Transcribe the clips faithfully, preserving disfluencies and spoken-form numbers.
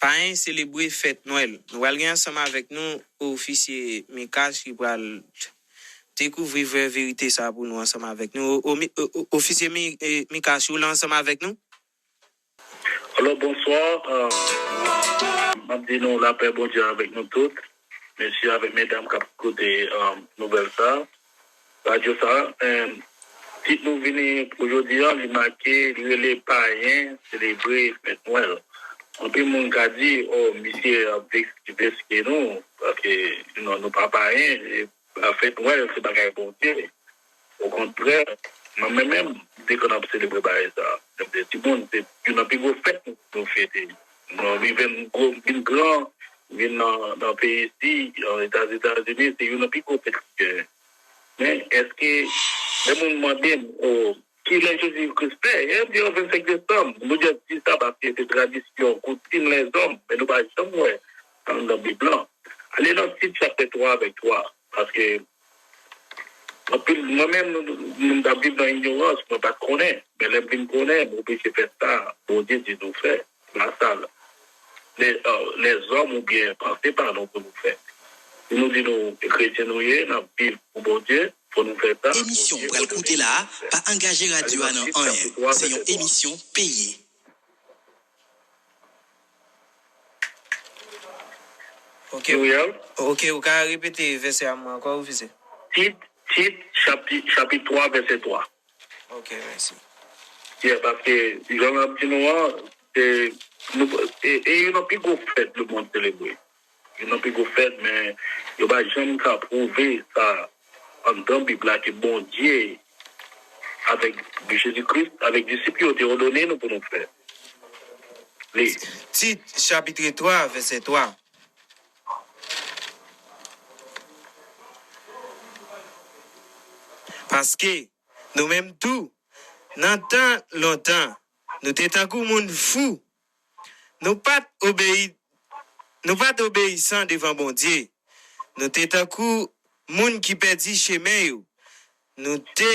Payen selebre fèt Nwèl. Nou pral gen ansanm avèk nou Ofisye Mikash ki pral dekouvri vrè verite sa a pou nou ansanm avèk nou. O, o, mi- o, o- Ofisye Mi- eh, Mikash, ou la ansanm avèk nou? Alò, bonswa. Euh, m ap di nou lapè Bondye avèk nou tout. Mesye avèk medam k ap koute euh, nouvèl sa. Radyo sa, euh, tit nou vini pou jodi a, li make, li rele Payen selebre fèt Nwèl. Anpil moun ka di, o, misye ap vex- veske nou, paske nou, nou pa payen, e, fèt Nwèl se bagay Bondye. Okontrè, mwen menm, m te konn ap selebre bagay sa. Lè m te timoun, se youn nan pi gwo fèt nou, nou fete. Nou rive n gwo, vin gran, vin nan, nan peyi isi, nan Eta- Etazini, se youn nan pi gwo fèt ki genyen. Men, èske, lè moun mande m, o, kilè Jezi Kris fè? E m di yo vennsenk desanm. Nou jis di sa paske se tradisyon, koutim lèzòm, men nou pa janm wè anndan Bib lan. Ale nan Tit chaptè twa avèk twa, paske anpil, mwen menm, nou, nou, nou t ap viv nan inyorans, mwen pa t konnen. Men lè m vin konnen, m oblije fè sa Bondye di nou fè. Se pa sa lè, euh, lèzòm oubyen panse pa nou pou nou fè. Si nou di nou kretyen nou ye, n ap viv pou Bondye, fò nou fè sa. Emisyon ou pral koute la a pa angaje radyo a nan anyen. Se yon emisyon peye. Ok. Ou ka repete vèsè a mwen ankò, ofisye? Tit, Tit, chapit, chapit twa, vèsè twa. Ok, mèsi. Yeah, paske, jan m ap di nou an, se, nou, e, e youn nan pi gwo fèt lemonn selebre. Youn nan pi gwo fèt, men yo pa janm ka pwouve sa anndan Bib la ke Bondye, avèk Jezi Kris, avèk disip yo, te òdone nou pou nou fè. Li. Tit, chapit twa, vèsè twa. Paske, nou menm tou, nan tan lontan, nou te tankou moun fou. Nou pa t obeyi, nou pa t obeyisan devan Bondye. Nou te tankou moun ki pèdi chemen yo. Nou te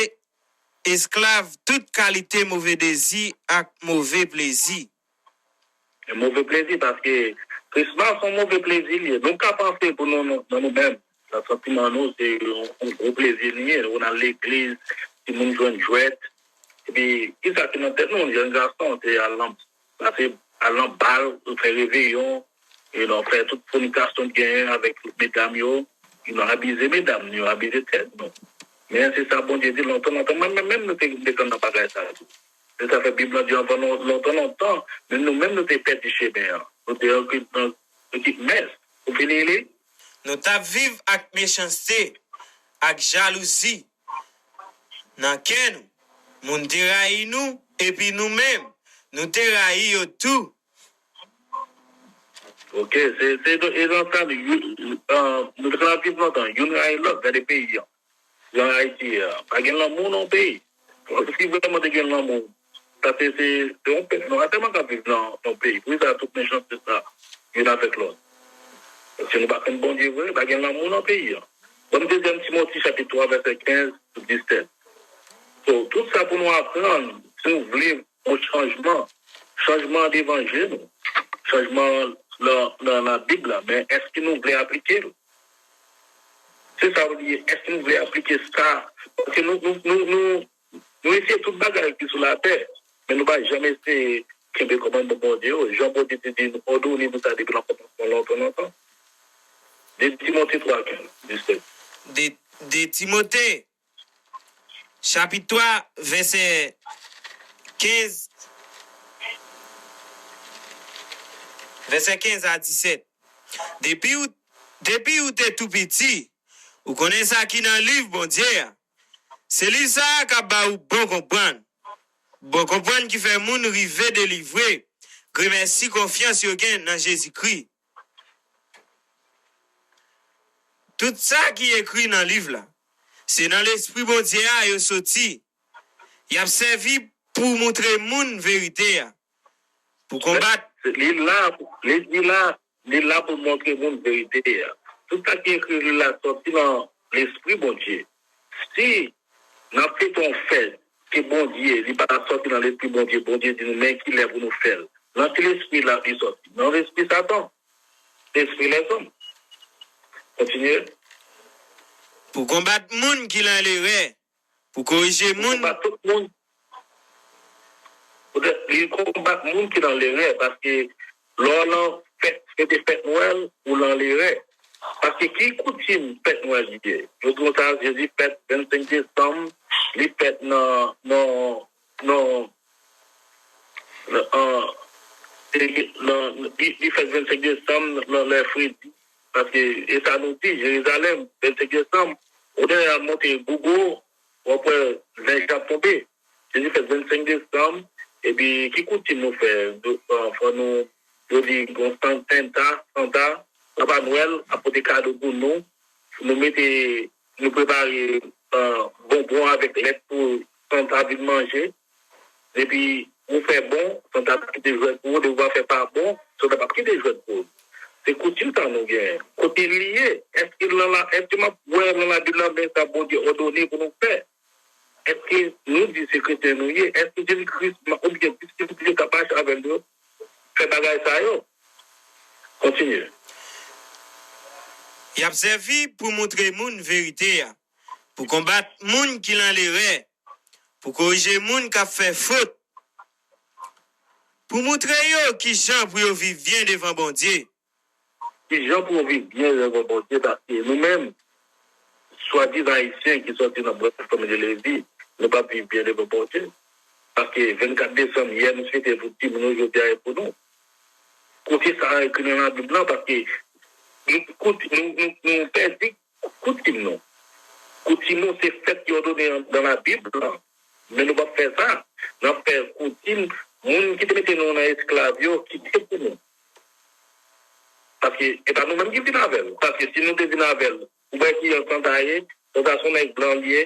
esklav tout kalite move dezi ak move plezi. E move plezi, paske Krismas se yon move plezi li ye. Nou ka panse pou nou, nou, nan nou menm, nan santiman nou, se yon, yon gwo plezi li ye. Ou nan legliz, timoun jwenn jwèt. Epi, kisa ki nan tèt nou, jèn gason, se al nan, pase, al nan bal, fè reveyon, you know, fè tout fònikasyon k genyen avèk tout medam yo, you know, abize medam nou yo, abize tèt nou. Men se sa Bondye di lontan, lontan. Mwen menm, menm nou te, te konn nan bagay sa tou. Se sa fè Bib lan di anvan lon- lontan, lontan, men nou menm nou te pèdi chemen an. Nou te an kit, an kit mès. Ou fini li? Nou t ap viv ak mechanste, ak jalouzi nan kè nou. Moun te rayi nou, epi nou menm, nou te rayi yo tou. Ok, se, se, e nan sa, nou, you- uh, nou te konn ap viv lontan, youn rayi lòt, gade peyi an. Jan Ayiti ye a. Pa gen lanmou nan yon peyi. Si vrèman te gen lanmou, sa se, se, se yon pèp nou pa tèlman ka viv nan yon peyi. Poukisa tout mechanste sa, youn avèk lòt? Paske nou pa konn Bondye vre, pa gen lanmou nan peyi an. Ban m dezyèm Timoti chapit twa vèsè kenz pou disèt. So, tout sa pou nou aprann, si nou vle yon chanjman, chanjman devan je nou, chanjman nan, nan, nan Bib la, men èske nou vle aplike l? Se sa w di, èske nou vle aplike sa? Paske nou, nou, nou, nou, nou eseye tout bagay ki sou latè, men nou pa janm eseye kenbe kòmandman Bondye yo, jan Bondye te di nou, òdone nou sa depi nan kòmansman lontan, lontan. De Timote twa kenz, disèt. De, de Timote, chapit twa, vèsè kenz, vèsè kenz a disèt. Depi ou, depi ou te tou piti, ou konnen sa ki nan liv Bondye a. Se liv sa a k ap ba ou bon konprann. Bon konprann ki fè moun rive delivre, gremèsi konfyans yo gen nan Jezikri. Tout sa ki ekri nan liv la, se nan Lespri Bondye a yo soti. Y ap sèvi pou montre moun verite a, pou konbat. Li la, li, li la, li la pou montre moun verite a. Tout sa ki ekri li la soti nan Lespri Bondye. Si n ap fete yon fèt ke Bondye, li pa soti nan Lespri Bondye, Bondye di nou, men kilè pou nou fè l. Nan ki lespri l ap li sòti? Nan lespri Satan, lespri lèzòm. Kontinye. Pou konbat moun ki nan lerè, pou korije moun. Konbat tout moun. Poutèt li konbat moun ki nan lerè, paske lè w nan fèt, fete fèt Nwèl, ou nan lerè. Paske ki koutim fèt Nwèl li ye? Yo di konsa, Jezi fèt vennsenk desanm, li fèt nan, nan, nan, nan, an, nan, li, li fèt vennsenk desanm nan lè fredi. Paske e sa nou di, Jerizalèm, vennsenk desanm, ou dèyè al monte Gougo, w ap wè nèj ap tonbe. Jezi fèt vennsenk desanm, epi ki koutim nou fè? Fò nou, yo di gon Santa, Santa, Papa Nwèl ap pote kado pou nou. Nou mete, nou prepare bonbon avèk lèt pou Santa vin manje. Depi ou fè bon, Santa pa kite jwèt pou ou, depi w pa fè pa bon, Santa p ap kite jwèt pou ou. Se koutim sa nou genyen. Kote li ye? Èske nan la, èske m ap wè nan Labib la men sa Bondye òdone pou nou fè? Èske nou di se kretyen nou ye? Èske Jezi Kris oubyen disip li yo k ap mache avè l yo fè bagay sa yo? Kontinye. Y ap sèvi pou moutre moun verite a, pou konbat moun ki nan lerè, pou korije moun k ap fè fot, pou moutre yo kijan pou yo viv byen devan Bondye. Kijan pou yo viv byen devan Bondye, paske nou menm, swadizan Ayisyen ki sòti nan branch fanmi de Levi, nou p ap viv byen devan Bondye. Paske vennkat desanm, yè nou fete pou timoun yo, jodi a e pou nou. Kote sa ekri nan Labib la? Paske nou, kote, nou, nou, nou pèdi koutim nou. Koutim nou se fèt ki òdone nan Labib la. Men nou p ap fè sa. N ap fè koutim moun ki te mete nou nan esklav yo kite pou nou. Paske e pa nou menm ki vin avè l. Paske si nou te vin avè l, ou wè ki jan Santa ye, Santa se yon nèg blan li ye.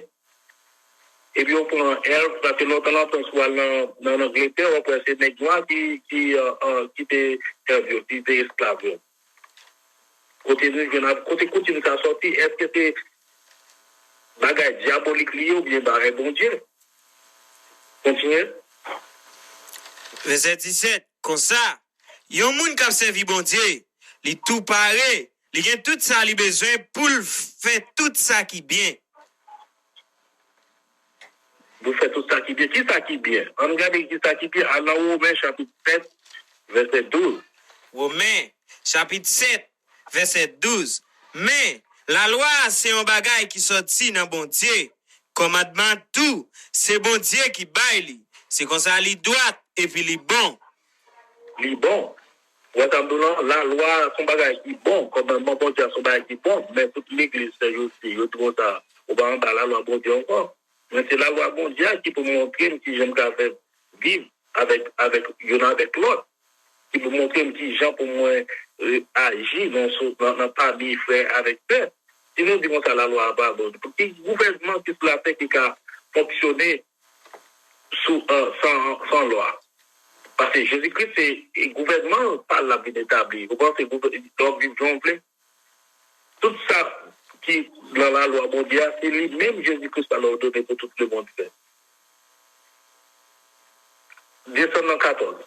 Epi yo pran èv, paske lontan nan tan si w al nan, nan Angletè, w ap wè se nèg nwa ki, ki, ki te èv yo, ki te esklav yo. Kote nou jwenn, kote koutim sa sòti? Èske se bagay dyabolik li ye oubyen bagay Bondye? Kontinye. Vèsè disèt, konsa, yon moun k ap sèvi Bondye, li tou pare, li gen tout sa li bezwen pou l fè tout sa ki byen. Pou fè tout sa ki byen. Ki sa ki byen? Ann gade ki sa ki byen. Al nan Women chapit sèt, vèsè douz. Women chapit sèt, vèsè douz. Men, lalwa a se yon bagay ki sòti nan Bondye. Kòmandman tou, se Bondye ki bay li. Se konsa li dwat epi li bon. Li bon. Ou wè sa m di w lan, lalwa a se yon bagay ki bon. Kòmandman Bondye a se yon bagay ki bon. Men tout legliz sèjousi, yo di konsa, ou pa anba lalwa Bondye ankò. Men se lalwa Bondye a ki pou montre m kijan m ka fè viv avèk, avèk youn avèk lòt, ki pou montre m kijan pou mwen aji nan, nan, nan pami frè avèk sè. Si nou di konsa lalwa a pa bon, pou ki gouvènman ki sou latè ki ka fonksyone sou, san, san lwa? Paske Jezi Kris se gouvènman pa l ap vin etabli. Ou panse lè w ap viv jan w vle? Tout sa ki nan lalwa Bondye a, se li menm Jezi Kris la l òdone pou tout lemonn fè. Desann nan katòz.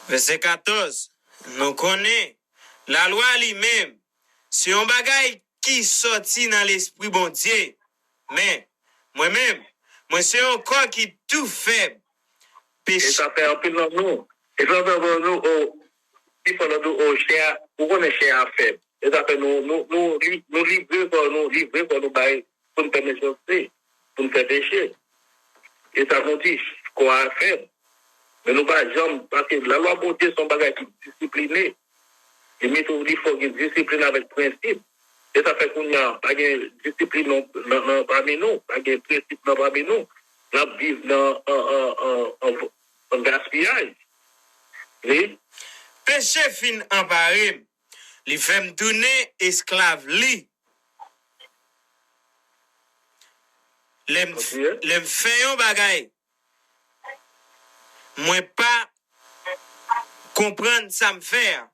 Vèsè katòz, nou konnen lalwa li menm se yon bagay ki sòti nan Lespri Bondye. Men, mwen menm, mwen se yon kò ki tou fèb. Peche. E sa fè anpil nan nou. E sa fè anpil nan nou, o, pifò nan nou, o, chè a, ou konnen chè a fèb. E sa fè nou, nou, nou, nou livre kò nou, livre kò nou bay pou n fè mechanste, pou n fè peche. E sa nou di, kò a fèb. Men nou pa janm, paske lalwa Bondye se yon bagay ki disipline. Li mete w, li fè w gen disiplin avèk prensip. E sa fè kounye a, pa gen disiplin nan, nan, nan pami nou, pa gen prensip nan pami nou. N ap viv nan, an, an, an, an, an gaspiyaj. Wi. Peche fin anpare m. Li fè m tounen esklav li. Lè m, lè m fè yon bagay, mwen pa konprann sa m fè a.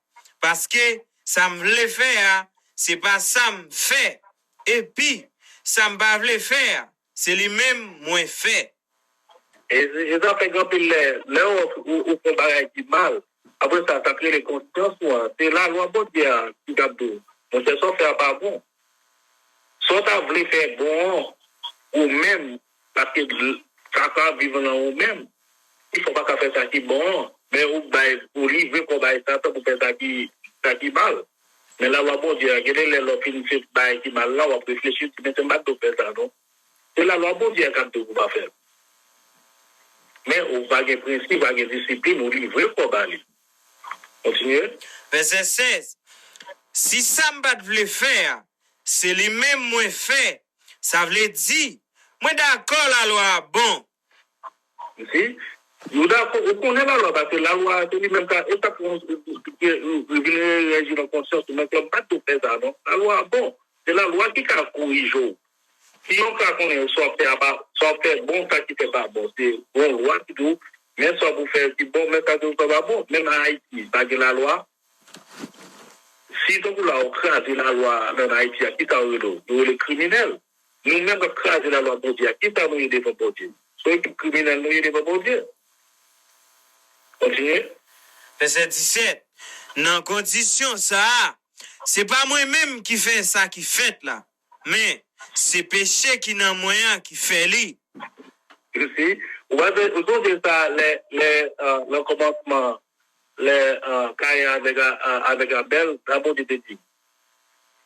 Paske sa m vle fè a, se pa sa m fè. Epi, sa m pa vle fè a, se li menm mwen fè. E, e sa fè gen anpil lè, lè w, ou, ou fè yon bagay ki mal, apre sa, sa k rele konsyans ou an, se lalwa Bondye a ki t ap di w, monchè, sa w fè a pa bon. Sa w ta vle fè bon an, ou menm, paske l, sa ka viv nan ou menm, ki fè w pa ka fè sa ki bon an, men ou bay, ou livre kò w bay Satan pou fè sa ki, sa ki mal. Men lalwa Bondye a, gen de lè lè w fin fè bagay ki mal la, w ap reflechi, w di, men se m pa t dwe fè sa non. Se lalwa Bondye a k ap di w pou w pa fè l. Men ou pa gen prensip, pa gen disiplin, ou livre kò w ba li. Kontinye. Vèsè sèz. Si sa m pa t vle fè a, se li menm mwen fè, sa vle di, mwen dakò lalwa a bon. Ou si, nou dakò, ou konnen lalwa, paske lalwa a, se li menm ka, e sa pou vin reyaji nan konsyans ou, men ke m pa t dwe fè sa non. Lalwa a bon, se lalwa ki ka korije w. Si yon ka konnen sa w fè a pa, sa w fè bon, sa ki fè pa bon, se yon lwa ki di w, men sa w pou fè ki bon, men sa ki w fè pa bon. Menm an Ayiti, pa gen lalwa. Si tankou la ou kraze lalwa nan Ayiti a, kisa yo rele w? Yo rele kriminèl. Nou menm k ap kraze lalwa Bondye a, kisa nou ye devan Bondye? Se yon ekip kriminèl nou ye devan Bondye. Kontinye. Vèsè disèt. Nan kondisyon sa a, se pa mwen menm ki fè sa ki fèt la, men se peche ki nan mwen an ki fè li. Ou si, ou pa, ou sonje sa lè, lè, euh, nan kòmansman, lè, euh, Kayen avèk, euh, avèk Abèl, sa Bondye te di.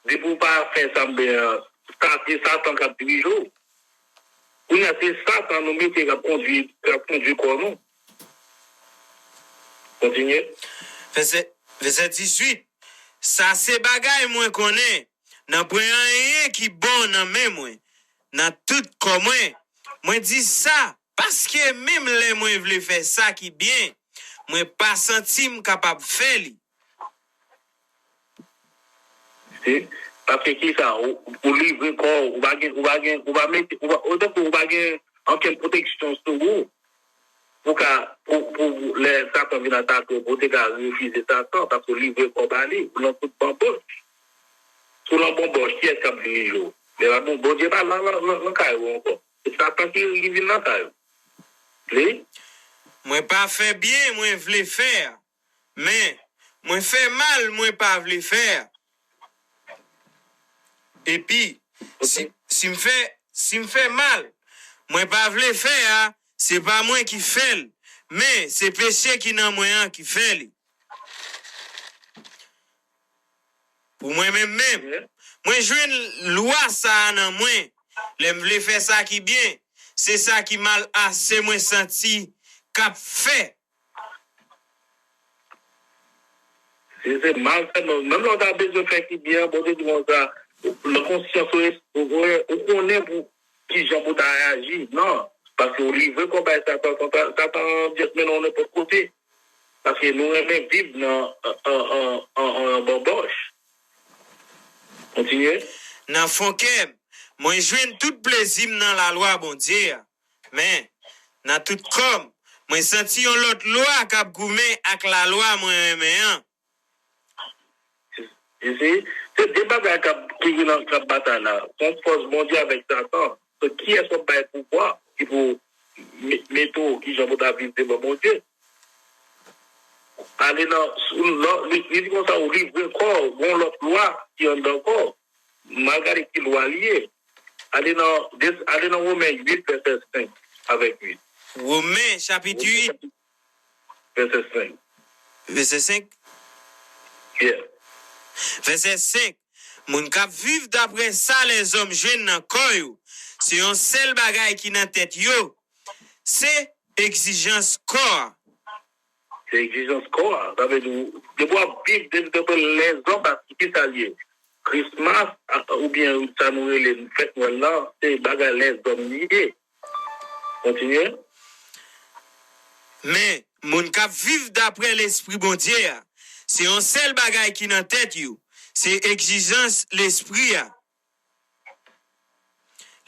Depi w pa fè sa m benyen an, sa se Satan k ap dirije w. Kounye a, se Satan nou mete k ap kondui, k ap kondui kò nou. Kontinye. Vèsè, vèsè dizuit. Sa se bagay mwen konnen, nanpwen anyen ki bon nan men mwen, nan tout kò mwen. Mwen di sa, paske menm lè mwen vle fè sa ki byen, mwen pa santi m kapab fè li. Si, paske kisa, ou, ou livre kò w, ou pa gen, ou pa gen, ou pa mete, ou pa, otan ke ou pa gen ankenn pwoteksyon sou ou, pou ka, pou, pou lè Satan vin atake w, pou te ka refize Satan, paske ou livre kò w ba li, ou nan tout banbòch. Si w nan banbòch, kiyès k ap dirije w? Men la, bon, Bondye pa la, la, la, nan kay ou ankò. Se Satan ki, ki vin nan kay ou. Li? Mwen pa fè byen mwen vle fè a, men mwen fè mal mwen pa vle fè a. Epi, si, si m fè, si m fè mal mwen pa vle fè a, se pa mwen ki fè l, men se peche ki nan mwen an ki fè li. Pou mwen menm menm, mwen jwenn lwa sa a nan mwen. Lè m vle fè sa ki byen, se sa ki mal a se mwen santi k ap fè. Se, se mal fè non. Menm lè w ta bezwen fè ki byen, Bondye di konsa, nan konsyans ou, ou, ou konnen pou kijan pou w ta reyaji. Non, paske w livre kò w bay Satan, Satan, Satan dyèt mennen w nenpòt kote. Paske nou renmen viv nan, an, an, an, an, an banbòch. Kontinye. Nan fon kè m, mwen jwenn tout plezi m nan lalwa Bondye a. Men, nan tout kò m, mwen santi yon lòt lwa k ap goumen ak lalwa mwen renmen an. Isi, se de bagay k ap, ki vin an, k ap batay la. Se yon fòs Bondye avèk Satan. So, kiyès w ap bay pouvwa ki pou me-, mete w kijan pou ta viv devan Bondye? Ale nan, sou, lò, li, li di konsa, ou livre kò w, gon lòt lwa ki anndan kò w. M al gade ki lwa li ye. Ale nan, ale nan Women uit, vèsè senk avèk uit. Women, chapit uit. Vèsè senk. Vèsè senk? Yeah. Vèsè senk. Moun k ap viv daprè sa lèzòm jwenn nan kò yo, se yon sèl bagay ki nan tèt yo, se egzijans kò a. Se egzijans kò a. Sa vle di, depi w ap viv, depi, depi lèzòm, paske ki sa l ye? Krismas, a, oubyen sa nou rele fèt Nwèl la, se bagay lèzòm li ye. Kontinye. Men, moun k ap viv daprè Lespri Bondye a, se yon sèl bagay ki nan tèt yo, se egzijans Lespri a.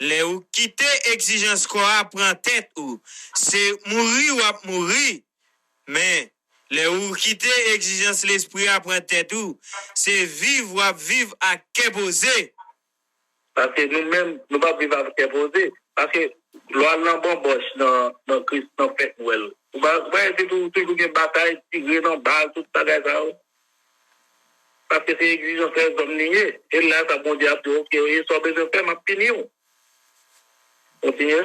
Lè ou kite egzijans kò a pran tèt ou, se mouri w ap mouri. Men, lè ou kite egzijans Lespri a pran tèt ou, se viv w ap viv ak kè poze. Paske nou menm, nou p ap viv ak kè poze. Paske Lè w al nan banbòch, nan, nan Kris, nan fèt Nwèl, ou pa, ou pa wè se tou, toujou gen batay, tire nan bal, tout bagay sa yo. Paske se egzijans lèzòm li ye. E la sa Bondye ap di, oke, e sa w bezwen fè, m ap pini w. Kontinye.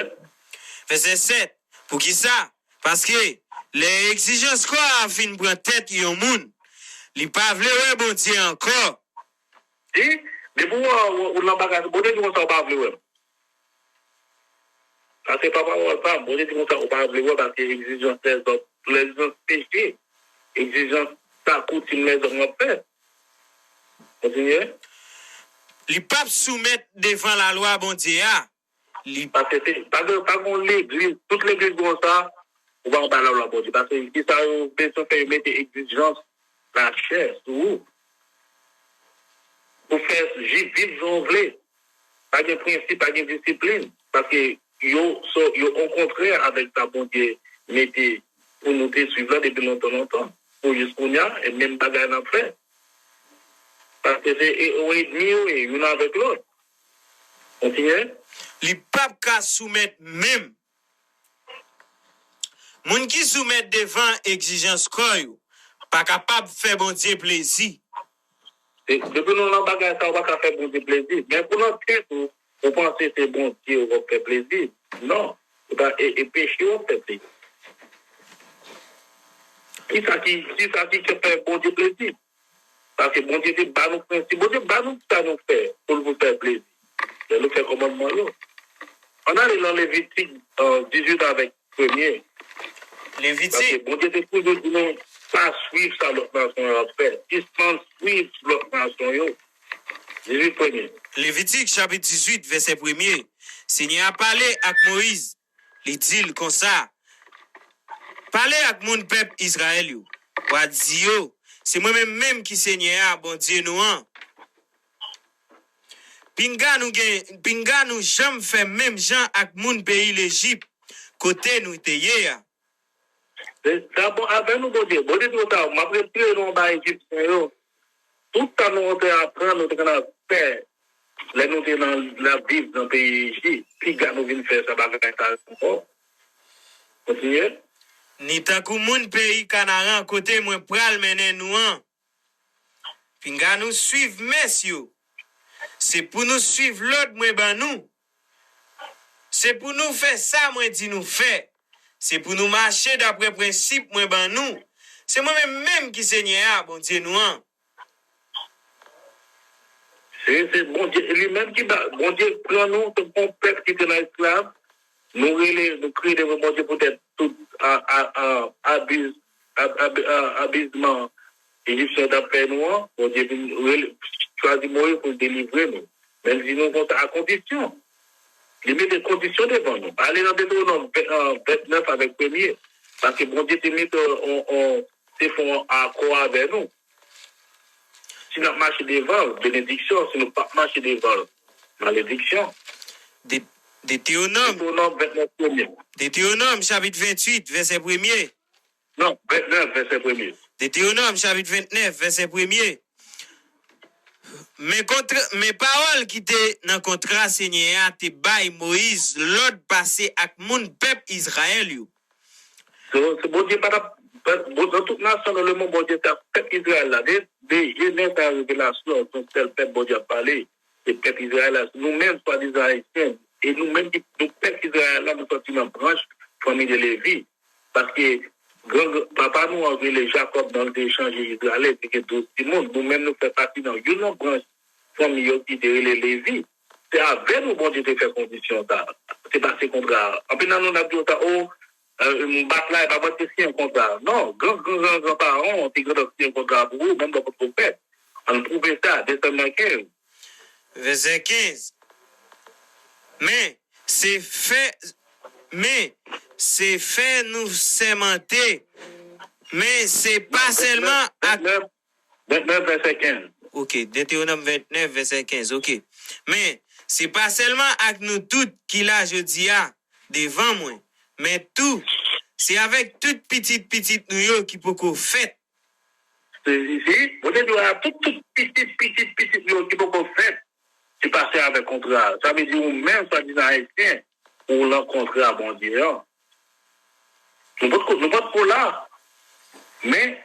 Vèsè sèt. Poukisa? Paske lè egzijans kò a fin pran tèt yon moun, li pa vle wè Bondye ankò. Di, depi w wè ou nan bagay, Bondye di konsa ou pa vle wè m. Sa se pa pawòl pa m. Bondye di konsa ou pa vle wè paske egzijans lèzòm, egzijans peche, egzijans sa koutim lèzòm yo ap fè. Kontinye. Li p ap soumèt devan lalwa Bondye a. Li. Paske se, pa gen, pa gen yon legliz, tout legliz konsa, ou pa anba lalwa Bondye. Paske ki sa yo bezwen fè, yo mete egzijans lachè sou ou. Pou fè viv jan w vle. Pa gen prensip, pa gen disiplin. Paske yo, so, yo o kontrè avèk sa Bondye mete pou nou te swiv la depi lontan, lontan. Pou jis kounye a, e menm bagay n ap fè. Paske se e, yon edmi yo ye, youn avèk lòt. Kontinye. Li p ap ka soumèt menm. Moun ki soumèt devan egzijans kò yo pa kapab fè Bondye plezi. Depi nou nan bagay sa, ou pa ka fè Bondye plezi. Men pou nan tèt ou, ou panse se Bondye ou ap fè plezi. Non, e, e peche ou ap fè plezi. Kisa ki, kisa ki fè Bondye plezi? Paske Bondye te ba nou prensip. Bondye ba nou sa nou fè pou l pou fè plezi. Lè nou fè kòmandman yo. Ann ale nan Levitik dizuit avèk premye. Paske Levitik, Bondye te toujou di nou pa swiv sa lòt nasyon yo ap fè. Sispann swiv lòt nasyon yo. Dizuit premye. Levitik chapit dizuit vèsè premye. Senyè a pale ak Moyiz, li di l konsa, pale ak moun pèp Izrayèl yo, w a di yo, se mwen menm menm ki Senyè a, Bondye nou an. Pinga nou gen, pinga nou janm fè menm jan ak moun peyi Lejip, kote nou te ye a. Sa bon avè nou, Bondye. Bondye di konsa, m ap retire nou anba Ejipsyen yo. Tout sa nou te aprann, nou te konn ap fè lè nou te nan, nan viv nan peyi Ejip, piga nou vin fè sa bagay sa ankò. Kontinye. Ni tankou moun peyi Kanaran kote mwen pral mennen nou an. Pinga nou swiv mès yo. Se pou nou swiv lòd mwen ban nou. Se pou nou fè sa mwen di nou fè. Se pou nou mache dapre prensip mwen ban nou. Se mwen menm menm ki Senyè a, Bondye nou an. Se, se Bondye, li menm ki ba, Bondye pran nou tankou yon pèp ki te nan esklav. Nou rele, nou kriye devan Bondye poutèt tout a, a, a, abiz, ab, ab, a, abizman Ejipsyen yo t ap fè nou an. Bondye vin rele, chwazi Moyiz pou l delivre nou. Men l di nou konsa, a kondisyon. Li mete kondisyon devan nou. Ale nan Detewonòm ven, vennèf avèk premye. Paske Bondye te mete on, on, te fè yon akò avè nou. Si n ap mache devan l, benediksyon. Si nou p ap mache devan l, malediksyon. De, Detewonòm, Detewonòm vennèf premye. Detewonòm, chapit venntuit, vèsè premye. Non, vennèf, vèsè premye. Detewonòm, chapit vennèf, vèsè premye. Men, kontra, men pawòl ki te nan kontra Senyè a te bay Moyiz lòd pase ak moun pèp Izrayèl yo. Se, se Bondye pa t ap, pa, bon, nan tout nasyon nan lemonn, Bondye se ak pèp Izrayèl la. De, de Jenèz a Revelasyon, se yon sèl pèp Bondye ap pale. Se pèp Izrayèl la. Nou menm, swadizan Ayisyen, e nou menm ki, nou pèp Izrayèl la, nou sòti nan branch fanmi de Levi. Paske gran, gran, papa nou an rele Jakòb, nan l te chanje Izrayèl, te gen douz timoun. Nou menm, nou fè pati nan youn nan branch fanmi yo ki te rele Levi. Se avè nou Bondye te fè kondisyon sa a. Te pase kontra a. Anpil nan nou n ap di w sa, o, m bat la, e pa mwen ki te siyen kontra a. Non, gran, gran, gran, gran paran w te gentan siyen kontra a pou ou, menm lè w potko fèt. Ann pwouve sa, Detewonòm kenz. Vèsè kenz. Men, se fè, men, se fè nou sèmante, men se pa sèlman ak. Vennèf, vennèf, vèsè kenz. Ok, Detewonòm vennèf, vèsè kenz, ok. Men, se pa sèlman ak nou tout ki la jodi a devan mwen, men tou, se avèk tout pitit pitit nou yo ki poko fèt. Se, se, Bondye di w a tout, tout pitit pitit pitit nou yo ki poko fèt, se pase avèk kontra a. Sa vle di ou menm, swadizan Ayisyen, pou rankontre a Bondye an. Nou potko, nou potko la. Men,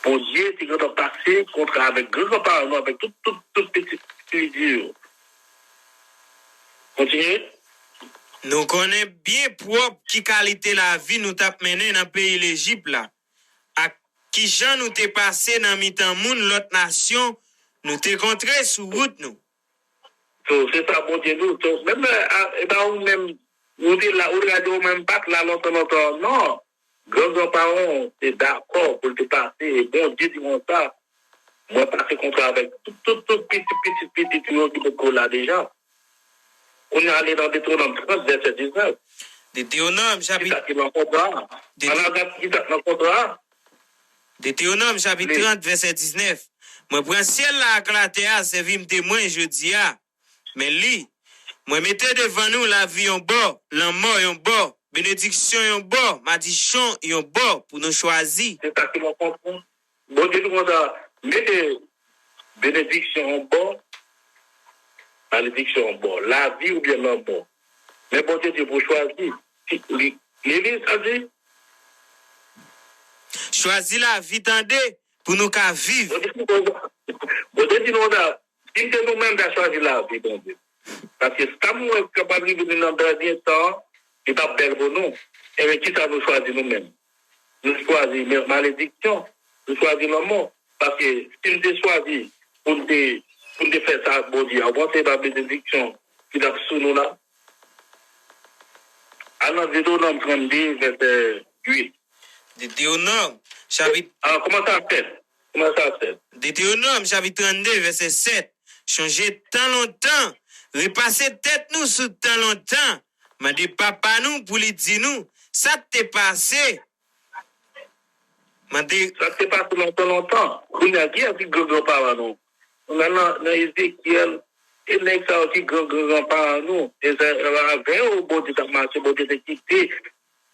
Bondye te gentan pase kontra avèk gran granparan nou, avèk tout, tout, tout pitit pitit li yo. Kontinye. Nou konnen byen pwòp ki kalite lavi nou t ap mennen nan peyi Lejip la, ak kijan nou te pase nan mitan moun lòt nasyon nou te kontre sou wout nou. So, se sa Bondye di w. So, menm lè, a, e pa ou menm, ou te la, ou te ka di ou menm pa t la lontan, lontan, non. Gran granparan w te dakò pou l te pase, e Bondye di konsa, mwen pase kontra avèk tout, tout, tout pitit, pitit, pitit ou yo ki potko la deja. Kounye a ale nan Detewonòm trant, vèsè diznèf. Detewonòm, chapit. Kisa ki nan kontra a? Ann al gad kisa k nan kontra a. Detewonòm, chapit trant, vèsè diznèf. Mwen pran syèl la ak latè a, sèvi m temwen jodi a. Men li, mwen mete devan nou lavi yon bò, lanmò yon bò, benediksyon yon bò, madichon yon bò pou nou chwazi. Se sa ki nan kontra. Bondye di konsa, mete benediksyon yon bò, malediksyon yon bò, lavi oubyen lanmò. Men Bondye di pou chwazi. Li, li, li, sa di, Chwazi lavi tande pou nou ka viv. Bondye di konsa, Bondye di konsa, si se nou menm ta chwazi lavi, Bondye. Paske sa m wè k ap rive nou nan dènye tan an, li p ap bèl pou nou. Ebyen, kisa nou chwazi nou menm? Nou chwazi malediksyon, nou chwazi lanmò. Paske si n te chwazi pou n te, pou n te fè sa ak Bondye a, ou panse e pa benediksyon ki t ap sou nou la? Al nan Detewonòm trannde, vèsè uit. Detewonòm, chapit. Ah, kòmanse a sèt. Kòmanse a sèt. Detewonòm, chapit trannde, vèsè sèt. Chonje tan lontan, repase tèt nou sou tan lontan, mande papa nou pou li di nou sa k te pase. Mande. Sa k te pase lontan, lontan. Kounye a, kiyès ki gran granparan nou? Nou nan, nan, nan Ezekyèl, e nèg sa yo ki gran gran granparan nou. E se avè yo Bondye t ap mache, Bondye te kite.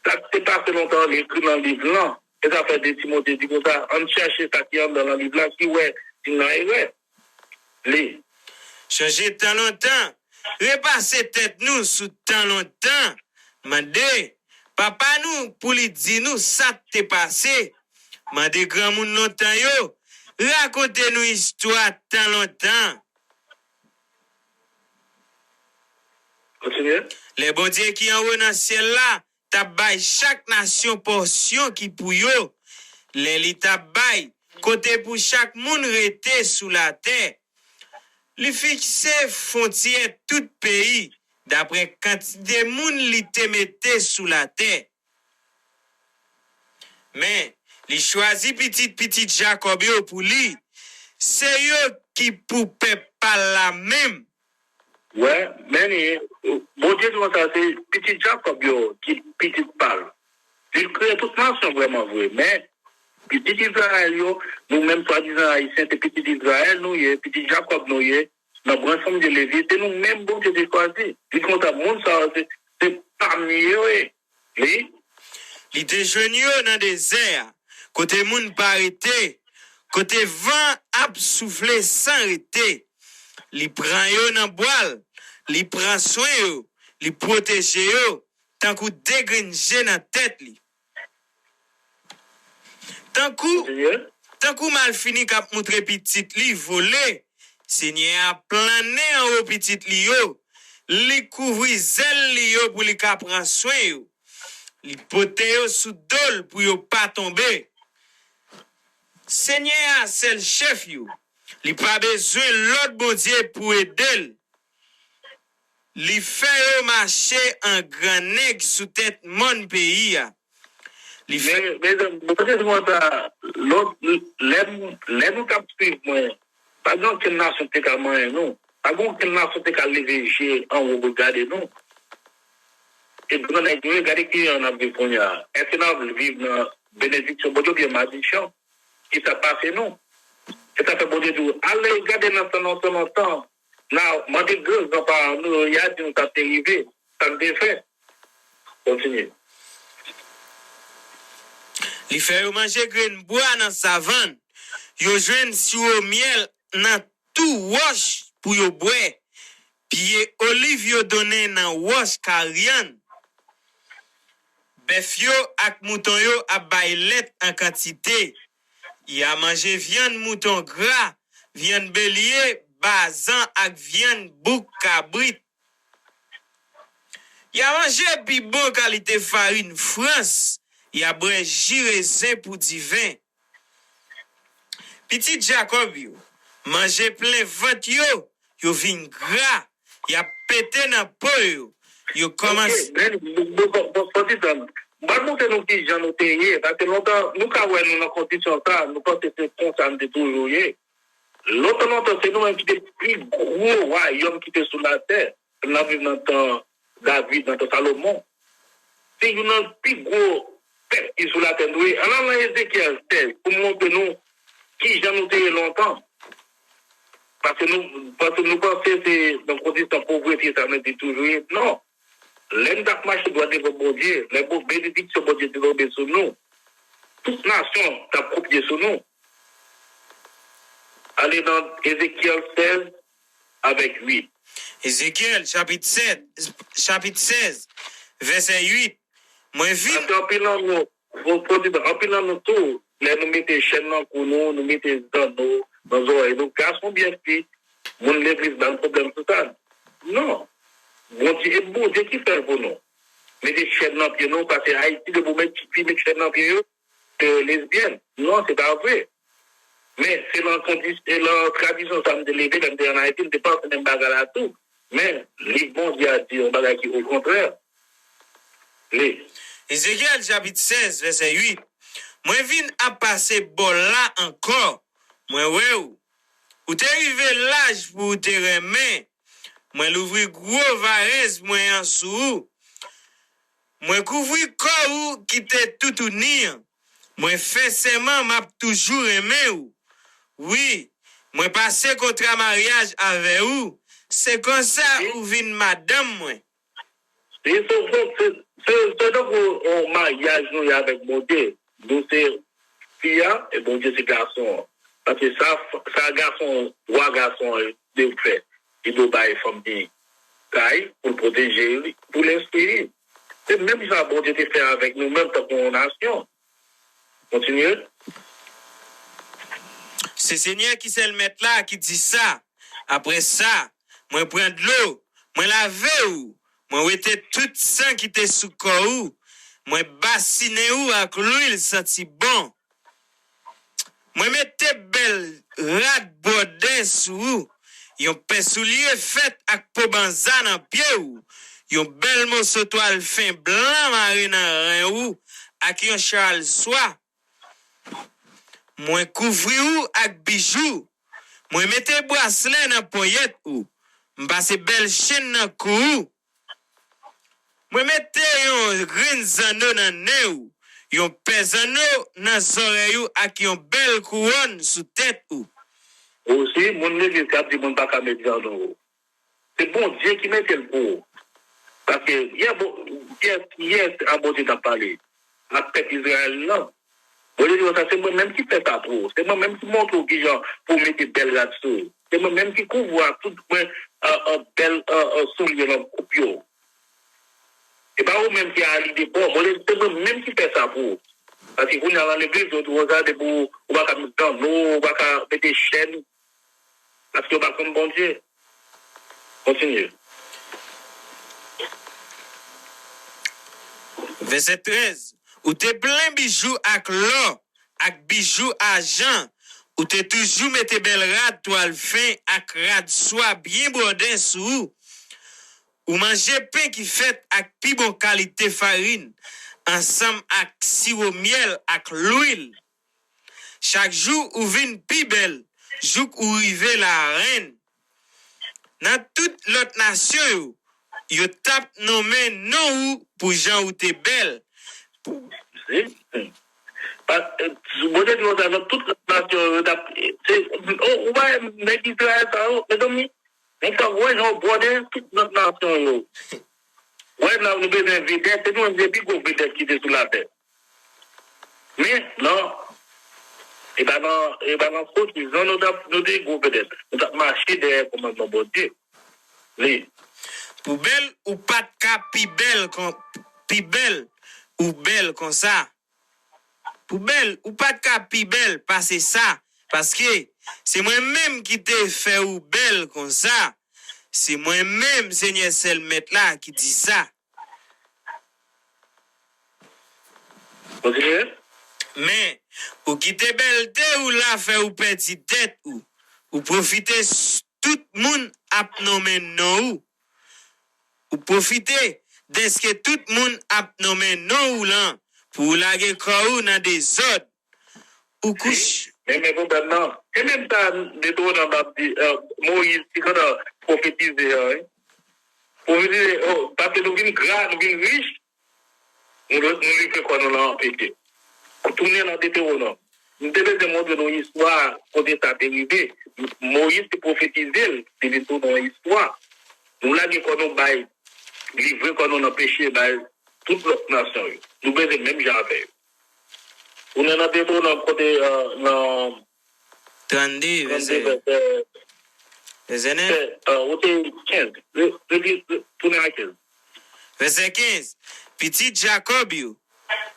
Sa k te pase lontan, li ekri nan liv lan. E sa fè de Timote di konsa, ann chèche sa ki anndan nan liv la, ki wè si n nan erè. Li. Chonje tan lontan, repase tèt nou sou tan lontan. Mande papa nou pou li di nou sa k te pase. Mande granmoun lontan yo rakonte nou istwa tan lontan. Kontinye. Lè Bondye ki anwo nan syèl la t ap bay chak nasyon pòsyon ki pou yo, lè li t ap bay kote pou chak moun rete sou latè, li fikse fwontyè tout peyi dapre kantite moun li te mete sou latè. Men, li chwazi pitit pitit Jakòb yo pou li, se yo ki pou pèp pa l la menm. Wè, men li, Bondye di konsa, se pitit Jakòb yo ki pitit pa l. Li kreye tout nasyon vrèman vre, men pitit Izrayèl yo, nou menm swadizan Ayisyen, se pitit Izrayèl nou ye, pitit Jakòb nou ye, nan branch fanmi de Levi, se nou menm Bondye te chwazi. Li di konsa, moun sa yo, se, se pa m yo ye. Li. Li te jwenn yo nan dezè a, kote moun pa rete, kote van ap soufle san rete. Li pran yo nan bra l, li pran swen yo, li pwoteje yo tankou de grenn je nan tèt li. Tankou, tankou malfini k ap moutre pitit li vole, Senyè a plannen anwo pitit li yo, li kouvri zèl li yo pou li ka pran swen yo. Li pote yo sou do l pou yo pa tonbe. Senyè a sèl chèf yo, li pa bezwen lòt bondye pou ede l. Li fè yo mache an gran nèg sou tèt mòn peyi a. Li fè. Men, mezanmi, Bondye di konsa, lòt, lè, lè nou t ap swiv mwen, pa gen okenn nasyon ki te ka manyen nou. Pa gen okenn nasyon ki te ka leve je anwo pou gade nou. E gran nèg nou ye, gade ki jan n ap viv kounye a. Èske n ap viv nan benediksyon Bondye oubyen madiksyon? Ki sa pase nou? Se sa fè Bondye di w, ale gade nan tan lontan, lontan. Nan mande gran granparan nou yo, y a di nou sa te rive, sa n te fè. Kontinye. Li fè yo manje grenn bwa nan savann. Yo jwenn siwo myèl nan tou wòch pou yo bwè. Pye oliv yo donnen nan wòch Karyan. Bèf yo ak mouton yo ap bay lèt an kantite. Y a manje vyann mouton gra, vyann belye, bazan ak vyann bouk kabrit. Y a manje pi bon kalite farin Frans, y a bwè ji rezen pou diven. Pitit Jakòb yo manje plen vant yo, yo vin gra, y ap pete nan po yo, yo kòmanse. Ok, men, bon, bon, bon, bon, ti tan. M pral montre nou ki jan nou te ye, paske lontan, nou ka wè nou nan kondisyon sa, nou panse se konsa nou te toujou ye. Lontan, lontan, se nou menm ki te pi gwo wayòm ki te sou latè. N ap viv nan tan David, nan tan Salomon. Se youn nan pi gwo pèp ki sou latè nou ye. Ann al nan Ezekyèl sèz pou m montre nou ki jan nou te ye lontan. Paske nou, paske nou panse se nan kondisyon povrete sa nou te toujou ye. Non. Lè n t ap mache dwat devan Bondye, lè bon benediksyon Bondye te tonbe sou nou, tout nasyon t ap kopye sou nou. Ale nan Ezekyèl sèz avèk uit. Ezekyèl chapit sèt, chapit sèz, vèsè uit. Mwen vin. Paske anpil nan nou, fò, fò di, anpil nan nou tou, lè nou mete chèn nan kou nou, nou mete zanno nan zòrèy nou, gason byen fi, moun legliz ba n pwoblèm sou sa. Non. Bondye, e Bondye ki fè l pou nou. Mete chèn nan pye nou, paske Ayiti, depi w met ti fi, met chèn nan pye yo, se lesbyèn. Non, se pa vre. Men, se nan kondi-, se nan tradisyon sa m te leve, lè m te ann Ayiti, m te panse menm bagay la tou. Men, Liv Bondye a di yon bagay ki okontrè. Li. Ezekyèl chapit sèz, vèsè uit. Mwen vin ap pase bò la ankò. Mwen wè w. Ou te rive laj pou w te renmen. Mwen louvri gwo varèz mwen an sou ou. Mwen kouvri kò ou ki te toutouni an. Mwen fè sèman m ap toujou renmen ou. Wi, mwen pase kontra maryaj avè ou. Se konsa ou vin madanm mwen. Se, se, se, se, se tankou yon maryaj nou ye avèk Bondye. Nou se fi a, e Bondye se gason an. Paske sa, sa gason, wa gason an dwe fè, li dwe bay fanm li kay pou l pwoteje li, pou l enstwi li. Se menm jan Bondye te fè avèk nou menm tankou yon nasyon. Kontinye. Se Senyè ki sèl Mèt la ki di sa. Apre sa, mwen pran dlo, mwen lave w, mwen wete tout san ki te sou kò w, mwen basinen w ak lwil santi bon. Mwen mete bèl rad bwòdè sou ou, yon pè soulye fèt ak po banza nan pye w, yon bèl moso twal fen blan mare nan ren ou, ak yon chal swa. Mwen kouvri ou ak bijou. Mwen mete braslè nan ponyèt ou. M pase bèl chenn nan kou ou. Mwen mete yon grenn zanno nan nen ou, yon pè zanno nan zòrèy ou ak yon bèl kouwòn sou tèt ou. Ou si moun legliz k ap di moun pa ka met zanno. Se Bondye ki mete l pou ou. Paske yè, Bon-, yè, yè a Bondye t ap pale ak pèp Izrayèl lan. Bondye di konsa, se mwen menm ki fè sa pou ou. Se mwen menm ki montre w kijan pou w mete bèl rad sou ou. Se mwen menm ki kouvri w ak tout mwen, an, an, bèl, an, an, soulye nan koup yo. E pa ou menm ki ale de bò. Bondye di, se mwen menm ki fè sa pou ou. Paske kounye a nan legliz, yo di konsa, depi w, ou pa ka met zanno, ou pa ka mete chèn, paske yo pa konn Bondye. Kontinye. Vèsè trèz. Ou te plen bijou ak lò, ak bijou ajan. Ou te toujou mete bèl rad twal fen ak rad swa byen bwòdè sou ou. Ou manje pen ki fèt ak pi bon kalite farin, ansanm ak siwo myèl ak lwil. Chak jou ou vin pi bèl, jouk ou rive larenn. Nan tout lòt nasyon yo, yo t ap nonmen non ou pou jan ou te bèl. Pou... Si. Pa, eh, Bondye di konsa, nan tout lòt nasyon yo, yo t ap, se, ou, ou pa wè nèg Izrayèl sa yo, mezanmi, men sa, wè jan yo bwòdè tout lòt nasyon yo. Wè, nan, nou bezwen vedèt, se nou menm ki te pi gwo vedèt ki te sou latè. Men, non, e pa nan, e pa nan sotizan nou t ap, nou te gwo vedèt. Nou t ap mache dèyè kòmandman Bondye. Li. Pou bèl, ou pa t ka pi bèl kon, pi bèl. ou bèl konsa. Ou bèl, ou pa t ka pi bèl pase sa, paske se mwen menm ki te fè ou bèl konsa. Se mwen menm, Senyè sèl Mèt la, ki di sa. Kontinye. Men, ou kite bèlte ou la fè ou pèdi tèt ou. Ou pwofite s- tout moun ap nonmen non ou. Ou pwofite dèske tout moun ap nonmen non ou lan pou ou lage kò ou nan dezòd. Ou kouche. Men, men pwoblèm nan. E menm sa Detewonòm ap di, eh, Moyiz ki gentan pwofetize an, wi. Pwofetize, oh, paske nou vin gra, nou vin rich, nou, nou livre kò nou nan peche. Tounen nan Detewonòm. M te bezwen montre nou istwa kote sa te rive. Moyiz te pwofetize l, li vin tounen yon istwa. Nou lage kò nou bay, livre kò nou nan peche, bay tout lòt nasyon yo. Nou bezwen menm jan avè yo. Ou nan, nan Detewonòm kote, euh, nan trannde, trannde, vèsè, vèsè, vèsè nèf. Vèsè, euh, ou te kenz. Re- re- re- tounen a kenz. Vèsè kenz. Pitit Jakòb yo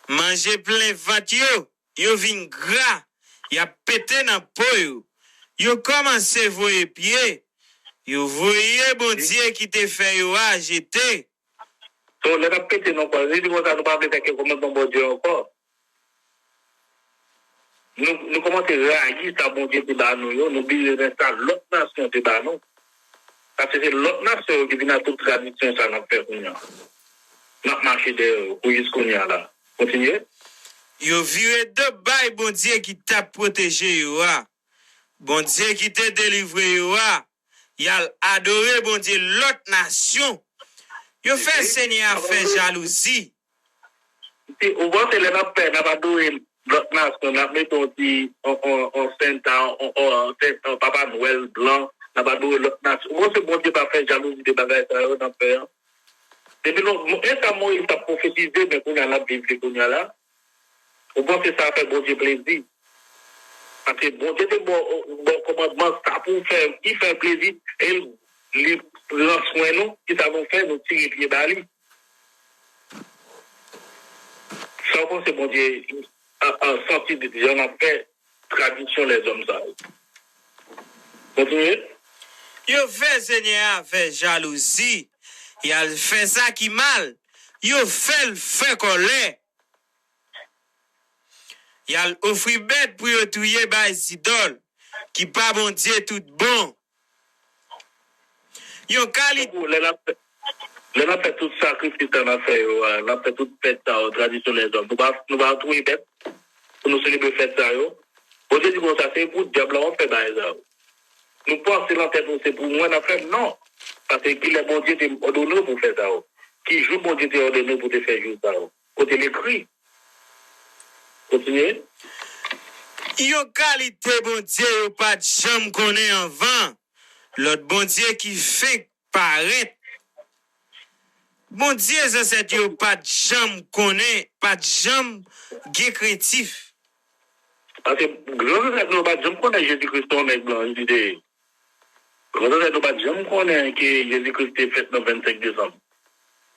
manje plen vant yo, yo vin gra, y ap pete nan po yo. Yo kòmanse voye pye, yo voye Bondye ki te fè yo a jete. So, lè n ap pete nan kò, li di konsa, nou pa vle fè kè kòmandman Bondye ankò. Nou, nou kòmanse rayi sa Bondye te ba nou yo, nou bliye renmen sa lòt nasyon te ba nou. Paske se lòt nasyon yo ki vin ak tout tradisyon sa n ap fè kounye a. N ap mache dèyè yo pou jis kounye a la. Kontinye. Yo vire do bay Bondye ki t ap pwoteje yo a. Bondye ki te delivre yo a. Y al adore bondye lòt nasyon. Yo fè Senyè a fè jalouzi. Ou panse lè n ap fè, n ap adore lòt nasyon, n ap mete yon ti, on, on, on Santa, on, on, on Santa, Papa Nwèl blan, n ap adore lòt nasyon. Ou panse Bondye pa fè jalouzi de bagay sa yo n ap fè an? Depi nou, nou, e sa Moyiz t ap pwofetize, men kounye a n ap viv li kounye a la. Ou panse sa fè Bondye plezi? Paske Bondye te ba w, ba w kòmandman sa pou w fè, ki fè l plezi, e li pran swen nou, ki sa nou fè, nou tire pye ba li. Sa w panse Bondye an, an santi de jan n ap fè tradisyon lèzòm sa yo? Kontinye. Yo fè Senyè a fè jalouzi. Y al fè sa ki mal. Yo fè l fè kòlè. Y al ofri bèt pou yo touye bay zidòl ki pa Bondye tout bon. Yon kalite. Tankou lè n ap fè, lè n ap fè tout sakrifis sa n ap fè yo a, n ap fè tout fèt sa yo, tradisyon lèzòm, nou pa, nou pa touye bèt pou nou selebre fèt sa yo? Bondye di konsa, se pou dyab la w ap fè bagay sa yo. Nou panse nan tèt nou se pou mwen n ap fè l? Non. Paske kilè Bondye te òdone w pou w fè sa yo? Ki jou Bondye te òdone w pou w te fè jou sa yo? Kote l ekri? Kontinye. Yon kalite bondye yo pa t janm konnen anvan, lòt bondye ki fenk parèt. Bondye zansèt yo pa t janm konnen, pa t janm gen krentif. Paske gran zansèt nou yo pa t janm konnen Jezi Kris se yon nèg blan li te ye. Gran zansèt nou pa t janm konnen ke Jezi Kris te fèt nan vennsenk desanm.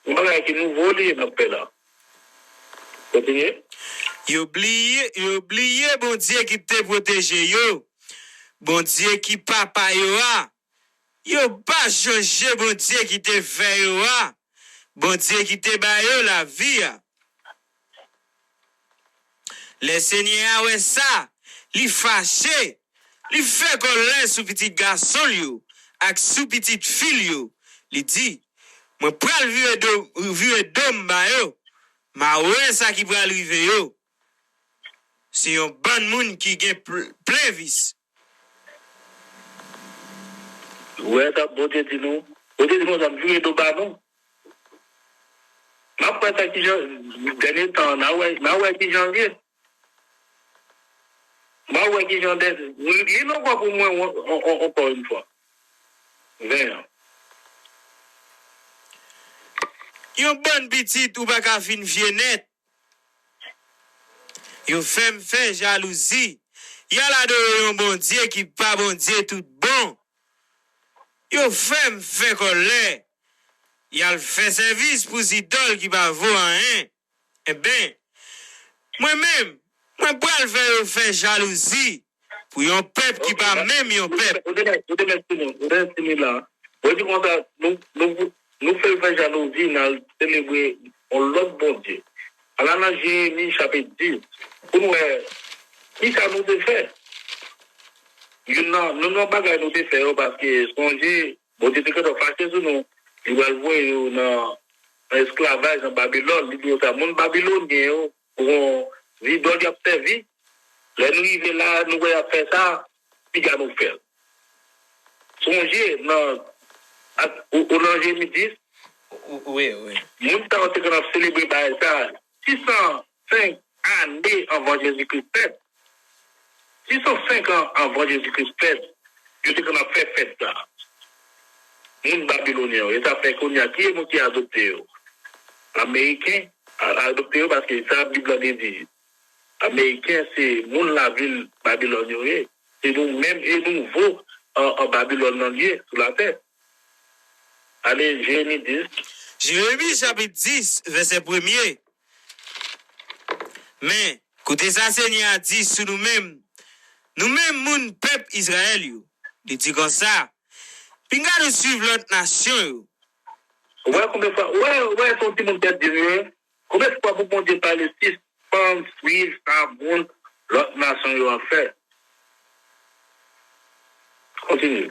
Yon bagay ki nouvo li ye n ap fè la. Kontinye. Yo bliye, yo bliye Bondye ki te pwoteje yo, Bondye ki papa yo a. Yo pa chonje Bondye ki te fè yo a, Bondye ki te ba yo lavi a. Lè Senyè a wè sa, li fache, li fè kòlè sou pitit gason l yo ak sou pitit fi l yo. Li di, mwen pral vire do, vire do m ba yo, m a wè sa ki pral rive yo. Se yon bann moun ki gen pl- plen vis. Ou wè sa Bondye di nou? Bondye di konsa, m vire do ba nou. M ap wè sa ki jan, dènye tan an, n a wè, n a wè ki jan l ye. M a wè ki jan dènye, li, li nan kò pou mwen, on- on- on- ankò yon fwa. Ven an. Yon bann pitit ou pa ka fin vye nèt. Yo fè m fè jalouzi. Y al adore yon Bondye ki pa Bondye tout bon. Yo fè m fè kòlè. Y al fè sèvis pou zidòl ki pa vo anyen. Enben, mwen menm, mwen pral fè yo fè jalouzi pou yon pèp ki pa menm yon pèp. Ou te mèt, ou te mèt fini, ou te mèt fini la. Mwen di konsa, nou, nou, nou fè l fè jalouzi, n al selebre yon lòt Bondye. Al nan Jeremi chapit dis, pou n wè kisa nou te fè. Youn nan, youn nan bagay nou te fè yo, paske sonje, Bondye te gentan fache sou nou. Li pral voye yo nan, nan esklavaj nan Babilòn. Li di yo sa, moun babilonyen yo, pou yon zidòl y ap sèvi. Lè nou rive la, nou wè y ap fè sa, piga nou fè l. Sonje nan, ak, ou, ou nan Jeremi dis, wi, wi, moun sa yo te konn ap selebre bagay sa, sis san senk ane anvan Jezi Kris fèt. Sis san senk an anvan Jezi Kris fèt, yo te konn ap fè fèt sa. Moun babilonyen yo, e sa fè kounye a, ki moun ki adopte yo? Ameriken a-, adopte yo, paske sa Bib la te di. Ameriken se moun lavil Babilòn yo ye. Se nou menm e nouvo an, an Babilòn nan ye sou latè. Ale Jeremi dis. Jeremi chapit dis, vèsè premye. Men, koute sa Senyè a di sou nou menm, nou menm moun pèp Izrayèl yo. Li di konsa, pinga nou suiv lòt nasyon yo. Ou wè konbyen fwa, ou wè, ou wè se yon timoun tèt di nou ye? Konbyen fwa pou Bondye pale sispann suiv sa moun lòt nasyon yo ap fè? Kontinye.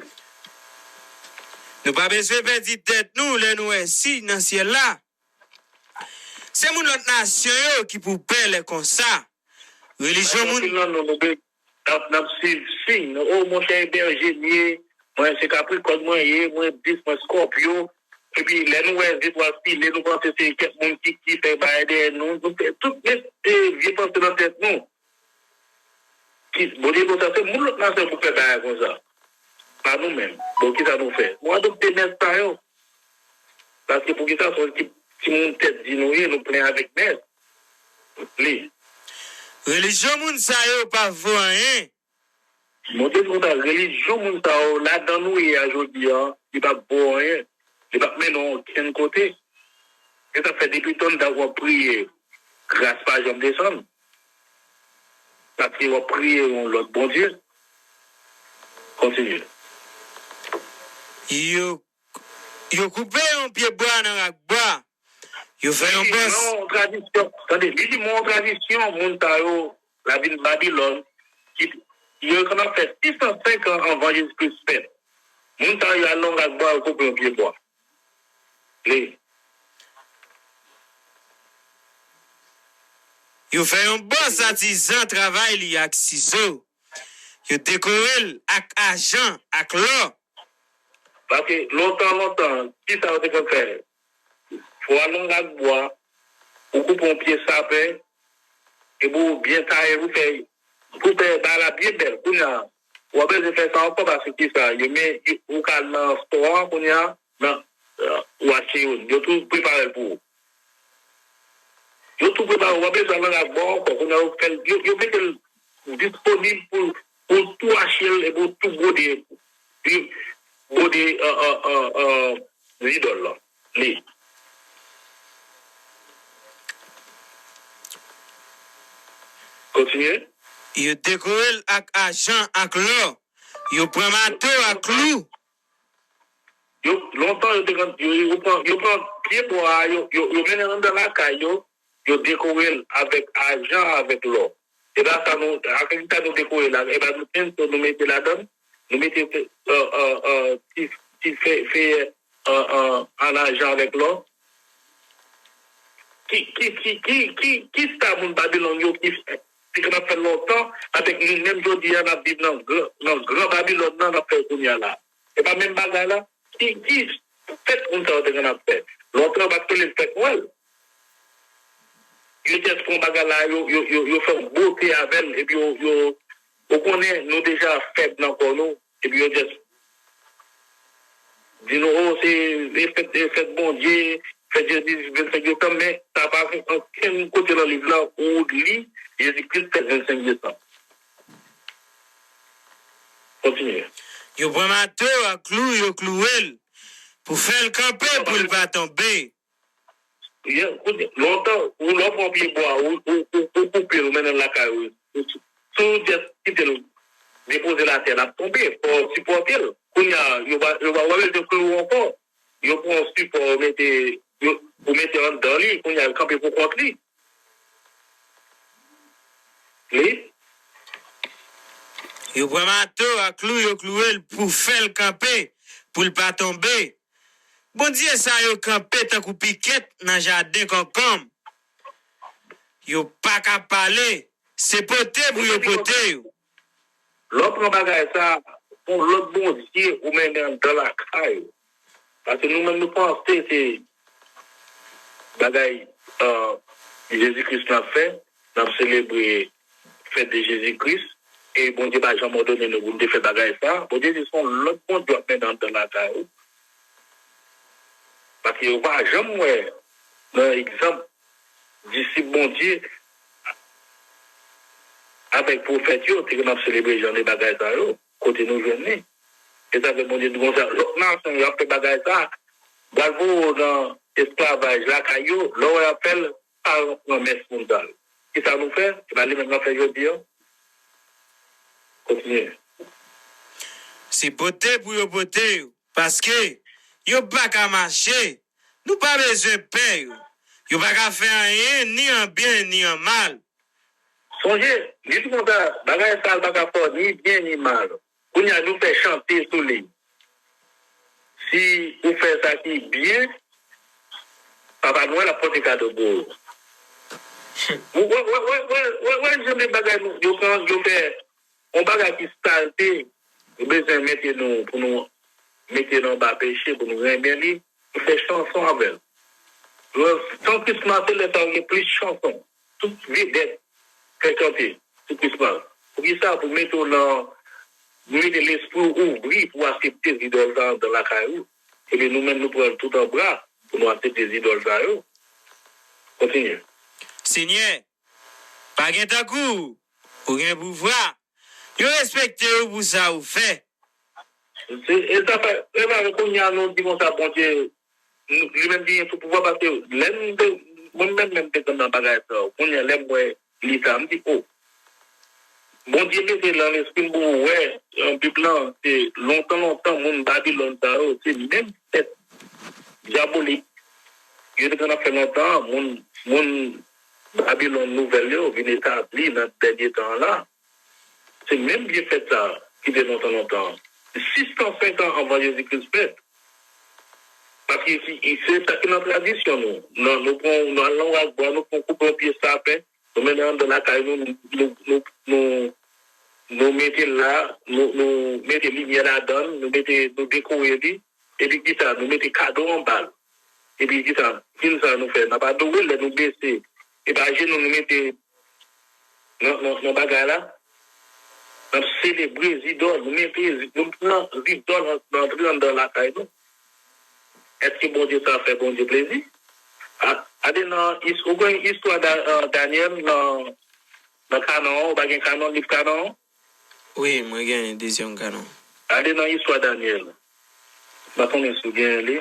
Nou pa bezwen pèdi tèt nou lè nou wè siy nan syèl la. Se moun lòt nasyon yo ki pou pè lè konsa. Relijyon moun. Anpil nan nou, nou be-, n ap, n ap suiv siy. O, monchè, e bèje m ye, mwen se Kaprikòn mwen ye, mwen bis, mwen Skòpyo. Epi lè nou wè zetwal file, nou panse se kèk moun ki, ki fè bagay dèyè nou. Nou fè tout met, e, vye panse nan tèt nou. Ki, Bondye konsa, se moun lòt nasyon pou fè bagay konsa. Pa nou menm. Bon, kisa nou fè? Nou adopte mès sa yo. Paske poukisa se yon ti, timoun tèt di nou ye, nou plen avèk mès. Li. Relijyon moun sa yo pa vo anyen. Bondye di konsa, relijyon moun sa yo, ladan nou ye a jodi a, li p ap vo anyen. Li p ap mennen w okenn kote. Se sa k fè depi tann dat w ap priye, gras pa janm desann. Paske w ap priye yon lòt Bondye. Kontinye. Yo, yo koupe yon pye bwa nan rak bwa. Yo fè yon bòs. Nan yon tradisyon, tande, li di, nan yon tradisyon, moun sa yo, lavil Babilòn, ki, yo konn ap fè sis san senk an anvan Jezi Kris fèt. Moun sa yo al nan yon rak bwa, yo koupe yon pye bwa. Li. Yo fè yon bòs atizan travay li ak sizo. Yo dekore l ak ajan, ak lò. Paske lontan, lontan, kisa yo te konn fè? Fò w al nan rak bwa, ou koupe yon pye sapen, epi w byen taye l, ou fè, ou fè bagay la byen bèl. Kounye a, w ap bezwen fè sa ankò paske kisa? Yo men, yo, ou ka al nan stò a, kounye a, nan, ou achte youn. Yo tou prepare l pou ou. Yo tou prepare, w ap bezwen al nan rak bwa ankò. Kounye a, yo fè l, yo, yo mete l disponib pou, pou tou achte l epi w tou bwode, bwode, euh, euh, euh, euh, zidòl la. Li. Kontinye. Yo dekore l ak ajan, ak lò. Yo pran mato ak klou. Yo, lontan, yo te konn, yo, yo pran, yo pran pye bwa a, yo, yo, yo mennen l anndan lakay yo, yo dekore l avèk ajan, avèk lò. E pa sa nou, avèk sa nou dekore l la, e pa nou menm tou nou mete ladan l, nou mete, euh, euh, euh, ti, ti fè, fè, euh, euh, an ajan avèk lò. Ki, ki, ki, ki, ki, ki sa moun Babilòn yo ki fè, ki konn ap fè lontan avèk nou menm jodi a n ap viv nan gran, nan gran Babilòn nan n ap fè kounye a la? Se pa menm bagay la? Ki, ki fèt moun sa yo te konn ap fè? Lontan yo pa t rele l fèt Nwèl. Yo jis pran bagay la, yo, yo, yo, yo fè yon bote avè l, epi yo, yo, ou konnen nou deja fèb nan kò nou, epi yo jis di nou, o, se, se fèt, se fèt Bondye, fèt Jezi, vennsenk desanm, men sa pa gen okenn kote nan liv la ou li Jezi Kris fèt vennsenk desanm. Kontinye. Yo pran mato ak klou, yo klouwe l pou fè l kanpe, pou l pa tonbe. Lontan, ou lè w pran pye bwa, ou, ou, ou, ou koupe l, ou mennen l lakay ou. Si w jis kite l depoze l atè, l ap tonbe. Fò w sipòte l. Kounye a, yo va, yo va, w ap bezwen klou ankò. Yo pran yon sipò, yo mete, yo, ou mete anndan li, kounye a, l kanpe pou kont li. Li? Yo pran mato ak klou, yo klouwe l pou fè l kanpe, pou l pa tonbe. Bondye sa yo kanpe tankou pikèt nan jaden konkonm. Yo pa ka pale, se pote pou yo pote yo. Lè w pran bagay sa, yon lòt Bondye ou mennen anndan lakay ou. Paske nou menm nou panse se bagay Jezi Kris n ap fè, n ap selebre fèt de Jezi Kris, e Bondye pa janm òdone nou pou n te fè bagay sa. Bondye di se yon lòt Bondye w ap mennen anndan lakay ou. Paske yo pa janm wè nan egzanp disip Bondye avèk pwofèt yo te konn ap selebre jan de bagay sa yo, kote nou jwenn li? E sa fè Bondye di konsa, lòt nasyon yo ap fè bagay sa, pral voye w nan esklavaj lakay yo, lè w wè y ap fè l, pa pran mès moun sa yo. Kisa nou fè? Se pa li menm n ap fè jodi a? Kontinye. Se pote pou yo pote yo, paske yo pa ka mache. Nou pa bezwen pè yo. Yo pa ka fè anyen ni an byen ni an mal. Sonje, li di konsa, bagay sa a pa ka fè w ni byen ni mal. Kounye a nou fè chante sou li. Si ou fè sa ki byen, Papa Nwèl ap pote kado pou ou. Ou wè, wè, wè, wè, wè, wè jan de bagay nou, yo pran, yo fè yon bagay ki salte, nou bezwen mete nou, pou nou mete nou anba peche, pou nou renmen li, nou fè chanson avè l. Tan Christmas, se lè sa yo gen plis chanson. Tout vedèt fè chante sou Christmas. Poukisa? Pou mete w nan, mete lespri w ouvri pou w aksepte zidòl sa anndan lakay ou. Ebyen nou menm nou pran l tout an bra pou nou aksepte zidòl sa yo. Kontinye. Senyè, pa gen tankou w, ou gen pouvwa. Yo respekte w pou sa ou fè. Se, e sa fè, e sa fè kounye a nou di konsa Bondye, li menm ki gen tout pouvwa, paske lè m te, mwen menm menm te konn nan bagay sa yo. Kounye a lè m wè li sa, m di, o, Bondye mete nan lespri m pou wè, nan Bib lan, se lontan, lontan, moun Babilòn sa yo, se menm fèt dyabolik yo te konn ap fè lontan, moun, moun Babilòn nouvèl yo vin etabli nan dènye tan an la. Se menm vye fèt sa ki te lontan, lontan an. Sis san senk an anvan Jezi Kris fèt. Paske se sa ki nan tradisyon nou. Nan, nou pran, nou al nan Wakbwa, nou pran koupe yon pye sapen, nou mennen anndan lakay nou, nou, nou, nou, nou mete l la, nou, nou mete limyè ladan l, nou mete, nou dekore li, epi kisa, nou mete kado anba l. Epi kisa, fin sa nou fè, n ap adore lè nou bese, epi ajenou nou mete nan, nan, nan bagay la, n ap selebre zidòl, nou mete, nou pran zidòl, nou antre anndan lakay nou. Èske Bondye sa fè Bondye plezi? A, ale nan, ou gen istwa Danyèl nan, nan kanon an, ou pa gen kanon, liv kanon an? Wi, mwen gen dezyèm kanon. Ale nan istwa Danyèl. M pa konnen si w gen li.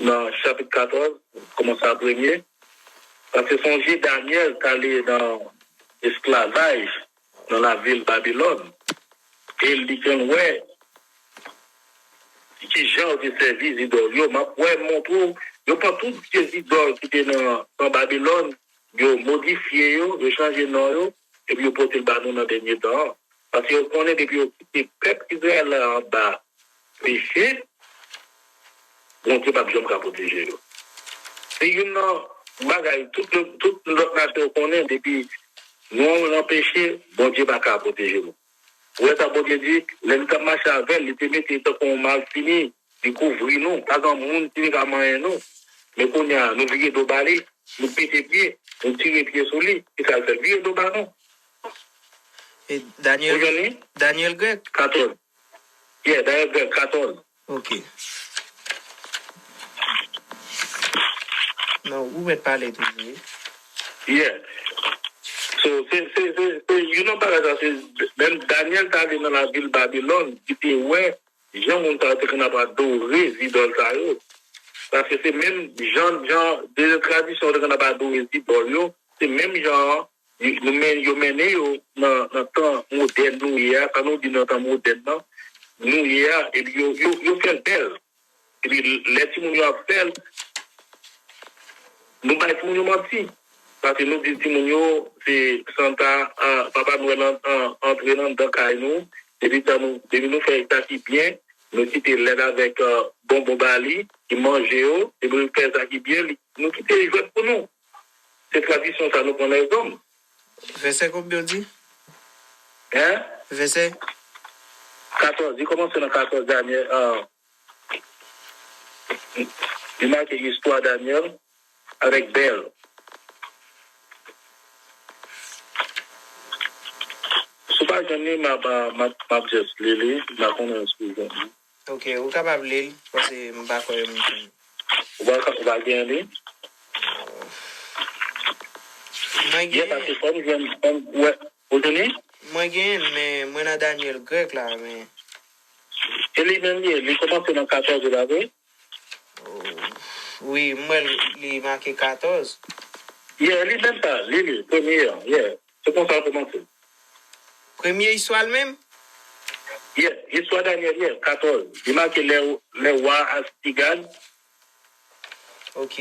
Nan chapit katòz, kòmanse a premye. Paske sonje Danyèl t ale nan esklavaj nan lavil Babilòn. E li te wè ki jan yo te sèvi zidòl yo. M ap wè, montre w, yo pran tout vye zidòl ki te nan, nan Babilòn, yo modifye yo, yo chanje non yo, epi yo pote l ba nou nan dènye tan an. Paske yo konnen depi yo kite pèp Izrayèl la anba peche, Bondye p ap janm ka pwoteje yo. Se youn nan bagay tout, tout lòt nasyon yo konnen, depi nou nan peche, Bondye pa ka pwoteje nou. Ou wè sa Bondye di, lè li t ap mache avè l, li te mete l tankou yon malfini, li kouvri nou, pa gen moun ki te ka manyen nou. Men kounye a, nou vire do ba li, nou pete pye, nou tire pye sou li, e sa l fè l vire do ba nou. E Danyèl, Danyèl grèk? Katòz. Yeah, Danyèl grèk, katòz. Ok. Non, ou mèt pale toujou. Yeah. So, se, se, se, se, you know, bagay sa, se, menm Danyèl t ale nan lavil Babilòn, li te wè jan moun sa yo te konn ap adore zidòl sa yo. Paske se menm jan, jan de tradisyon yo te konn ap adore zidòl yo, se menm jan an, yo, yo men-, yo mennen yo nan, nan tan modèn nou ye a, sa nou di nan tan modèn nan, nou ye a, epi yo, yo, yo fè l bèl. Epi lè timoun yo ap fè l, nou bay timoun yo manti. Paske nou di timoun yo, se Santa, ah, Papa Nwèl an, an, antre nan anndan kay nou. Depi tan nou, depi nou fè sa ki byen, nou kite lèd avèk, ah, bonbon ba li, li manje yo. Depi nou fè sa ki byen, li, nou kite li jwèt pou nou. Se tradisyon sa nou pran lèzòm. Vèsè konbyen w di? Hein? Vèsè? Katòz. Li kòmanse nan katòz Danyèl, ah, li make istwa Danyèl avèk bèl. Si w pa jwenn li, m ap, m ap, m ap just li li. M pa konnen si w jwenn li. Ok, ou kapab li l, paske m pa kwè m jwenn. Ou pa, ou pa gen li? Mwen gen. Ye, paske fò m jwenn, fò m, wè, ou jwenn li? Mwen gen, men mwen nan Danyèl grèk la, men. E li menm li ye, li kòmanse nan katòz la, vre? Wi, m wè li make katòz. Yeah, li menm sa, li, li, premye an, yeah. Se konsa l kòmanse. Premye istwa l menm? Yeah, istwa Danyèl, yeah, katòz. Li make lè, lè wa Astigad. Ok.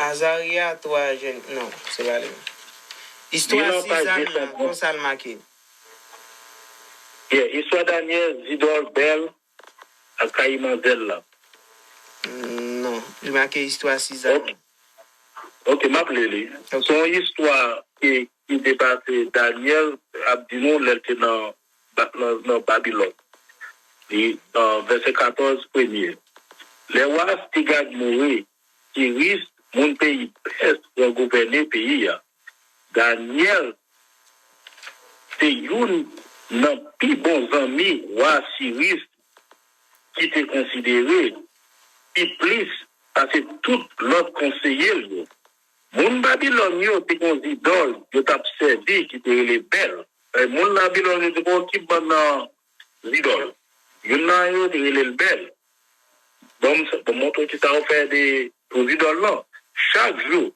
Azarya, twa jèn, non, se pa li menm. Istwa sizam nan, konsa l make. Yeah, istwa Danyèl, zidòl, bèl, ak kay manzèl la. Non, li make istwa sizam. Ok, ok, m ap li li. Ok. Se yon istwa ki, ki te pase Danyèl ap di nou lè l te nan, nan, nan Babilòn. Li, nan vèsè katòz, premye. Lè wa Astigad mouri, Siris, moun peyi Pès, pran gouvène peyi a. Danyèl se youn nan pi bon zanmi wa Siris ki te konsidere pi plis pase tout lòt konseye l yo. Moun Babilòn yo te gen yon zidòl yo t ap sèvi ki te rele Bèl. E, moun Babilòn yo te gen yon kip bann nan zidòl. Youn nan yo te rele l Bèl. Bon, m, bon, montre ki sa yo fè de, pou zidòl lan. Chak jou,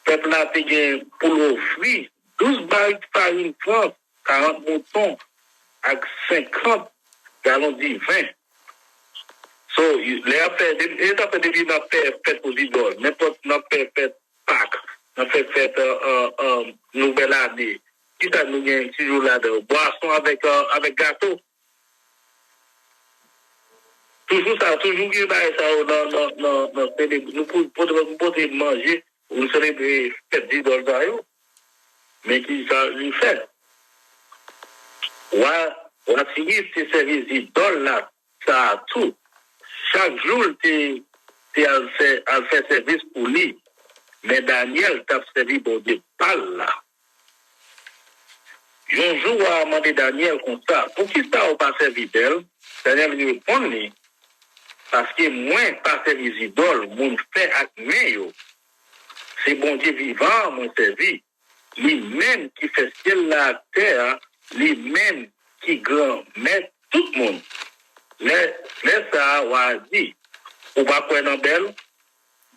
pèp la te gen pou l ofri douz barik farin frans, karant mouton ak senkant galon diven. So, lè y ap fè, e sa fè depi n ap fè fèt pou zidòl, nenpòt n ap fè fèt Pak, n ap fè fèt, euh, euh, euh, Nouvèl Ane. Kisa nou gen toujou ladan? Bwason avèk, euh, avèk gato. Toujou sa, toujou gen bagay sa yo nan, nan, nan, nan selebre. Nou pou, pote, nou pote manje, nou selebre fèt zidòl sa yo. Men ki sa li fè? Wa, wa Siris te sèvi zidòl la sa a tou. Chak jou, l te, te al fè, al fè sèvis pou li. Men Danyèl t ap sèvi Bondye pa l la. Yon jou, wa a mande Danyèl konsa, poukisa w pa sèvi Bèl? Danyèl reponn li, paske mwen pa sèvi zidòl moun fè ak men yo. Se Bondye vivan an mwen sèvi, li menm ki fè syèl la ak tè a, li menm ki Granmèt tout moun. Lè, lè sa a, wa a di, ou pa kwè nan Bèl?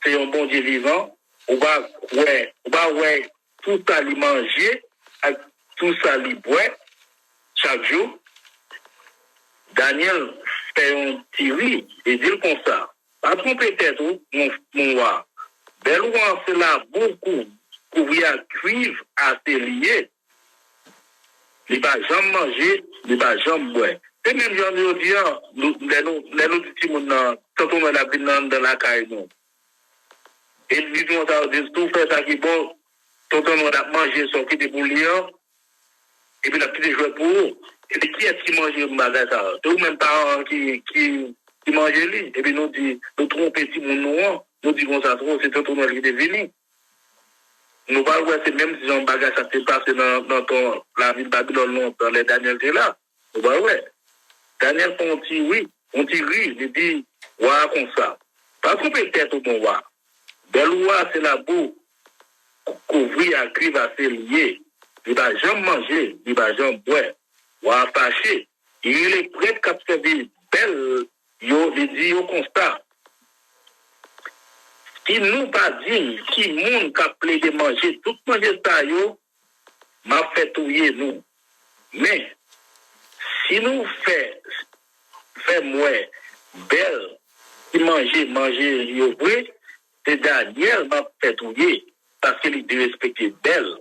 Se yon Bondye vivan. Ou pa kwè, ou pa wè tou sa li manje ak tou sa li bwè chak jou? Danyèl fè yon ti ri e di l konsa, pa twonpe tèt ou, mon, mon wa. Bèl ou an se labou kou, kouvri ak kuiv ase li ye. Li pa janm manje, li pa janm bwè. Se menm jan jodi a, nou, lè nou, lè nou di timoun nan, tonton Nwèl ap vin nan anndan lakay nou. E li di konsa, yo di, si w fè sa ki bon, tonton Nwèl ap manje sa w kite pou li an, epi l ap kite jwèt pou ou. Epi kiyès ki manje bagay sa a? Se ou menm paran an ki, ki, ki manje li. Epi nou di, nou twonpe timoun nou an, nou di konsa, se tonton Nwèl ki te vini. Nou pral wè se menm jan bagay sa te pase nan, nan tan lavil Babilòn lontan, lè Danyèl te la. Nou pral wè. Danyèl fè yon ti ri, yon ti ri, li di wa a konsa, pa twonpe tèt ou, mon wa. Bèl ou a se labou kou-, kouvri ak kuiv ase li ye. Li pa janm manje, li pa janm bwè. Wa a fache. Li rele prèt k ap sèvi bèl yo, li di yo konsa, Si nou pa di m ki moun k ap plede manje tout manje sa yo, m ap fè touye nou. Men, si nou fè, fè m wè bèl ki manje manje yo vre, se Daniel m ap fè touye, paske li derespekte bèl.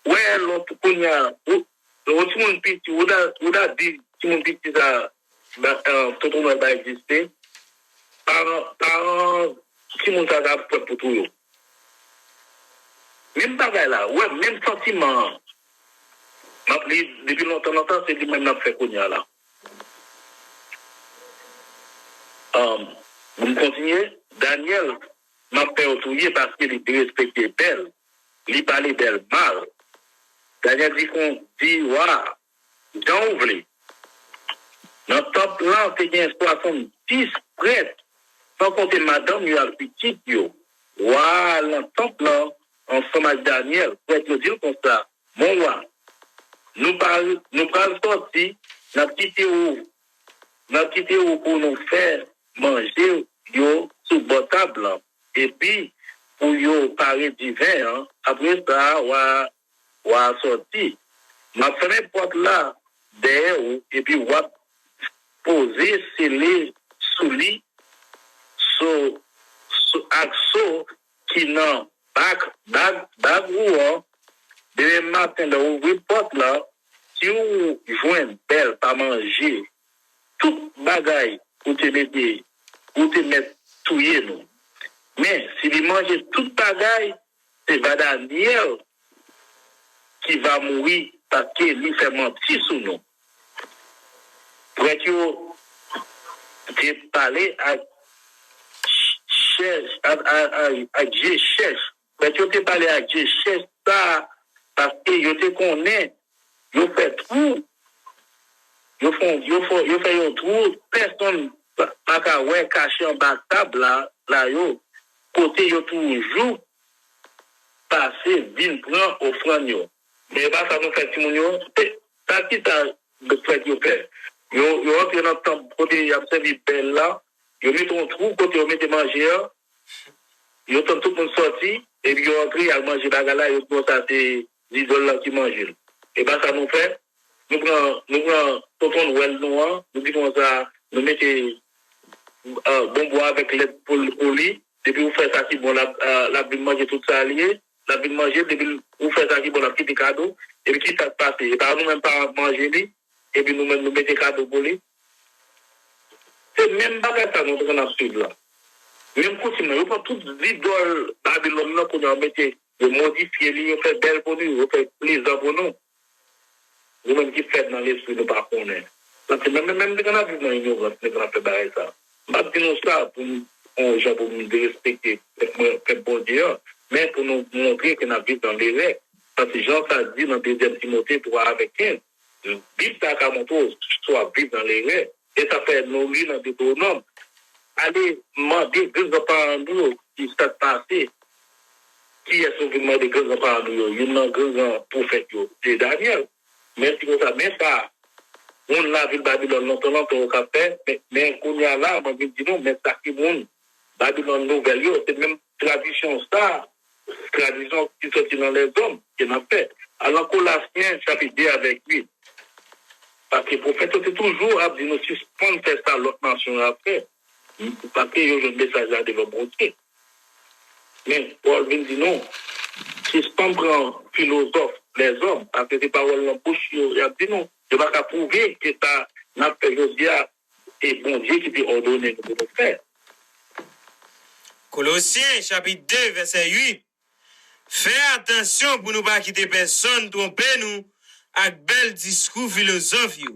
Wè, lòt kounye a, ou, lè yon timoun piti, ou ta, ou ta di timoun piti sa, ba, eh, tonton Nwèl pa egziste, paran, paran timoun sa ta ap pran pou tou yo. Menm bagay la, wè, menm santiman an. M ap li depi lontan, lontan, se li menm n ap fè kounye a la. Um, pou m kontinye, Daniel, m ap fè yo touye paske li derespekte bèl, li pale bèl mal. Daniel di kon, di wa, jan w vle. Nan tanp lan, te gen swasanndis prèt, san konte madanm yo ak pitit yo. Wa a al nan tanp lan ansanm ak Daniel. Prèt yo di l konsa, mon wa, nou pa, nou pral sòti, n ap kite ou, n ap kite ou pou nou fè manje yo sou bò tab lan, epi pou yo pare diven an. Apre sa, wa, wa a sòti. M ap fèmen pòt la dèyè ou, epi w ap poze sele sou li, so, so, ak so ki nan bak, bag, bag ou an. Demen maten, lè w ouvri pòt la, si w jwenn bèl pa manje tout bagay ou te mete, ou te mèt touye nou. Men, si li manje tout bagay, se va Daniel ki va mouri paske li fè manti sou nou. Prèt yo te pale ak chèch, ak, ak, ak, ak je chèch. Prèt yo te pale ak je chèch sa a paske yo te konnen yo fè twou, yo fè, yo fè, yo fè yon twou, pèsonn pa, pa ka wè kache anba tab la, la yo, kote yo toujou pase vin pran ofrann yo. Men e pa sa nou fè timoun yo. Se, sa ki sa prèt yo fè? Yo, yo antre nan tanp kote y ap sèvi bèl la, yo mete yon twou kote yo mete manje an, yo tann tout moun sòti, epi yo antre, y al manje bagay la, yo di konsa se zidòl la ki manje l. E pa sa nou fè? Nou pran, nou pran tonton Nwèl nou an, nou di konsa, nou mete, ah, bonbon avèk lèt pou, pou li. Depi ou fè sa ki bon, l ap, ah, l ap vin manje tout sa li ye. L ap vin manje, depi ou fè sa ki bon, l ap kite kado. Epi ki sa k pase? E pa nou menm paran k manje li, epi nou menm nou mete kado pou li? Se menm bagay sa nou t ann ap swiv la. Menm koutim nan, yo pran tout zidòl Babilòn nan, kounye a yo mete, yo modifye li, yo fè bèl pou nou, yo fè plezan pou nou. Nou menm ki fèb nan lespri, nou pa konnen. Paske menm, menm, menm te konn ap viv nan inyorans, te konn ap fè bagay sa. M p ap di nou sa pou m, yon jan pou m derespekte pèp mwen, pèp Bondye an, men pou nou montre ke n ap viv nan lerè. Paske jan sa di nan dezyèm Timote twa avèk kenz, Bib sa ka montre w si w ap viv nan lerè. E sa fè nou li nan Detewonòm, ale mande granzanparan nou yo ki sa k pase. Kiyès nou vin mande granzanparan nou yo? Youn nan gran gran pwofèt yo, se Danyèl. Men di konsa, men sa moun lavil Babilòn lontan, lontan yo ka fè, men, men kounye a la, mwen vin di nou, men sa ki moun Babilòn nouvèl yo, se menm tradisyon sa, tradisyon ki soti nan lèzòm, ke n ap fè. Al nan Kolasyen, chapit de avèk uit. Paske pwofèt yo te toujou ap di nou sispann fè sa lòt nasyon yo ap fè. Paske yo jwenn mesaj la devan Bondye. Men, Pòl vin di nou, sispann pran filozòf lèzòm, paske se pawòl nan bouch yo, y ap di nou. Yo pa ka pwouve ke sa n ap fè jodi a, e Bondye ki te òdone nou pou nou fè. Kolosyen, chapit de, vèsè uit. Fè atansyon pou nou pa kite pèsonn twonpe nou ak bèl diskou filozòf yo,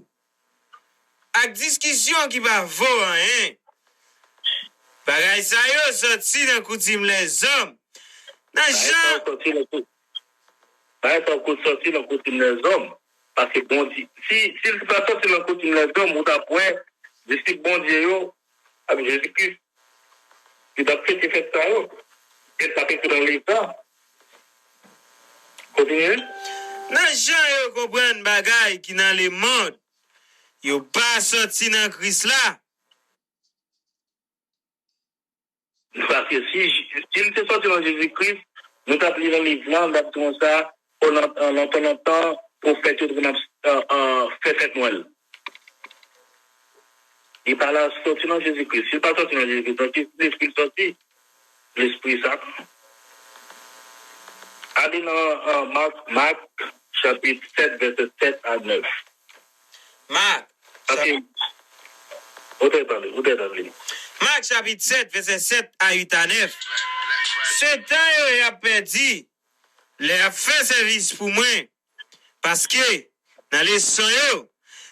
ak diskisyon ki pa vo anyen. Bagay sa yo sòti nan koutim lèzòm. Nan jan. Bagay sa yo sòti nan koutim lèzòm. Paske Bondye, si, si l te pa sòti nan koutim lèzòm, ou t ap wè disip Bondye yo ak Jezi Kris ki t ap fete fèt sa yo. E sa te ekri nan Liv la. Kontinye. Nan jan yo konprann bagay ki nan lemonn, yo pa sòti nan Kris la. Paske si, si l te sòti nan Jezi Kris, nou t ap li nan liv la, n t ap di konsa, o, nan, nan tan lontan, pwofèt yo te konn ap, euh, euh, fè fèt Nwèl. Li pa la sòti nan Jezi Kris. Si l pa sòti nan Jezi Kris, nan ki lespri l sòti? Lespri Satan. Ale nan, euh, Mak, Mak, chapit sèt, vèsè sèt a nèf. Mak, Ok. chapit Ou te tande, ou te tande. Mak chapit sèt, vèsè sèt a uit a nèf. Se tan yo y ap pèdi, lè y ap fè sèvis pou mwen, paske nan leson yo,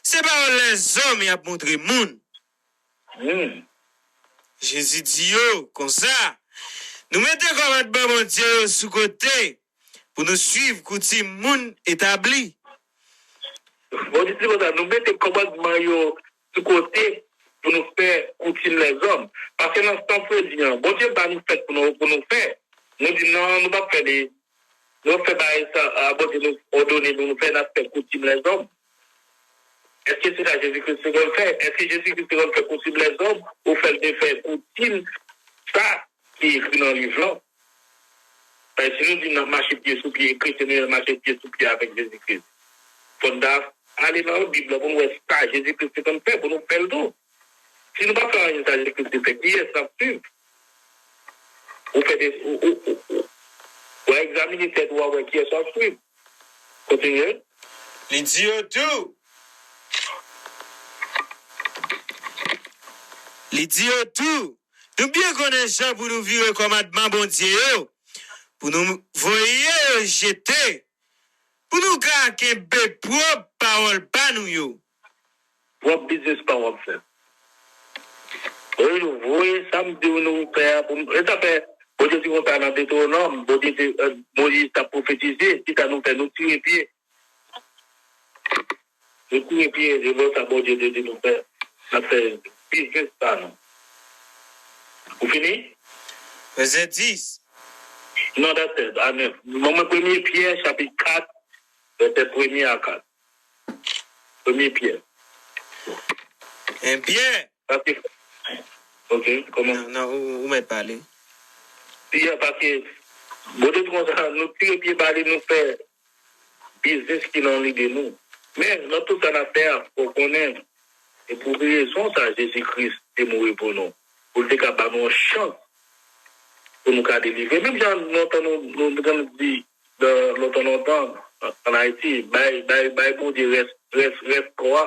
se pawòl lèzòm y ap montre moun. Hmm. Jezi di yo konsa, nou mete kòmandman Bondye yo sou kote pou nou swiv koutim moun etabli. Bondye di konsa, nou mete kòmandman yo sou kote pou nou fè koutim lèzòm. Paske nan sans fredi an, Bondye ba nou fèt pou nou, pou nou fè. Nou di non, nou p ap fè li. Nou fè bagay sa a Bondye nou òdone nou, nou fè, n ap fè koutim lèzòm. Èske se sa Jezi Kris te konn fè? Èske Jezi Kris te konn fè koutim lèzòm? Ou fè l te fè koutim sa ki ekri nan liv lan? Paske si nou di n ap mache pye sou pye, kretyen nou ye, n ap mache pye sou pye avèk Jezi Kris. Fò n ta ale nan Bib la pou n wè sa Jezi Kris te konn fè, pou nou fè l tou. Si nou pa fè anyen sa Jezi Kris te fè, kiyès n ap swiv? Ou fè de, ou, ou, ou, ou, w a egzamine tèt ou, w a wè kiyès w ap swiv. Kontinye. Li di yo tou. Li di yo tou, nou byen konnen jan pou nou vire kòmandman Bondye yo, pou nou voye yo jete, pou nou ka kenbe pwòp pawòl pa nou yo. Pwòp biznis pa w ap fè. Wi, nou voye sa m di w nou fè a pou m. E sa fè, Bondye di konsa nan Detewonòm, Bondye di, euh, Moyiz t ap pwofetize, kisa nou fè? Nou tire pye. Nou tire pye devan sa Bondye te di nou fè. N ap fè biznis pa nou. Ou fini? Vèsè dis. Non, that's it. Amen. Ban mwen Premye Pyè, chapit kat, vèsè premye a kat. Premye Pyè. Ebyen. Paske, ok, kòman? Non, non, ou, ou mèt pale. Pyè, paske, Bondye di konsa, nou tire pye ba li, nou fè biznis ki nan lide nou. Men, nan tout sa n ap fè a, fò w konnen, e pou rezon sa, Jezi Kris te mouri pou nou. Pou l te ka ba nou yon chans, pou nou ka delivre. Menm jan lontan nou, nou, nou te konn di, nan lontan, lontan, an Ayiti, bay, bay, bay Bondye rès, rès, rès kò a.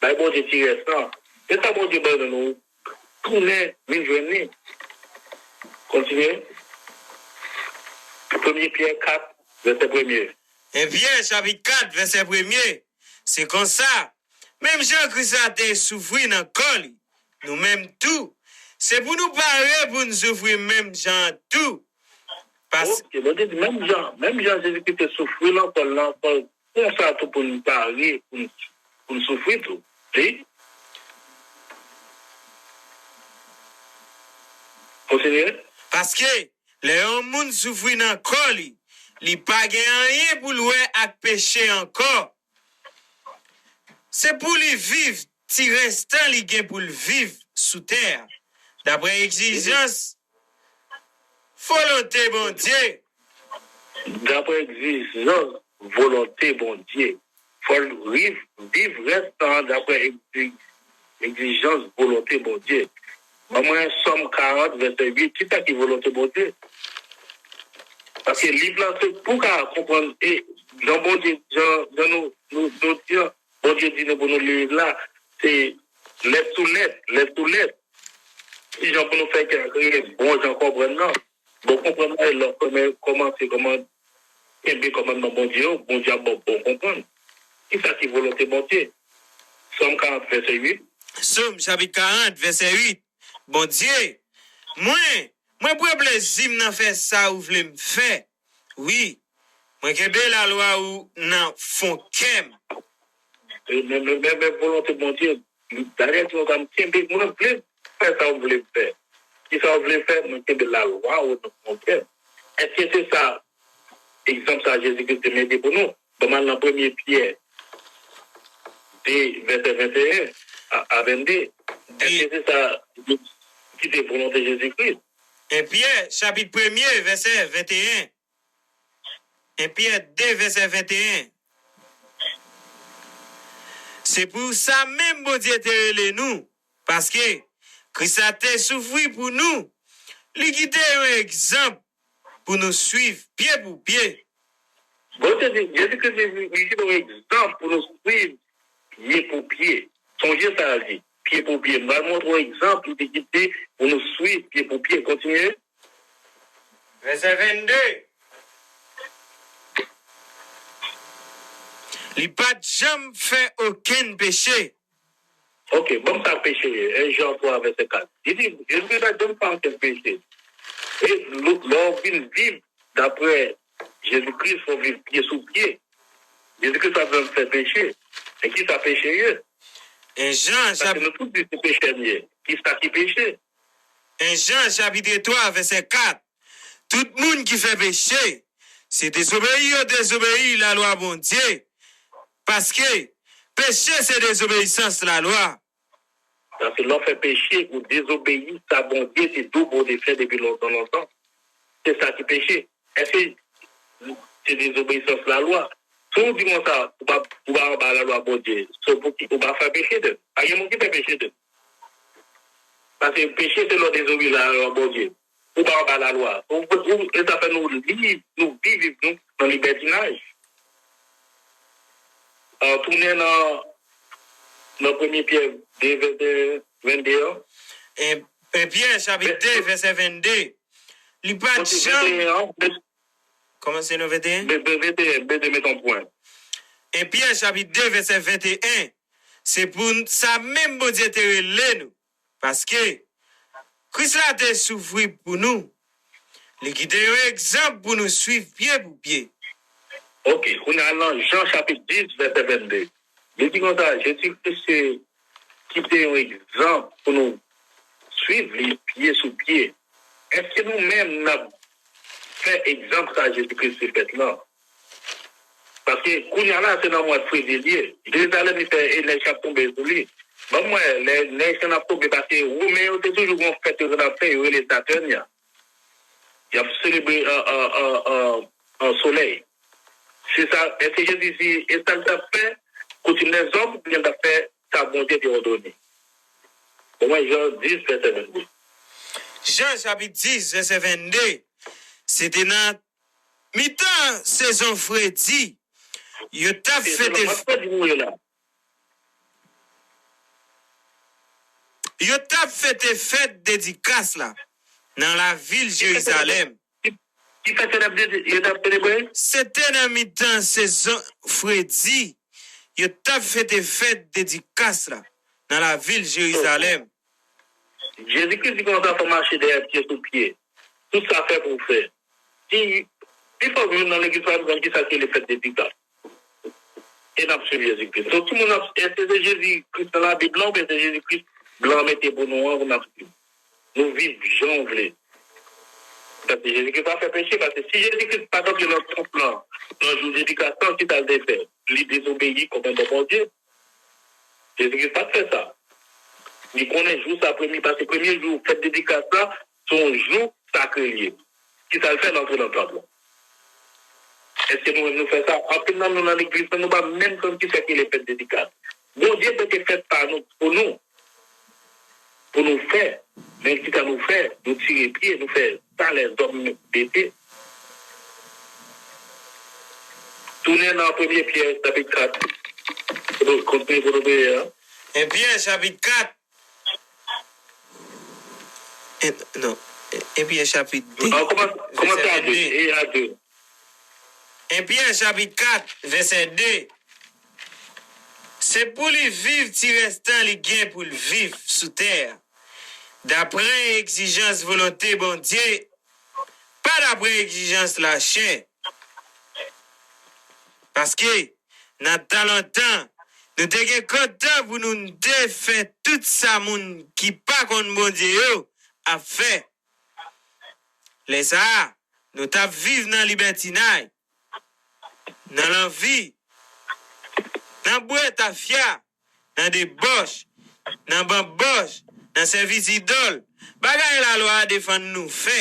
Bay Bondye ti rès lan. Se sa Bondye ban nou. Tounen, vin jwenn li. Kontinye. Premye Pyè kat, vèsè premye. Ebyen, chapit kat, vèsè premye. Se konsa, menm jan Kris la te soufri nan kò li, nou menm tou, se pou nou pare pou n soufri menm jan an tou. Pas- Ok, Bondye di menm jan, menm jan Jezi Kris te soufri nan kò l, nan kò l, konsa tou pou n pare, pou n, pou n soufri tou. Wi. Kontinye. Paske, lè yon moun soufri nan kò li, li pa gen anyen pou l wè ak peche ankò. Se pou li viv ti rès tan li gen pou l viv sou tè a, dapre egzijans volonte Bondye. Dapre egzijans volonte Bondye. Fò l viv, viv rès tan an dapre egzi-, egzijans volonte Bondye. Ban mwen Sòm karant, vèsè uit. Kisa ki volonte Bondye? Paske liv la, se pou w ka konprann, e jan Bondye, jan, jan nou, nou, nou di an, Bondye di nou pou nou li liv la, se lèt sou lèt, lèt sou lèt. Ki jan pou nou fè kreye bon jan konprann nan? Bon konprann nan, e lè w kòman, kòmanse, kòman kenbe kòmandman Bondye yo, Bondye ap ba w bon konprann. Kisa ki volonte Bondye? Sòm karant, vèsè uit. Sòm, chapit karant, vèsè uit. Bondye, mwen, mwen pran plezi m nan fè sa ou vle m fè. Wi, mwen kenbe lalwa ou nan fon kè m. E men, men, men, men volonte Bondye, Daniel di konsa, m kenbe, mwen vle fè sa ou vle m fè. Kisa ou vle fè, mwen kenbe lalwa ou nan fon kè m. Èske se sa, egzanp sa Jezi Kris te mete pou nou? Ban m al nan Premye Pyè de, vèsè venteyen a, a vennde. Èske se sa, ki te volonte Jezi Kris. En Pyè, chapit premye, vèsè venteyen. En Pyè de, vèsè venteyen. Se pou sa menm Bondye te rele nou, paske Kris la te soufri pou nou. Li kite yon egzanp pou nou swiv pye pou pye. Bondye di, Jezi Kris li, li kite yon egzanp pou nou swiv pye pou pye. Sonje sa l di, pye pou pye. M pral montre w egzanp li te kite pou nou swiv pye pou pye. Kontinye. Vèsè vennde. Li pa t janm fè okenn peche. Ok, ban m sa peche ye. En Jan twa, vèsè kat. Li di, Jezi pa t janm fè okenn peche. E lè, lè w vin viv daprè Jezi Kris, fò w viv pye sou pye. Jezi Kris pa t janm fè peche. E ki sa peche ye? En Jan, paske chapit nou tout di se pechè n ye. Ki sa ki peche? En Jan, chapit twa, vèsè kat. Tout moun ki fè peche, se dezobeyi yo dezobeyi lalwa Bondye. Paske peche se dezobeyisans lalwa. Paske lè w fè peche, ou dezobeyi sa Bondye te di w pou w te fè depi lontan, lontan. Se sa ki peche. Èske se dezobeyisans lalwa? Si w di konsa, ou pa, ou pa anba lalwa Bondye, se pou ki ou pa fè peche de. Pa gen moun ki fè peche de. Paske peche se lè w dezobeyi lalwa Bondye. Ou pa anba lalwa. Ou, ou, e sa fè nou li, nou viv, viv nou nan libètinaj. An tounen nan, nan premye Pyè de, vennde, vennde an. En, en Pyè chapit de, vèsè vennde. Li pa t janm. Venteyen an, kòmanse nan venteyen? Venteyen, venteyen, met yon pwen. En Pyè chapit de, vèsè venteyen. Se pou sa menm Bondye te rele nou. Paske Kris la te soufri pou nou. Li kite yon egzanp pou nou swiv pye pou pye. Ok, kounye a nan Jan chapit dis, vèsè vennde. Li di konsa, Jezi Kris se kite yon egzanp pou nou swiv li pye sou pye. Èske nou menm n ap fè egzanp sa Jezi Kris te fèt lan? Paske kounye a la, se nan mwa fredi l ye. Jerizalèm, li fè, e nèj ap tonbe sou li. Ban m wè, lè nèj lan ap tonbe, paske Women yo te toujou gen yon fèt yo konn ap fè, yo rele Saturnia. Y ap selebre an, an, an, an, an solèy. Se sa, èske Jezi di, e sa l t ap fè, koutim lèzòm, oubyen l t ap fè sa Bondye te òdone? Bon, mwen, Jan dis, vèsè vennde. Jan chapit dis, vèsè vennde. Se te nan mitan sezon fredi, yo t ap fete, yo t ap fete fèt dedikas la nan lavil Jerizalèm. Ki, ki fèt yo t ap de-, yo t ap selebre? Se te nan mitan sezon fredi, yo t ap fete fèt dedikas la nan lavil Jerizalèm. Jezi Kris di konsa, fò w mache dèyè pye sou pye. Tout sa fè pou w fè. Si, si fò w vin nan legliz, pa konn kisa ki rele fèt dedikas. E n ap swiv Jezi Kris. Donk, timoun, n ap, èske se Jezi Kris nan Labib lan, oubyen se Jezi Kris blan mete pou nou an, pou n ap swiv? Nou viv jan w vle. Paske Jezi Kris pa fè peche, paske si Jezi Kris pa t antre nan tanp lan, nan jou dedikas lan, kisa l te fè? Li dezobeyi kòmandman Bondye. Jezi Kris pa t fè sa. Li konnen jou sa premye, paske premye jou fèt dedikas la, se yon jou sakre l ye. Kisa l fè? L antre nan tanp lan. Èske nou menm nou fè sa? Anpil nan nou nan legliz lan, nou pa menm konn kisa ki rele fèt dedikas. Bondye mete fèt pa nou, pou nou, pou nou fè. Men kisa nou fè? Nou tire pye, nou fè sa lèzòm mete. Tounen nan premye Pyè, chapit kat. Kontinye kote w te ye a. En Pyè, chapit kat. En, non, en Pyè, chapit de. An, kòmanse, kòmanse a de, vèsè vennde. E a de. En Pyè, chapit kat, vèsè de. Se pou li viv ti rès tan li gen pou l viv sou tè a, daprè egzijans volonte Bondye, pa daprè egzijans lachè. Paske, nan tan lontan, nou te gen kontan pou nou te fè tout sa moun ki pa konn Bondye yo ap fè. Lè sa a, nou t ap viv nan libètinay, nan lanvi, nan bwè tafya, nan debòch, nan banbòch, nan sèvis idòl. Bagay lalwa a defann nou fè.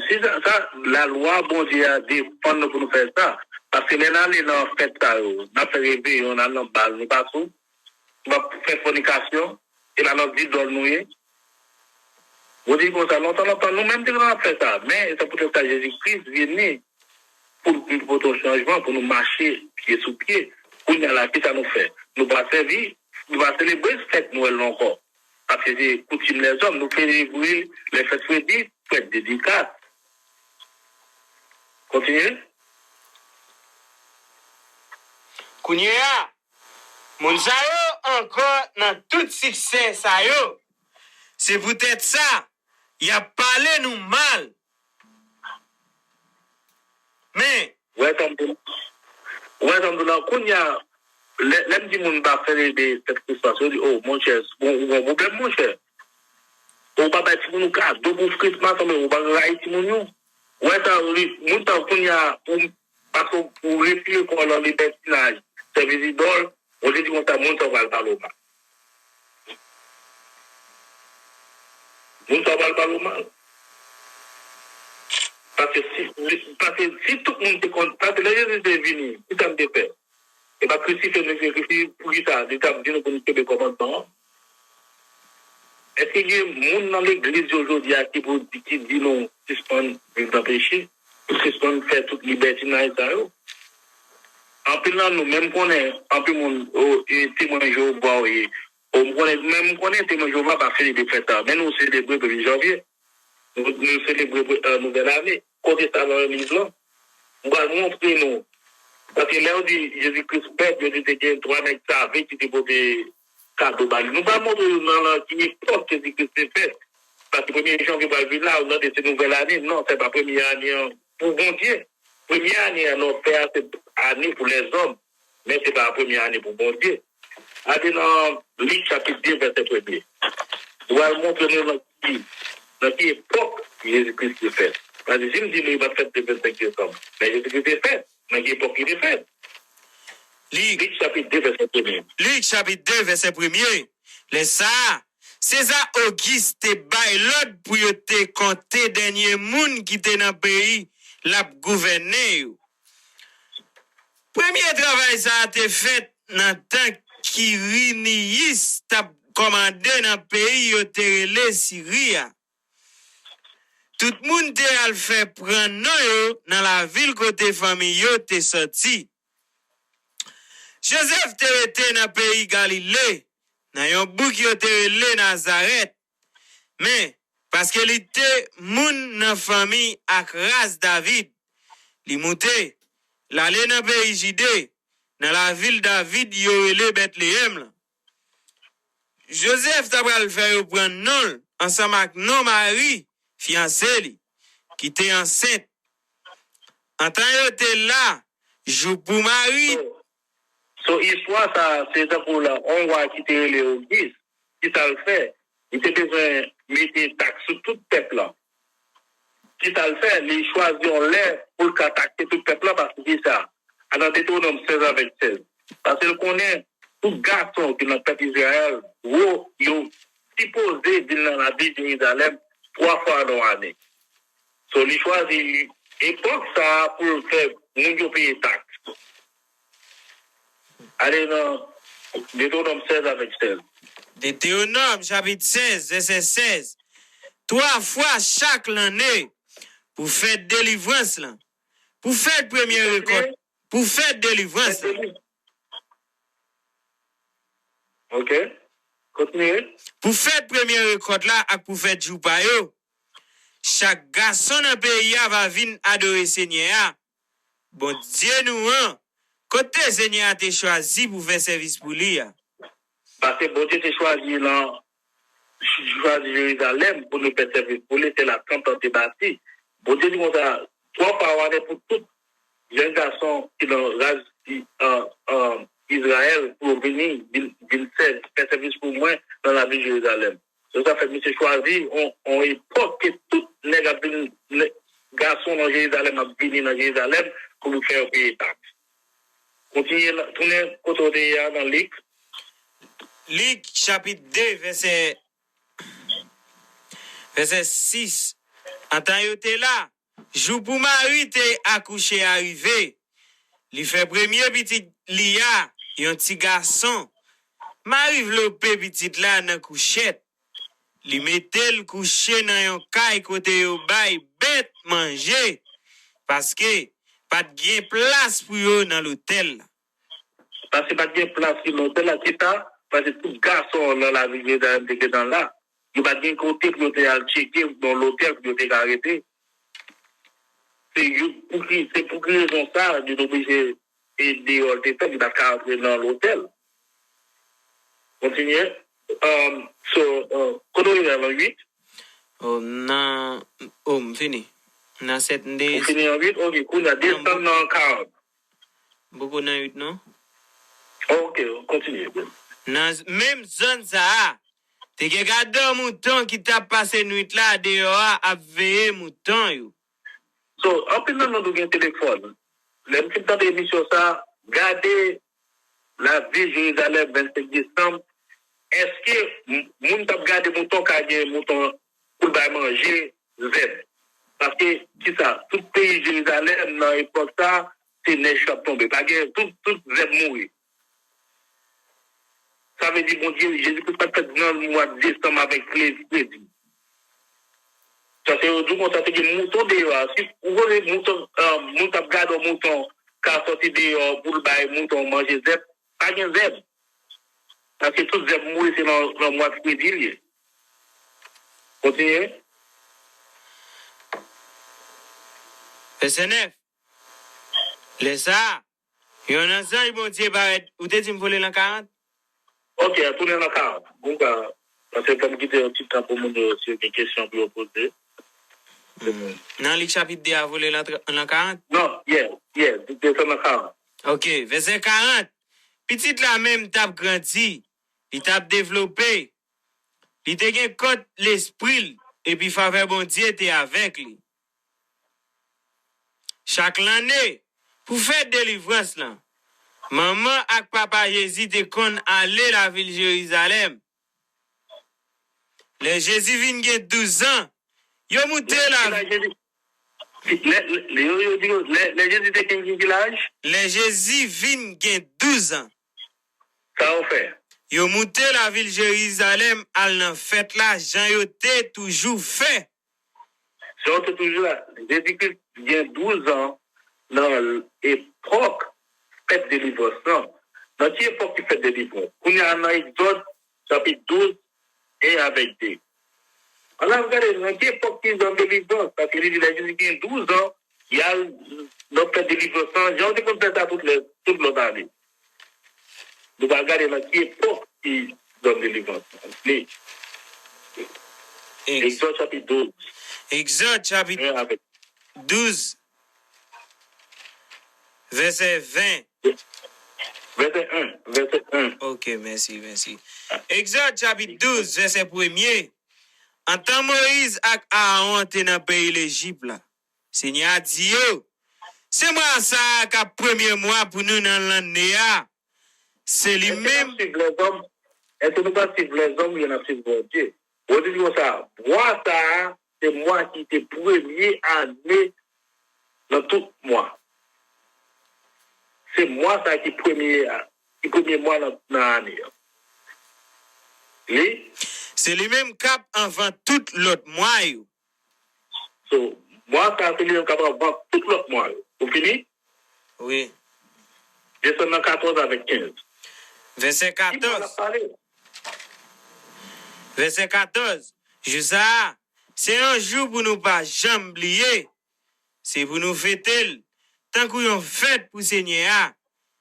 Si sa, sa lalwa Bondye a defann nou pou nou fè sa. Paske lè n ale nan fèt sa yo, n ap fè reveyon, n al nan bal, nou pa sou, n ap fè fònikasyon, e la nan zidòl nou ye. Bondye di konsa, lontan, lontan, nou menm te konn ap fè sa. Men, e se poutèt sa Jezi Kris vini pou l vin pote yon chanjman, pou nou mache pye sou pye. Kounye a la, kisa nou fè? Nou pa sèvi, nou pa selebre fèt Nwèl la ankò. Paske se koutim lèzòm, nou selebre lè fèt fredi, fèt dedikas. Kontinye. Kounye a, moun sa yo ankò nan tout siksè sa yo. Se poutèt sa, y ap pale nou mal. Men, Wè sa m di w la. Wè sa m di w la. Kounye a, lè, lè m di moun pa selebre fèt Krismas, yo di, o, monchè, ou gen yon pwoblèm, monchè. Ou pa bay timoun ou kado pou Krismas, men ou pa rayi timoun yo. Wè sa, moun sa yo kounye a, ou, paske ou retire kò w nan libètinaj, sèvis idòl, Bondye di konsa, moun sa yo pral pale w mal. Moun sa yo pral pale w mal. Paske si, paske si tout moun te konn, paske lè Jezi te vini, ki sa l te fè? E pa krisifye nou, se krisifye poukisa? Li t ap di nou pou nou kenbe kòmandman an. Èske gen moun nan legliz yo jodi a ki pou di, ki di nou sispann viv nan peche? Sispann fè tout libètinaj sa yo? Anpil nan nou, menm konnen, anpil moun, o, e temwen Jewova yo ye. O, m konnen, menm m konnen temwen Jewova pa selebre fèt sa. Men nou selebre premye janvye. Nou, nou selebre pre- e, nouvèl ane. Kote sa nan legliz lan? M pral montre nou. Paske lè yo di Jezi Kris fèt, yo di te gen twa nèg save ki te pote kado ba li. Nou pral montre nou nan, nan ki epòk Jezi Kris te fèt. Paske premye janvye pral vin la, ou tande se nouvèl ane. Non, se pa premye ane an pou Bondye. Premye ane an nou fè a, se ane pou lèzòm. Men se pa premye ane pou Bondye. Ale nan Lik chapit de vèsè premye. Li pral montre nou nan ki, nan ki epòk Jezi Kris te fèt. Paske si m di nou li pa t fèt le vennsenk desanm, men Jezi Kris te fèt, nan ki epòk li te fèt? Lik, Lik chapit de vèsè premye. Lik chapit de vèsè premye. Lè sa a, Seza Ogis te bay lòd pou yo te konte dènye moun ki te nan peyi l ap gouvène yo. Premye travay sa a te fèt nan tan Kiriniyis t ap kòmande nan peyi yo te rele Siri a. Tout moun te al fè pran non yo nan lavil kote fanmi yo te sòti. Jozèf te rete nan peyi Galile, nan yon bouk yo te rele Nazarèt. Men, paske li te moun nan fanmi ak ras David, li moute, l ale nan peyi Jide, nan lavil David yo rele Betleyèm lan. Jozèf ta pral fè yo pran non l ansanm ak non Mari, fiyanse li, ki te ansent. Antan yo te la, jou pou Mari. So, so istwa sa, se tankou la, on wa ki te rele Ogis, ki sa l fè? Li te bezwen mete taks sou tout pèp lan. Ki sa l fè? Li chwazi yon lè pou l ka takse tout pèp lan, paske ki sa? Nan Detewonòm sèz avèk sèz. Paske l konnen tout gason ki nan pèp Izrayèl, gwo, yo sipoze vin nan lavil Jerizalèm twa fwa nan yon ane. So, li chwazi epòk sa a pou l fè moun yo peye taks. Ale nan Detewonòm sèz avèk sèz. Detewonòm chapit sèz, vèsè sèz. Twa fwa chak lanne, pou fèt delivrans lan, pou fèt premye rekòt, pou fèt delivrans lan. Ok. Kontinye. Pou fèt premye rekòt la ak pou fèt jou pa yo, chak gason nan peyi a va vin adore Senyè a, Bondye nou an, kote Senyè a te chwazi pou fè sèvis pou li a. Paske Bondye te chwazi nan, chwazi Jerizalèm pou nou fè sèvis pou li, se la tanp lan te bati. Bondye di konsa, twa fwa ane pou tout jèn gason ki nan ras, Izrayèl pou yo vini, vin, vin sè-, fè sèvis pou mwen nan lavil Jerizalèm. Se sa fè misye chwazi on, on epòk ke tout nèg ap vin, nè-, gason nan Jerizalèm ap vini nan Jerizalèm pou yo fè yo peye taks. Kontinye, tounen kote w te ye a nan Lik. Lik, chapit de, vèsè Vèsè sis. Antan yo te la, jou pou Mari te akouche a rive. Li fè premye pitit li a, yon ti gason. Mari vlope pitit la nan kouchèt. Li mete l kouche nan yon kay kote yo bay bèt manje, paske pa t gen plas pou yo nan lotèl la. Paske pa t gen plas pou lotèl la, se sa, paske tout gason nan lavil Jerizalèm te gentan la. Yo pa t gen kote pou yo te al tcheke, yon lotèl pou yo te ka rete. Se yo, pou ki, se pou ki rezon sa, yo te oblije, e deyò l te fèt, li pa t ka antre nan lotèl. Kontinye. Um, so, uh, kote w ye la, nan uit? Oh, nan, oh, m fini. Nan sèt, m de... Ou fini an uit? Ok, kounye a, desann nan karant. M poko nan uit, non. Ok, kontinye, bro. Nan z-, menm zòn sa a, te gen gadò mouton ki t ap pase nwit la deyò a, ap veye mouton yo. So, anpil nan nou nou gen telefòn. Lè m fin tande emisyon sa, gade lavil Jerizalèm vennsenk desanm, èske m-, moun k ap gade mouton ka gen mouton pou l bay manje zèb? Paske, kisa, tout peyi Jerizalèm nan epòk sa, se nèj k ap tonbe. Pa gen, tout, tout zèb mouri. Sa vle di Bondye, Jezi Kris pa t fèt nan mwa desanm avèk kle-, kredi. Paske yo di w konsa, te gen mouton deyò a. Si ou konnen mouton, euh, moun k ap gade yon mouton ka sòti deyò pou l bay mouton manje zèb, pa gen zèb. Paske tout zèb mouri, se nan, nan mwa kredi l ye. Kontinye. Vèsè nèf. Lè sa a, yon nan zanj Bondye parèt. Ou te di m vole nan karant? Ok, tounen nan karant. Bon, ka, paske fò m kite yon ti tan pou moun yo, si yo gen kesyon pou yo poze. Hmm. Nan Lik chapit de a, vole nan tra-, nan karant? Non, yeah, yeah, desann nan karant. Ok, vèsè karant. Pitit la menm t ap grandi, li t ap devlope, li te gen kòt lespri l, epi favè Bondye te avèk li. Chak lanne, pou fèt delivrans lan, manman ak papa Jezi te konn ale lavil Jerizalèm. Lè Jezi vin gen douz an, yo moute la. Lè, lè, lè, yo, yo di, lè, lè Jezi te gen ki laj? Lè Jezi vin gen douz an, sa yo fè? Yo moute lavil Jerizalèm al nan fèt la, jan yo te toujou fè. Sa yo te toujou la. Jezi Kris gen douz an nan epòk fèt delivrans lan. Nan ki epòk ki fèt delivrans? Kounye a nan Egzòd, chapit douz, en avèk de. Ann al gade nan ki epòk ki zòn delivrans, paske li di lè Jezi gen douz an, y al nan fèt delivrans lan, jan yo te konn fè sa tout lè, tout lòt ane. Nou pral gade nan ki epòk ki zòn delivrans lan. Li, Egzòd chapit douz. Egzòd chapit en avèk douz, vèsè ven. Vèsè en, vèsè en. Ok, mèsi, mèsi. Egzòd chapit douz, vèsè premye. Antan Moyiz ak Aawon te nan peyi Lejip la, Senyè a di yo, se mwa sa a k ap premye mwa pou nou nan lanne a. Se li menm. Èske nou pral swiv lèzòm? Èske nou pral swiv lèzòm oubyen n ap swiv Bondye? Bondye di konsa, mwa sa a, se mwa ki te premye ane nan tout mwa. Se mwa sa a ki premye a, ki premye mwa nan, nan ane a. Li? Se li menm k ap anvan tout lòt mwa yo. So, mwa sa a, se li menm k ap anvan tout lòt mwa yo. Ou fini? Wi. Desann nan katòz avèk kenz. Vèsè katòz. Ki mwa l ap pale? Vèsè katòz. Jou sa a, se yon jou pou nou pa janm bliye. Se pou nou fete l tankou yon fèt pou Senyè a.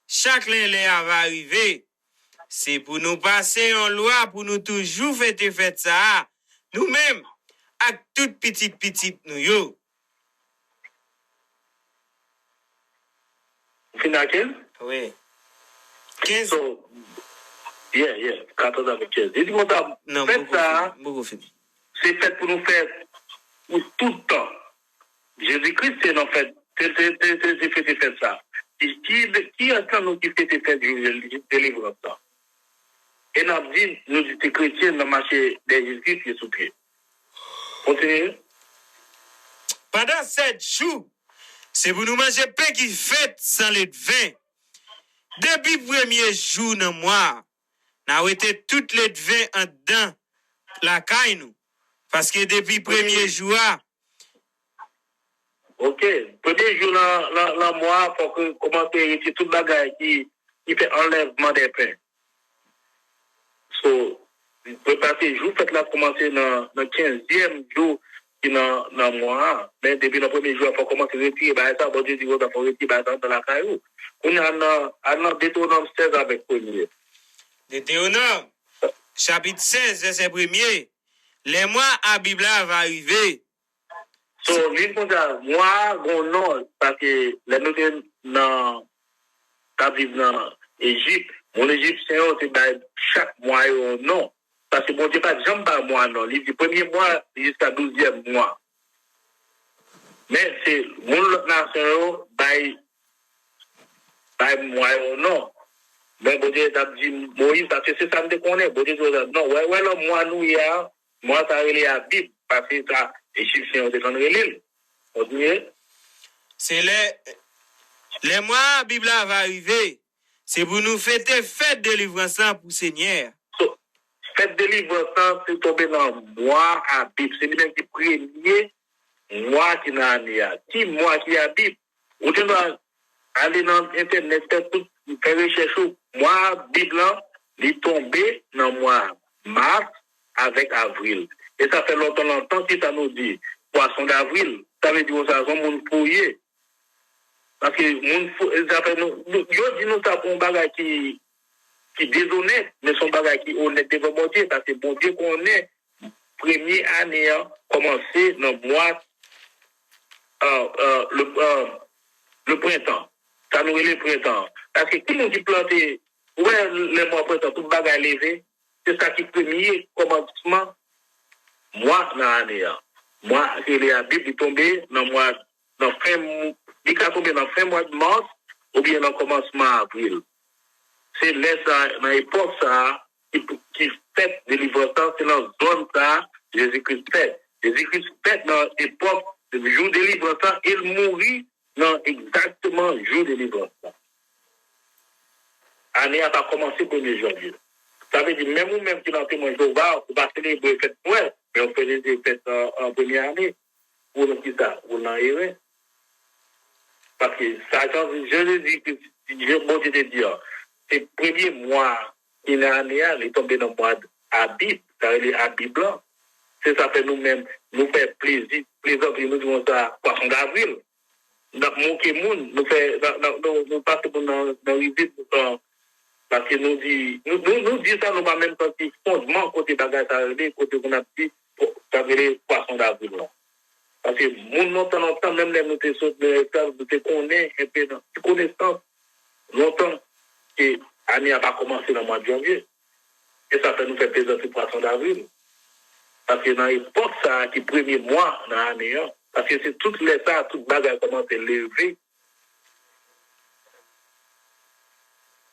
Chak lè lè a va rive, se pou nou pase yon lwa pou nou toujou fete fèt sa a, nou menm ak tout pitit pitit nou yo. Ou fini ak kenz? Wi. Kenz. So, yeah, yeah, katòz avèk kenz. Li di konsa, non, fèt sa a, m poko fini. Se fèt pou nou fè pou tout tan. Jezi Kris te nan fèt, te, te, te, te, te fete fèt sa. Ki, ki, kiyès nan nou ki fete fèt jou delivrans lan? E n ap di, nou di se kretyen nan mache dèyè Jezi Kris pye sou pye. Kontinye. Pandan sèt jou, se pou nou manje pen ki fèt san ledven. Depi premye jou nan mwa a, n a wete tout ledven anndan lakay nou. Paske depi premye jou a, Ok. Premye jou nan, nan, nan mwa a, fòk ou kòmanse retire tout bagay ki, ki fè anlèvman dè pen. So, prepare jou fèt la kòmanse nan, nan kenzyèm jou ki nan, nan mwa a. Men depi nan premye jou a, fòk kòmanse retire bagay sa, Bondye di konsa, fòk retire bagay sa anndan lakay ou. Kounye a, nan, al nan Detewonòm sèz avèk premye. Detewonòm, chapit sèz, vèsè premye. Lè mwa Abib la va rive, So, li konsa, mwa a gon non, paske lè nou te nan, t ap viv nan Ejip, moun Ejipsyen yo te bay chak mwa yo yon non. Paske Bondye pa t janm bay mwa non. Li di premye mwa jiska douzyèm mwa. Men se moun lòt nasyon yo bay, bay mwa yo non. Men Bondye t ap di Moyiz, paske se sa m te konnen. Bondye di konsa, non, wè, wè lò mwa nou ye a, mwa sa rele Abib, paske sa Ejipsyen yo te konn rele l. Kontinye. Se lè, lè mwa Abib la va rive, se pou nou fete fèt delivrans lan pou Senyè a. So, fèt delivrans lan se tonbe nan mwa Abib. Se li menm ki premye mwa ki nan ane a. Ki mwa ki Abib? Ou te dwa ale nan entènèt, fè tout, fè rechèch ou. Mwa Abib lan, li tonbe nan mwa mas avèk avril. E sa fè lontan, lontan, ki sa nou di? Pwason davril. Sa vle di konsa, se yon moun fou ye. Paske moun fou, sa fè nou, nou, yo di nou sa pou yon bagay ki, ki dezonèt, men se yon bagay ki onèt devan Bondye, paske Bondye konnen premye ane an kòmanse nan mwa, euh, euh, le, euh, le prentan. Sa nou rele prentan an. Paske ki moun ki plante, ou wè lè mwa prentan, tout bagay leve, se sa ki premye kòmansman mwa nan ane an. Mwa, se le Abib, li tonbe nan mwa, nan fen, li ka tonbe nan fen mwa mas oubyen nan kòmansman avril. Se lè sa, nan epòk sa a, ki, ki fèt delivrans lan, se nan zòn sa a, Jezi Kris fèt. Jezi Kris fèt nan epòk, jou delivrans lan, e l mouri nan egzakteman jou delivrans lan. Ane a pa kòmanse premye janvye. Sa vle di, menm ou menm ki nan Temwen Jewova, ou pa selebre fèt Nwèl, men ou selebre fèt an, an premye ane. Ou nan kisa? Ou nan erè. Paske sa jan, jan Jezi, jan Bondye te di an, se premye mwa ki nan ane a, li tonbe nan mwa Abib, sa rele Abib lan. Se sa fè nou menm, nou fè plezi, plezantri, nou di konsa, pwason davril. N ap moke moun, nou fè, n ap, n ap, nou, nou pase moun nan, nan rizib, nou, paske nou di, nou, nou, nou di sa, nou pa menm santi fondman kote bagay sa rele, kote moun ap di, sa rele pwason davril lan. Paske moun lontan, lontan, menm lè nou te sot nan esklav, nou te konnen enpe nan ti konesans lontan ke ane a pa kòmanse nan mwa janvye. E sa fè nou fè plezantri pwason davril. Paske nan epòk sa a ki premye mwa nan ane an, paske se tout lè sa a, tout bagay kòmanse leve.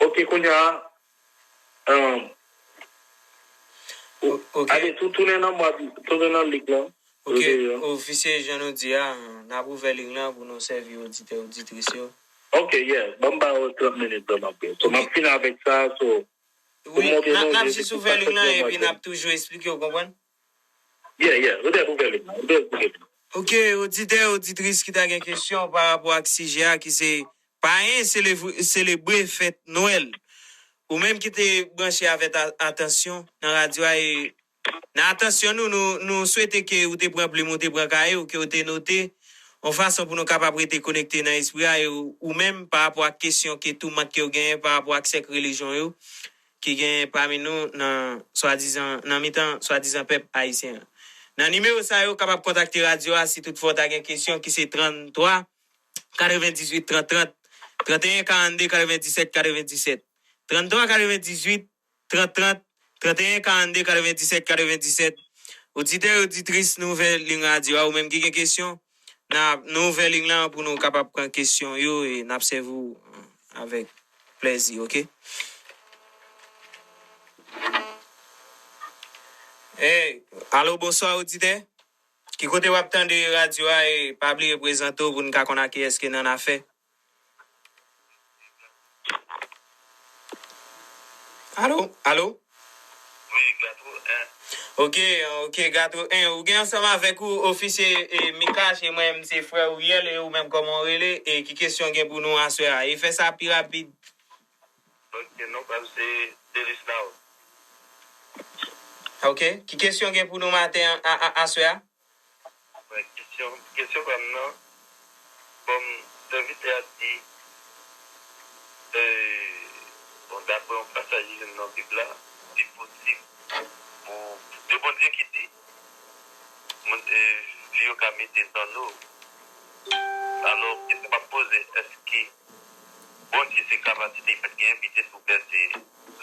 Ok, kounye a, um, O- ok. Ale, tou, tounen nan mwa, tounen nan lig lan. Ok, ofisye, jan nou di a, n ap ouvè lig lan pou nou sèvi oditè, oditris yo. Ok, yeah. Ban m ba yo trant minit ban m ap. So, m ap fini avèk sa, so, Wi, n ap, n ap jis ouvè lig lan epi n ap toujou esplike, w konprann? Yeah, yeah. Ou dwe ouvè lig lan. Ou dwe ouvè lig lan. Ok, oditè, oditris ki ta gen kesyon pa rapò ak sijè a ki se payen selebre, selebre fèt Nwèl. Ou menm ki te branche avèk a- atansyon nan radyo a e nan atansyon nou, nou, nou swete ke ou te pran plim, ou te pran kaye, ou ke ou te note, yon fason pou nou kapab rete konekte nan espri a, e ou, ou menm pa rapò ak kesyon ke tou mank ke w genyen pa rapò ak sèk relijyon yo, ki genyen pami nou nan swadizan, nan mitan swadizan pèp ayisyen an. Nan nimewo sa yo, w kapab kontakte radyo a si toutfwa w ta gen kesyon ki se tranntwa katrevendizuit trant trant, tranteyen karannde katrevendiset katrevendiset, tranntwa katrevendizuit trant trant, tranteyen karannde katrevendiset katrevendiset. Oditè, oditris, nou ouvè lig radyo a, ou menm ki gen kesyon, n ap, nou ouvè lig lan pou nou kapab pran kesyon yo e n ap sèvi w avèk plèzi, ok? Hey, alo, bonswa, oditè. Ki kote w ap tande radyo a e pa bliye prezante w pou n ka konn ak kiyès ki nan afè. Alo? Alo? Wi, Gato en. Ok, ok, Gato en. Ou gen ansanm avèk ou, ofisye e, Mikash, e mwen, m se frè Uriel, e ou menm kòman w rele, e ki kesyon gen pou nou aswè a? E fè sa pi rapid. Ok, non pa m se Delis Law. Ok, ki kesyon gen pou nou maten an, a, a, aswè a? Mwen, kesyon, kesyon pa m nan, kòm sèvitè a di, e, bon, daprè yon pasaj li jwenn nan Bib la, li posib pou, se Bondye ki di, moun, e, fi yo ka mete zanno. Alò, kesyon m ap poze, èske Bondye se kapasite, li pa t genyen, li te tou pèse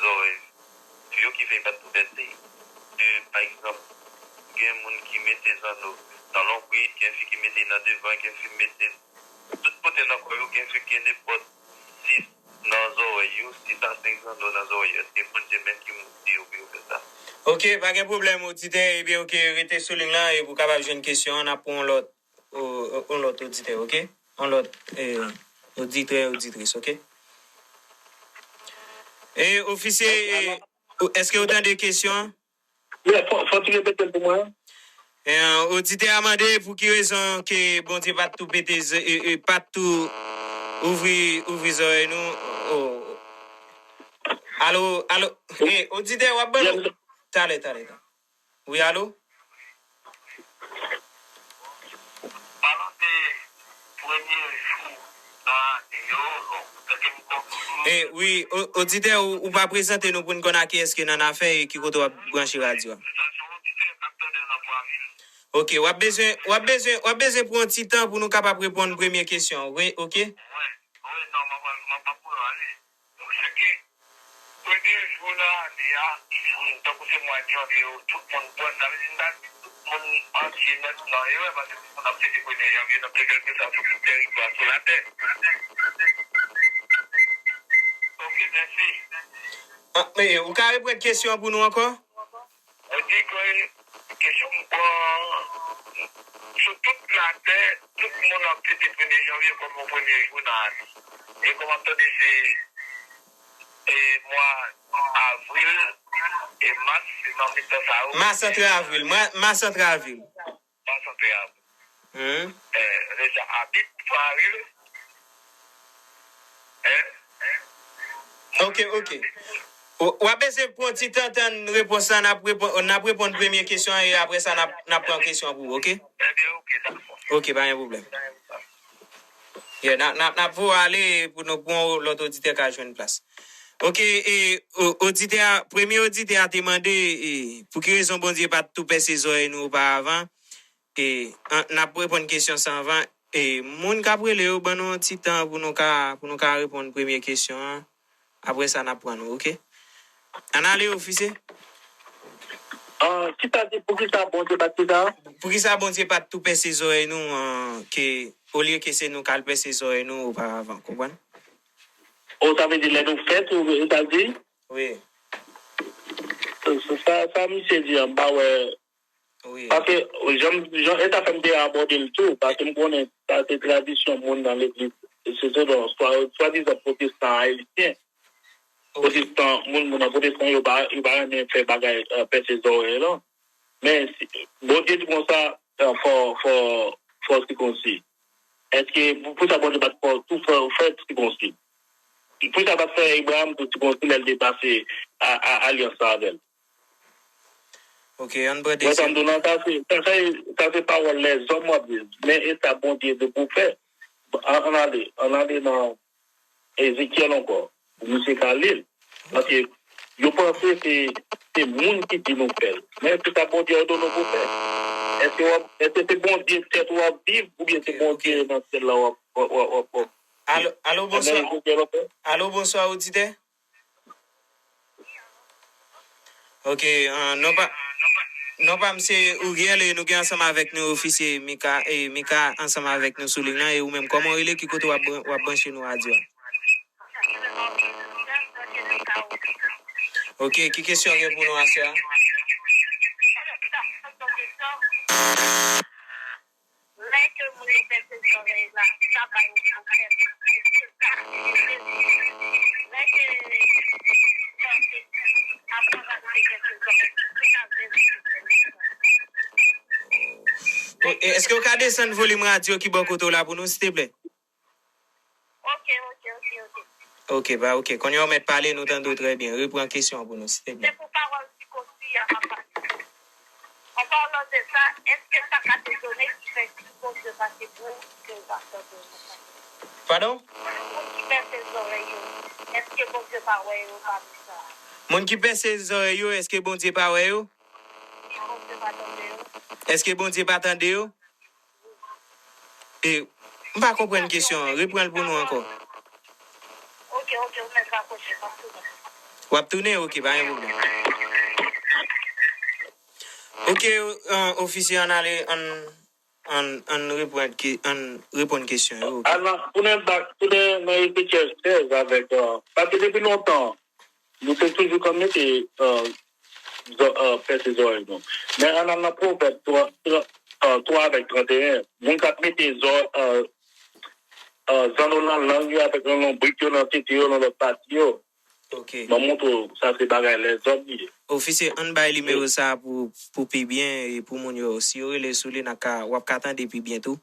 zòrèy fi yo ki fè li pa t tou pèse. E, pa egzanp, gen moun ki mete zanno nan lonbrit, gen fi ki mete nan devan, gen fi mete tout kote nan kò yo, gen fi ki gen nenpòt sis nan zòrèy yo, sis a senk zanno nan zòrèy yo. Èske Bondye menm ki di yo pou yo fè sa? Ok, pa gen pwoblèm, oditè. Ebyen, ok, rete sou liy lan e pou w kapab jwenn kesyon an, n ap pran yon lòt, o, o, yon lòt oditè, ok? Yon lòt, e, oditè, oditris, ok? E, ofisye, e, Ou- Èske w tande kesyon an? Yeah, fò, fò ti repete l pou mwen. E, oditè a mande pou ki rezon ke Bondye pa t tou pete ze- e, e, pa t tou ouvri, ouvri zòrèy nou. Oh. Alo, alo. E, oditè, w ap ban nou. Talè, talè, talè. Wi, alo? Palan de premye jou nan ane yo, bon, èske m konn. E, wi, o- oditè, ou, ou pa prezante nou pou n konn ak kiyès ki nan afè e ki kote w ap branche radyo a. Sa se yon oditè k ap tande nan Bwavil. Ok, w ap bezwen, w ap bezwen, w ap bezwen pran yon ti tan pou nou kapab reponn premye kesyon an, wi, ok? Wi, wi, non, m ap, m ap, m ap ale. Se ke premye jou nan ane a, tankou se mwa janvye yo, tout moun pran, sa vle di, m ta di tout moun antye nèt nan erè, paske tout moun ap fete premye janvye nan kèlkeswa sou tout tèritwa sou latè. Ok, mèsi. Ah, men, ou ka reprann kesyon an pou nou ankò? Mwen di ke kesyon m pran sou tout latè, tout moun ap fete premye janvye kòm yon premye jou nan ane. E kòm ap tande se, e, mwa avril e mas, se nan mitan sa yo. Mas antre avril, mwa, mas antre avril. Mas antre avril. Hmm. E, deja abit pa avril. Ok, ok. W- W ap bezwen pran ti tan tann repons la, n ap reponn, n ap reponn premye kesyon an, e apre sa, n ap, n ap pran kesyon pou ou, ok? Ebyen, ok, dakò. Ok, pa gen pwoblèm. Yeah, n ap, n ap, n ap voye ale pou nou, pou yon lòt oditè ka jwenn plas. Ok, e, o- oditè a, premye oditè a te mande, e, pou ki rezon Bondye pa t tou pèse zòrèy nou oparavan? E, an- n ap reponn kesyon sa anvan. E, moun k ap rele yo, ban nou yon ti tan pou nou ka, pou nou ka reponn premye kesyon an. Apre sa, n ap pran nou, ok? Ann ale, ofisye. Ah, kisa di, poukisa Bondye pa t fè sa? Poukisa Bondye pa t tou pèse zòrèy nou, ah, ke, olye ke se nou k al pèse zòrèy nou oparavan, konprann? O, sa vle di lè nou fèt, ou, ou ta di? Wi. Sa, sa, sa misye di an, m pa wè. Wi. Paske, jan, jan, e sa fè m te abòde l tou, paske m konnen sa se tradisyon moun nan legliz, se, se don, swa, swadizan pwotestan ayisyen. Ok. Pwotestan, moun, moun nan pwotestan, yo pa, yo pa renmen fè bagay, eh, pèse zòrèy lan. Men, si, Bondye di konsa, eh, fò, fò, fò sikonsi. Èske, pou, pou sa Bondye pa t fè, tou fè, fè sikonsi? Pou sa pa t fè Abraham tou sikonsi lè l te pase a, a, alyans la avè l? Ok, ann pran dezyèm. Wè sa m di w lan, sa se, sa, sa, sa se pawòl lèzòm w ap di. Men e sa Bondye di pou w fè. Ann, ann ale, ann ale nan Ezekyèl ankò. Pou misye ka li l. Paske yo panse se, se moun ki di nou fè l. Men se sa Bondye òdone w pou w fè. Èske w ap, èske se Bondye tèt ou ap viv, oubyen se Bondye nan syèl la w ap, w ap, w ap, w ap, w ap Alo, alo, bonswa. Alo, bonswa, oditè. Ok, ah, non pa, non pa m se Uriel, e nou gen ansanm avèk nou ofisye Mika, e Mika ansanm avèk nou sou liy lan, e ou menm, kòman w rele, ki kote w ap bran- w ap branche nou radyo a? Ok, ki kesyon w gen pou nou aswè a? pa bay yon pwoblèm. Èske sa, se Jezi? Lè ke, Èske w ka desann volim radyo ki bò kote w la pou nou, silteplè? Ok, ok, ok, ok. Ok, ba ok. Kounye a w mèt pale, nou tande w trè byen. Repran kesyon an pou nou, silteplè. Se pou pawòl ki konstwi a m ap pale. An palan de sa, èske sa ka etone ki fè si Bondye pa te bon, ke w pa tande w nan sa? Padon? Moun ki pèse zòrèy yo, èske Bondye pa wè yo pami sa? Moun ki pèse zòrèy yo, èske Bondye pa wè yo? Si Bondye pa tande yo. Èske Bondye pa tande yo? E, m pa konprann kesyon an. Repran l pou nou ankò. Ok, ok, ou mèt rakoche, m ap tounen. W ap tounen? Ok, pa gen pwoblèm. Ok, euh, ofisye, ann ale, ann, ann, ann reprann ke, ann reponn kesyon yo. Ok. Alan, tounen bak, tounen nan Ezekyèl sèz avèk, euh, paske depi lontan, nou te toujou konn mete, euh, zò, euh, pèse zòrèy nou. Men ann al nan Pwovèb twa, twa, euh, twa avèk tranteyen. Moun k ap mete zò, euh, euh, zanno nan lang yo avèk nan lonbrik yo, nan tete yo, nan lòt pati yo. Ok. M ap montre w, sa se bagay lèzòm li ye. Ofisye, ann bay nimewo sa a pou, pou pi byen, e pou moun yo, si yo rele sou li, n a ka, w ap ka tande pi byen tou.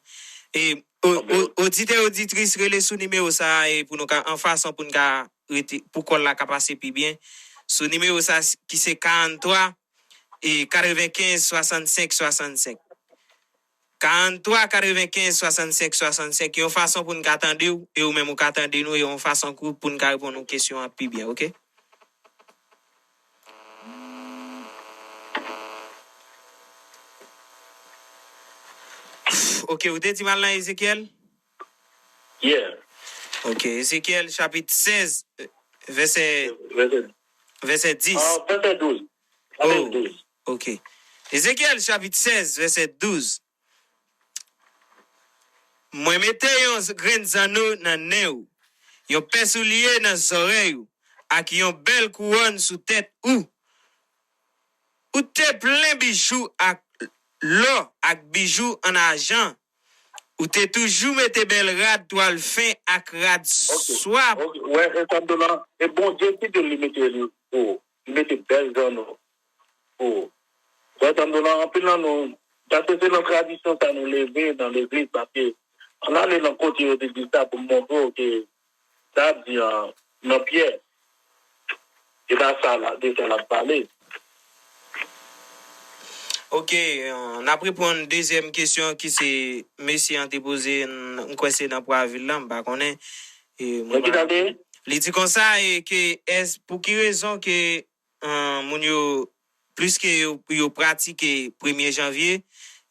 E, o, o, oditè, oditris, rele sou nimewo sa a, e pou nou ka, an fason pou n ka rete, pou kòl la ka pase pi byen. Sou nimewo sa a, ki se karanntwa, e katrevenkenz, swasannsenk, swasannsenk. Karanntwa, katrevenkenz, swasannsenk, swasannsenk, yon fason pou n ka tande w, e ou menm ou ka tande nou, e yon fason kou, pou n ka reponn ou kesyon an pi byen, ok? Ok, ou te di m al nan Ezekyèl? Yeah. Ok, Ezekyèl chapit sèz, vèsè, vèsè dis. Ah, vèsè douz. Chapit douz. Ok. Ezekyèl chapit sèz, vèsè douz. Mwen mete yon grenn zanno nan nen w, yon pè soulye nan zòrèy ou, ak yon bèl kouwòn sou tèt ou. Ou te plen bijou ak lò ak bijou an ajan. Ou te toujou mete bèl rad twal fen ak rad swa. Ok, wè, e sa m di w la, e Bondye ki di l li mete li pou ou. Li mete bèl zanno pou ou. Wè sa m di w la, anpil nan nou, paske se nan tradisyon sa nou leve nan legliz, paske ann ale nan kote yo te di sa pou m montre w ke sa di an nan pyè. E pa sa la, de sa l ap pale. Ok, n ap reponn dezyèm kesyon ki se mesye an te poze, m kwè se nan Pwavil la, m pa konnen. E, mwen pa, li di konsa, e ke, èske, pou ki rezon ke, e, moun yo, pliske yo, yo pratike premye janvye,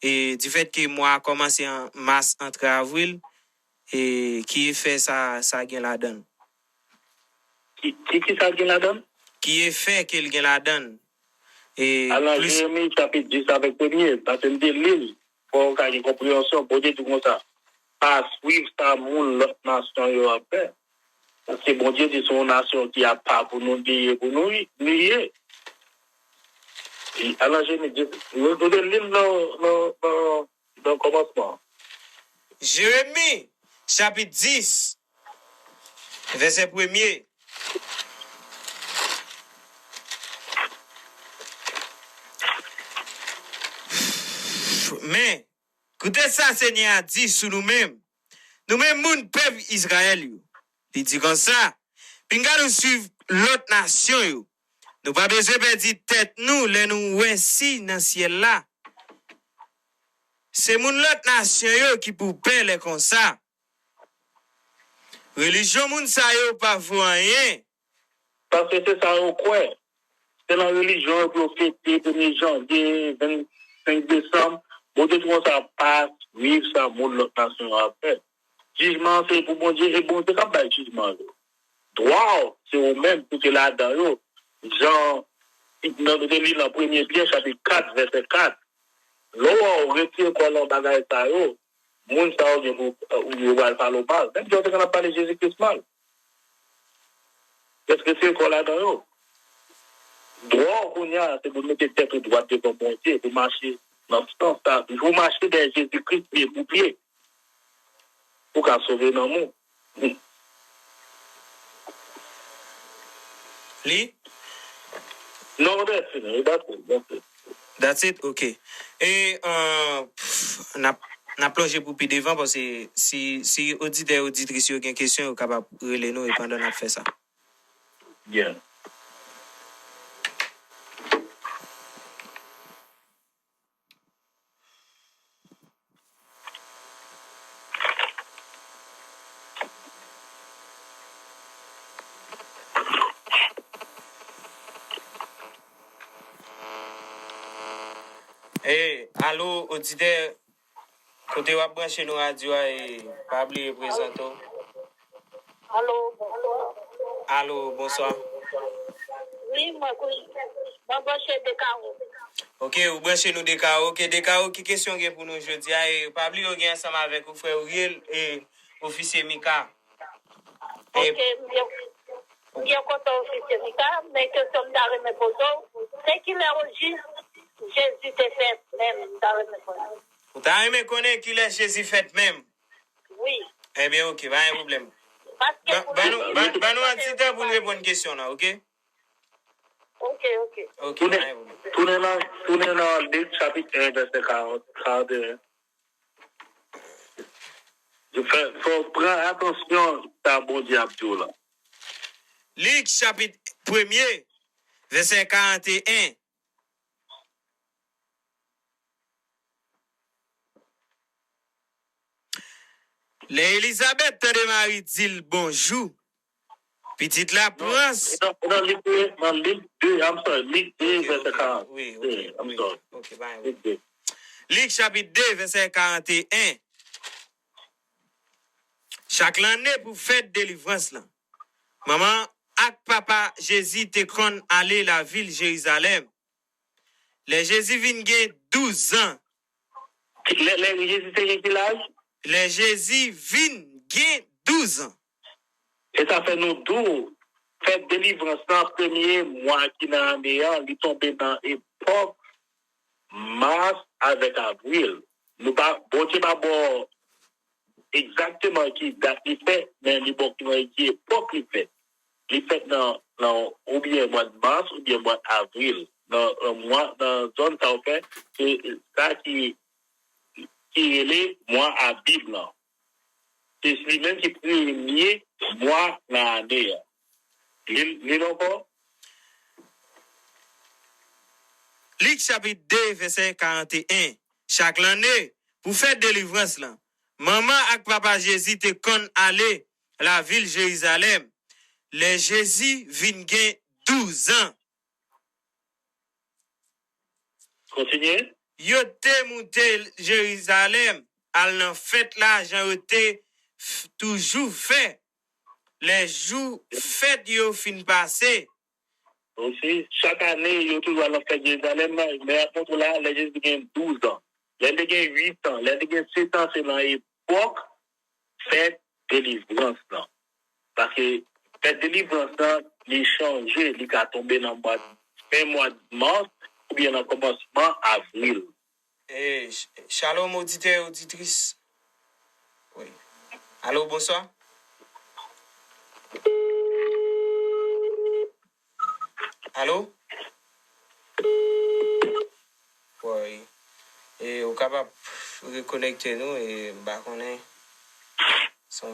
e, difèt ke mwa a kòmanse an mas, antre avril, e ki efè sa, sa gen ladan l? Ki, ki, ki sa gen ladan l? Ki efè ke l gen ladan l? E, Al nan plis. Jeremi chapit dis avèk premye, paske m te li l, fò w ka gen konpreyansyon. Bondye di konsa, pa swiv sa moun lòt nasyon yo ap fè. Paske Bondye di se yon nasyon ki apa pou nou li ye, pou nou, nou ye. Al nan Jeremi dis, nou, nou te li l nan, nan, nan, nan kòmansman an. Jeremi, chapit dis, vèsè premye. Men, koute sa Senyè a di sou nou menm, nou menm moun pèp Izrayèl yo. Li di konsa, pinga nou swiv lòt nasyon yo. Nou pa bezwen pèdi tèt nou lè nou wè siy nan syèl la. Se moun lòt nasyon yo ki pou pè lè konsa. Relijyon moun sa yo pa vo anyen. Paske se sa yo kwè. Se nan relijyon yo pou yo fete premye janvye, vennsenk desanm. Bondye di konsa, pa swiv sa moun lòt nasyon yo ap fè. Jijman an se pou Bondye, e Bondye k ap bay jijman yo. Dwa w, se ou menm pou te ladan yo. Jan, nan, nou te li nan premye Pyè chapit kat, vèsè kat. Lè w wè w retire kò w nan bagay sa yo, moun sa yo gen pou, euh, yo pral pale w mal. Menm jan yo te konn ap pale Jezi Kris mal. Èske se kò ladan yo? Dwa w kounye a, se pou mete tèt ou dwat devan Bondye, pou mache nan sans sa, pou mache dèyè Jezi Kris pye pou pye. ou ka sove nanm ou. Li? Non, that's it. That's it. That's it. That's it? Ok. E uh, n ap n ap plonje pou pi devan paske si, si oditè oditris yo gen kesyon, yo kapab rele nou e pandan n ap fè sa. Yeah. Hey, alo, oditè, kote w ap branche nou radyo a, e pa bliye prezante w. Alo, bonswa. Alo, bonswa. Wi, mwen, mwen branche Dekaro. Ok, ou branche nou Dekaro. Ok, Dekaro, ki kesyon w gen pou nou jodi a? E pa bliye w gen ansanm avèk ou frè Uriel e ofisye Mika. Ok, m byen, m byen kontan ofisye Mika, men kesyon m ta renmen poze w, se kilè ojis Jezi te fèt menm, m ta renmen konnen. Ou ta renmen konnen kilè Jezi fèt menm? Wi. Ebyen, ok, pa gen pwoblèm. Paske pou Ban nou, ban, ban nou an ti tan pou n reponn kesyon nan, ok? Ok, ok. Ok, pa gen pwoblèm. Tounen nan, tounen nan Lik chapit en, vèsè karant, karant e en. Fè, fò w pran atansyon sa Bondye ap di w la. Lik chapit premye, vèsè karant e en. Lè Elizabèt tande Mari di l bonjou, pitit la pran. Nan Lik de, nan Lik de, I'm sorry, Lik de, vèsè karant. Wi, ok, I'm wi, sorry. Ok, pa gen Lik de. Lik chapit de, vèsè karant e en. Chak lanne pou fèt delivrans lan, manman ak papa Jezi te konn ale lavil Jerizalèm. Lè Jezi vin gen douz an. Lè, lè Jezi te gen ki laj? Lè Jezi vin gen douz an. E sa fè nou di w, fèt delivrans lan, premye mwa ki nan ane an, li tonbe nan epòk mas avèk avril. Nou pa, Bondye pa ba w egzakteman ki dat li fèt, men li ba w ki epòk li fèt. Li fèt nan, nan oubyen mwa mas oubyen mwa avril. Nan, nan mwa, nan zòn sa w fè, se sa ki, ki rele mwa Abib lan. Se li menm ki premye mwa nan ane a. Li, li l ankò? Lik chapit de, vèsè karant e en. Chak lanne, pou fèt delivrans lan, manman ak papa Jezi te konn ale lavil Jerizalèm. Lè Jezi vin gen douz an. Kontinye. Yo te moute Jerizalèm, al nan fèt la, jan yo te f- toujou fè. Lè jou fèt yo fin pase. Osi, chak ane, yo toujou al nan fèt Jerizalèm nan, men ap montre w la, lè Jezi gen douz an. Lè l te gen uit an, lè l te gen sèt an, se nan epòk fèt delivrans lan. Paske fèt delivrans lan, li chanje, li ka tonbe nan mwa, fen mwa mas oubyen nan kòmansman avril. E, ch- shalom, oditè, oditris. Wi. Alo, bonswa. Alo? Woy. E, ou kapab rekonekte nou, e, m pa konnen. Son,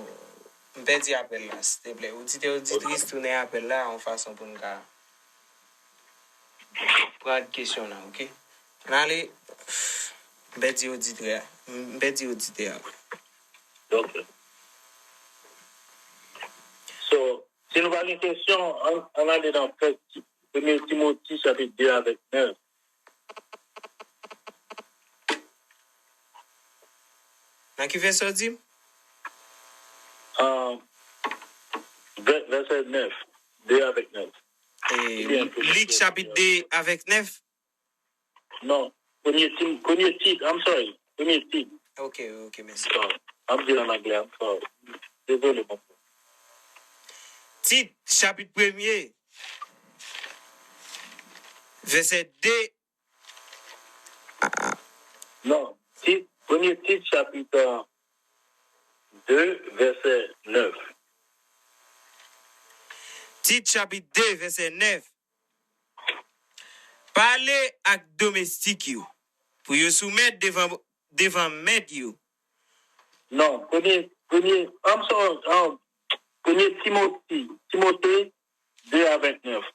m pèdi apèl la, silteplè. Oditè, oditris, tounen apèl la, yon fason pou n ka pran kesyon nan, ok? N ale, m pèdi oditè a. M pèdi oditè a. Ok. So, si nou pa gen kesyon, ann, ann ale nan fèt, premye Timoti chapit de avèk nèf. Nan ki vèsè w di m? Ah, vè- vèsè nèf, de avèk nèf. E, Lik chapit de avèk nèf? Non, premye Tim, premye Tit, I'm sorry, premye Tit. Ok, ok, mèsi. Sorry. M ap di l an anglè, I'm sorry. Dezole, mon frè. Tit, chapit premye, vèsè de. Non, Tit, premye Tit, chapit, euh, de, vèsè nèf. Tit chapit de, vèsè nèf. Pale ak domestik yo, pou yo soumèt devan, devan mèt yo. Non, premye, premye, I'm sorry, um, premye Timoti, Timote de a vennèf.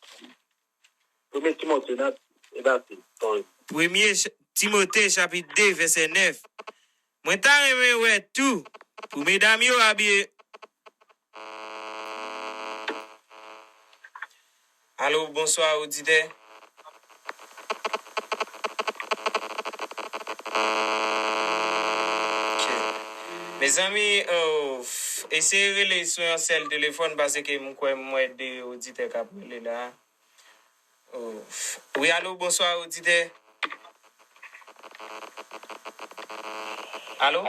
Premye Timote, nan, e dati, sorry. Premye Ch- Timote, chapit de, vèsè nèf. Mwen ta renmen wè tou, pou medam yo abiye. Alo, bonswa, oditè. Ok. Mezanmi, oh, eseye rele sou yon sèl telefòn, paske m kwè m wè de oditè k ap rele la. Oh. Wi, alo, bonswa, oditè. Alo?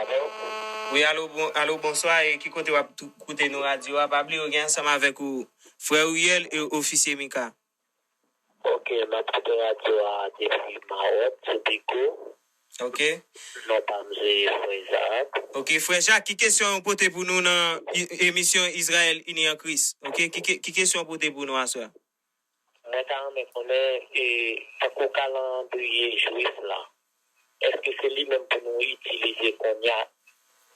Wi, alo, bon, alo, bonswa, e ki kote w ap tou- koute nou radyo a? Pa bliye w gen ansanm avèk ou frè Riyèl e ofisye Mika. Ok, m ap koute radyo a depi Mawòt, Tobigo. Ok. Non pa m se frè Izak. Ok, frè Jak, ki kesyon w pote pou nou nan i- emisyon Izrayèl Ini an Kris? Ok, ki, ke- ki kesyon w pote pou nou aswè a? Mwen ta renmen konnen, e, tankou kalandriye jwif la, èske se li menm pou nou itilize kounye a?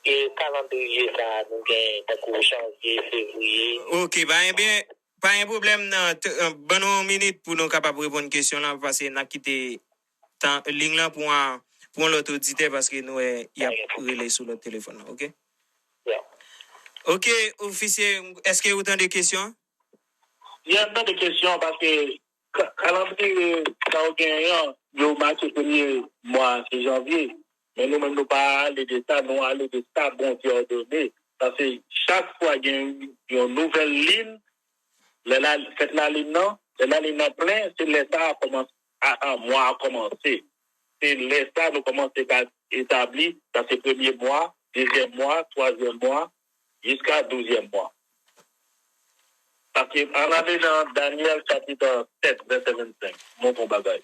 E kalandriye sa a nou gen tankou janvye, fevriye? Ok, pa gen byen, pa gen pwoblèm nan. T- euh, ban nou yon minit pou nou kapab reponn kesyon lan, paske n ap kite tan, liy lan pou yon, pou yon lòt oditè, paske nou wè y ap rele sou lòt telefòn nan, ok? Ya. Ok, ofisye, èske ou tande kesyon an? Ya, m tande kesyon an, paske ka- kalandriye sa yo genyen an, yo make premye mwa se janvye. Men nou menm nou pa ale de sa, nou ale de sa Bondye òdone. Paske chak fwa gen yon nouvèl lin, lè la fèt lalin nan, lè lalin nan plen, se lè sa a kòmanse, a, a, mwa a kòmanse. Se lè sa a nou kòmanse ka etabli, sa se premye mwa, dezyèm mwa, twazyèm mwa, jiska douzyèm mwa. Paske ann ale nan Danyèl chapit sèt, vèsè vennsenk, montre yon bagay.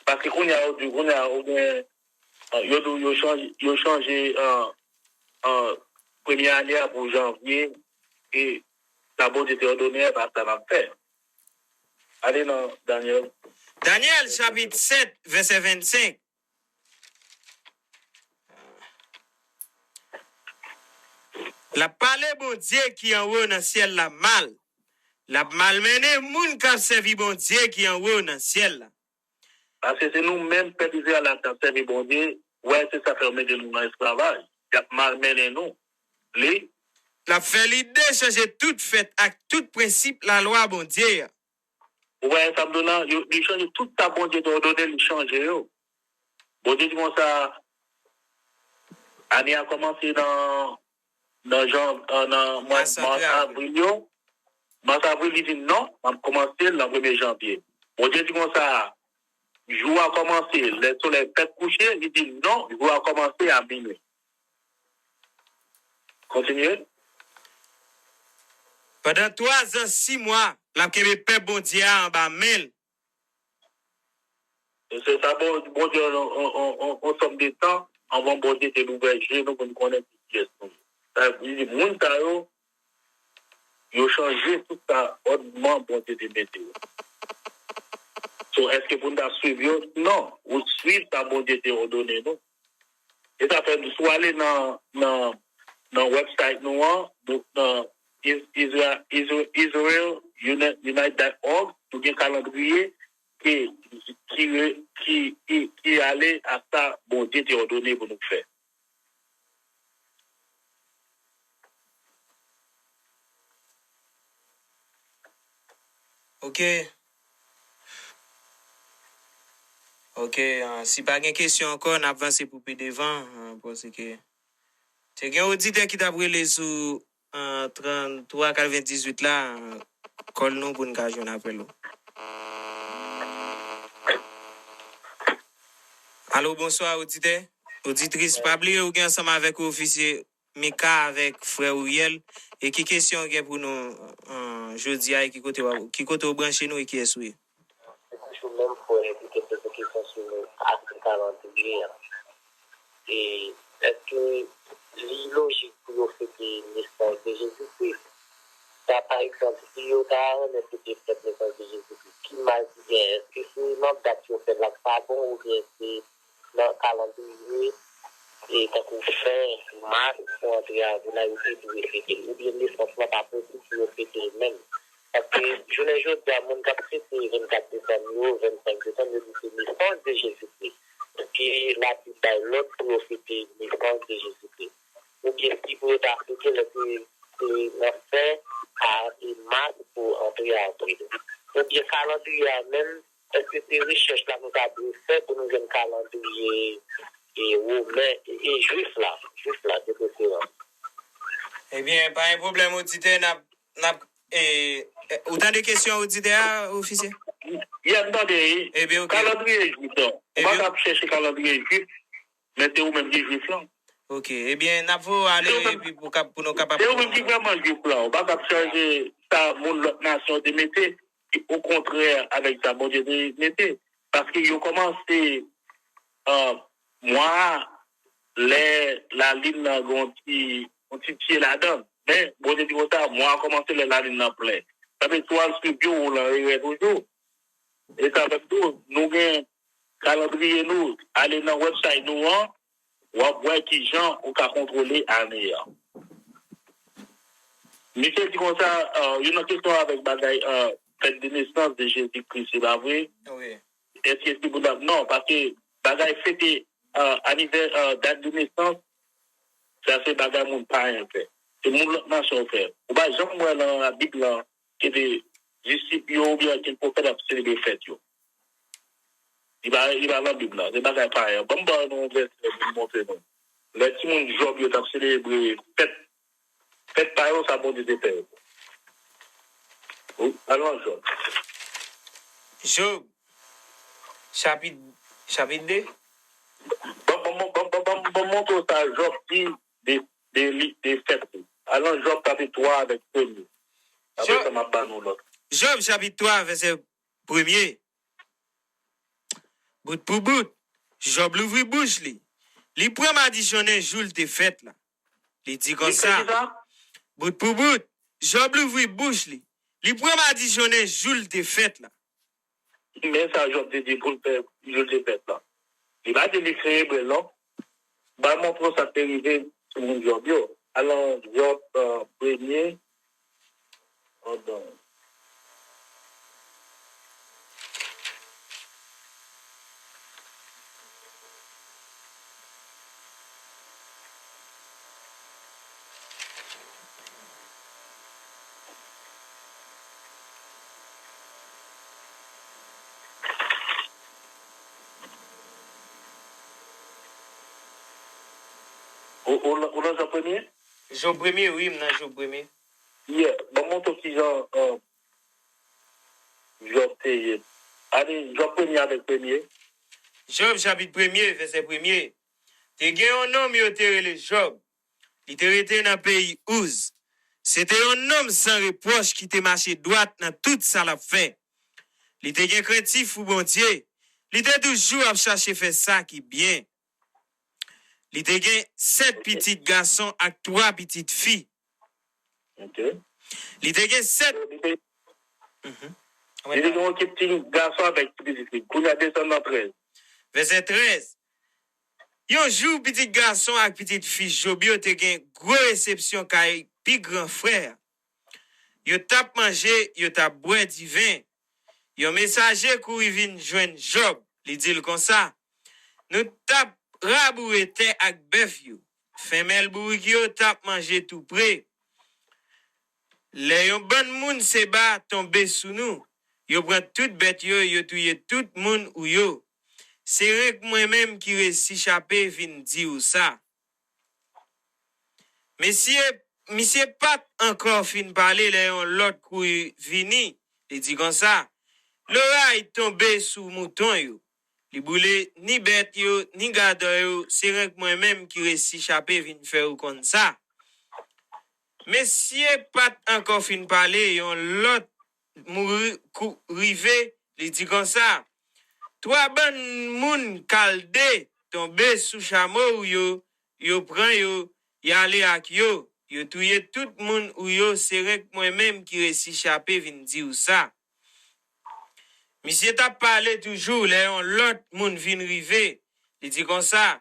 Paske kounye a yo di, kounye a, ou gen, euh, yo di, yo chanje, yo chanje, euh, euh, premye ane a pou janvye, e sa Bondye te òdone a, pa sa n ap fè. Ale nan Danyèl. Danyèl, chapit sèt, vèsè vennsenk. L ap pale Bondye ki anwo nan syèl la mal. L ap malmennen moun k ap sèvi Bondye ki anwo nan syèl la. Paske se nou menm, pèp Izrayèl la, k ap sèvi Bondye, wè, se sa fè yo mete nou nan esklavaj. Y ap malmennen nou. Li. L ap fè lide chanje tout fèt ak tout prensip lalwa Bondye a. Ou wè sa m di w lan, yo, li chanje tout sa Bondye te òdone, li chanje yo. Bondye di konsa, ane a kòmanse nan, nan jan, euh, nan mwa, mas, avril yo. Mas, avril, li di non, m ap kòmanse l nan premye janvye. Bondye di konsa, jou a kòmanse, lè solèy fèk kouche, li di non, jou a kòmanse a minwi. Kontinye. Pandan twa zan, sis mwa, l ap kenbe pèp Bondye a anba men l. E se sa bon, Bondye, on, on, on, on, on sòm de tan, anvan Bondye te louvè je nou pou n konnen ki kiyès nou ye. Sa vle di, moun sa yo, yo chanje tout sa, òdman Bondye te mete yo. So, èske pou n ta swiv yo? Non. Ou swiv sa Bondye te òdone nou. E sa fè, si w ale nan, nan, nan website nou an, nou, nan is- Isra- Isra- Israel Unite dot org, nou gen kalandriye ki, ki, ki, ki, ki ale a sa Bondye te òdone pou nou fè. Ok. Ok, ah, si pa gen kesyon ankò, n ap vanse pou pi devan, ah, paske te gen oditè ki t ap rele sou, ah, trannntwa katrevendizuit la, ah, call nou pou n ka jwenn apèl ou. Alo, bonswa, oditè, oditris. Pa bliye ou gen ansanm avèk ou ofisye Mika avèk frè Uriel. E ki kesyon w gen pou nou, euh, jodi a, e ki kote w, ki kote w branche nou e kiyès ou ye? Se toujou menm frè ki te poze kesyon sou afè kalandriye a. E èske li lojik pou yo nesans de Jezikri. Sa, pa egzanp, si yo ta renmen fete fèt nesans de Jezikri, ki mal ki gen? Èske se nan dat yo fè l la k pa bon, oubyen se nan kalandriye, e tankou fen mas pou antre avril la, yo te dwe fete l, oubyen nesans lan pa posib pou yo fete l menm? Paske jounen jodi a, moun k ap fete vennkat desanm yo, vennsenk desanm, yo di se nesans de Jezikri. Èske Labib bay lòd pou yo fete nesans de Jezikri? Oubyen si pou yo ta fete lè se, se nan fen a, e mas pou antre avril? Oubyen kalandriye a menm, èske se rechèch la nou ta dwe fè pou nou jwenn kalandriye, e women, e, e jwif la, jwif la de preferans? Ebyen, pa gen pwoblèm, oditè, n ap, n ap, e, e, ou tande kesyon oditè a, ofisye? Yeah, m tande, wi. Ebyen, ok. Kalandriye jwif la. Ou pa ka ap chèche kalandriye jwif, men se ou menm ki jwif lan. Ok, ebyen, n ap voye w ale epi pou, pou nou kapab. Se ou menm ki vrèman jwif lan. Ou pa ka ap chanje sa moun lòt nasyon te mete, ki okontrè avèk sa Bondye te mete. Paske yo kòmanse, ah, mwa a, lè lalin nan gen yon ti, yon ti pye ladan l. Men, Bondye di konsa, mwa a kòmanse lè lalin nan plen. Sa vle di, si w al swiv yo, ou lan erè toujou. E sa fè m di w, nou gen kalandriye nou, ale nan website nou an, w ap wè kijan ou ka kontwole ane an. Misye di konsa, euh, youn nan kesyon avèk bagay, euh, fèt de nesans de Jezi Kris, se pa vre? Wi. Èske se pou dat? Non, paske bagay fete, euh, anivè-, euh, dat de nesans, sa se bagay moun payen fè. Se moun lòt nasyon fè. Ou pa janm wè nan Labib lan, ke te disip yo oubyen ankenn pwofèt ap selebre fèt yo. Li pa, li pa nan Bib la. Se bagay payen. Ban m ba nou yon vèsè pou m montre nou. Lè timoun Jòb yo t ap selebre fèt, fèt pa yo, sa Bondye te fè yo. Wi, al nan Jòb. Jòb, chapit, chapit de. Ban, ban, ban, ban, ban, ban, ban m montre w sa Jòb di de, de li, de fèt li. Al nan Jòb chapit twa avèk premye. Apre Jòb, sa, m ap ba nou lòt. Jòb chapit twa, vèsè premye. Bout pou bout, Jòb louvri bouch li. Li pran madichonnen jou l te fèt la. Li di konsa, bout pou bout, Jòb louvri bouch li. Li pran madichonnen jou l te fèt la. Men sa Jòb te di pou l fè jou l te fèt la. Li pa di li selebre l non. Ba m montre w sa k te rive timoun Jòb yo. Al nan Jòb, euh, premye. Andan. Ou, ou, ou nan Jòb premye? Jòb premye, wi, m nan Jòb premye. Yeah, ban m montre w kijan, euh, Jòb te ye. Ale, Jòb premye avèk premye. Jòb chapit premye, vèsè premye. Te gen yon nonm yo te rele Jòb. Li te rete nan peyi Ouz. Se te yon nonm san repwòch ki te mache dwat nan tout sa l ap fè. Li te gen krentif pou Bondye. Li te toujou ap chache fè sa ki byen. Li te gen sèt pitit gason ak twa pitit fi. Ok. Li te gen sèt. Li te, mhm. Li te gen yon ekip ti gason avèk ti pitit fi. Kounye a desann nan trèz. Vèsè trèz. Yon jou, pitit gason ak pitit fi Jòb yo te gen gwo resepsyon kay pi gran frè a. Yo t ap manje, yo t ap bwè diven. Yon mesaje kouri vin jwenn Jòb. Li di l konsa, nou t ap raboure tè ak bèf yo. Fenmèl bourik yo t ap manje tou pre. Lè yon bann moun Seba tonbe sou nou, yo pran tout bèt yo, yo touye tout moun ou yo. Se renk mwen menm ki resi chape vin di w sa. Mesye, misye pa t ankò fin pale lè yon lòt kouri vini. Li di konsa, loray tonbe sou mouton yo. Li boule ni bèt yo, ni gadò yo, se renk mwen menm ki resi chape vin fè w konn sa. Mesye pa t ankò fin pale, yon lòt mouri kou rive, li di konsa, twa bann moun Kalde tonbe sou chamo w yo, yo pran yo, y ale ak yo. yo touye tout moun ou yo, se renk mwen menm ki resi chape vin di w sa. Misye t ap pale toujou lè yon lòt moun vin rive. Li di konsa,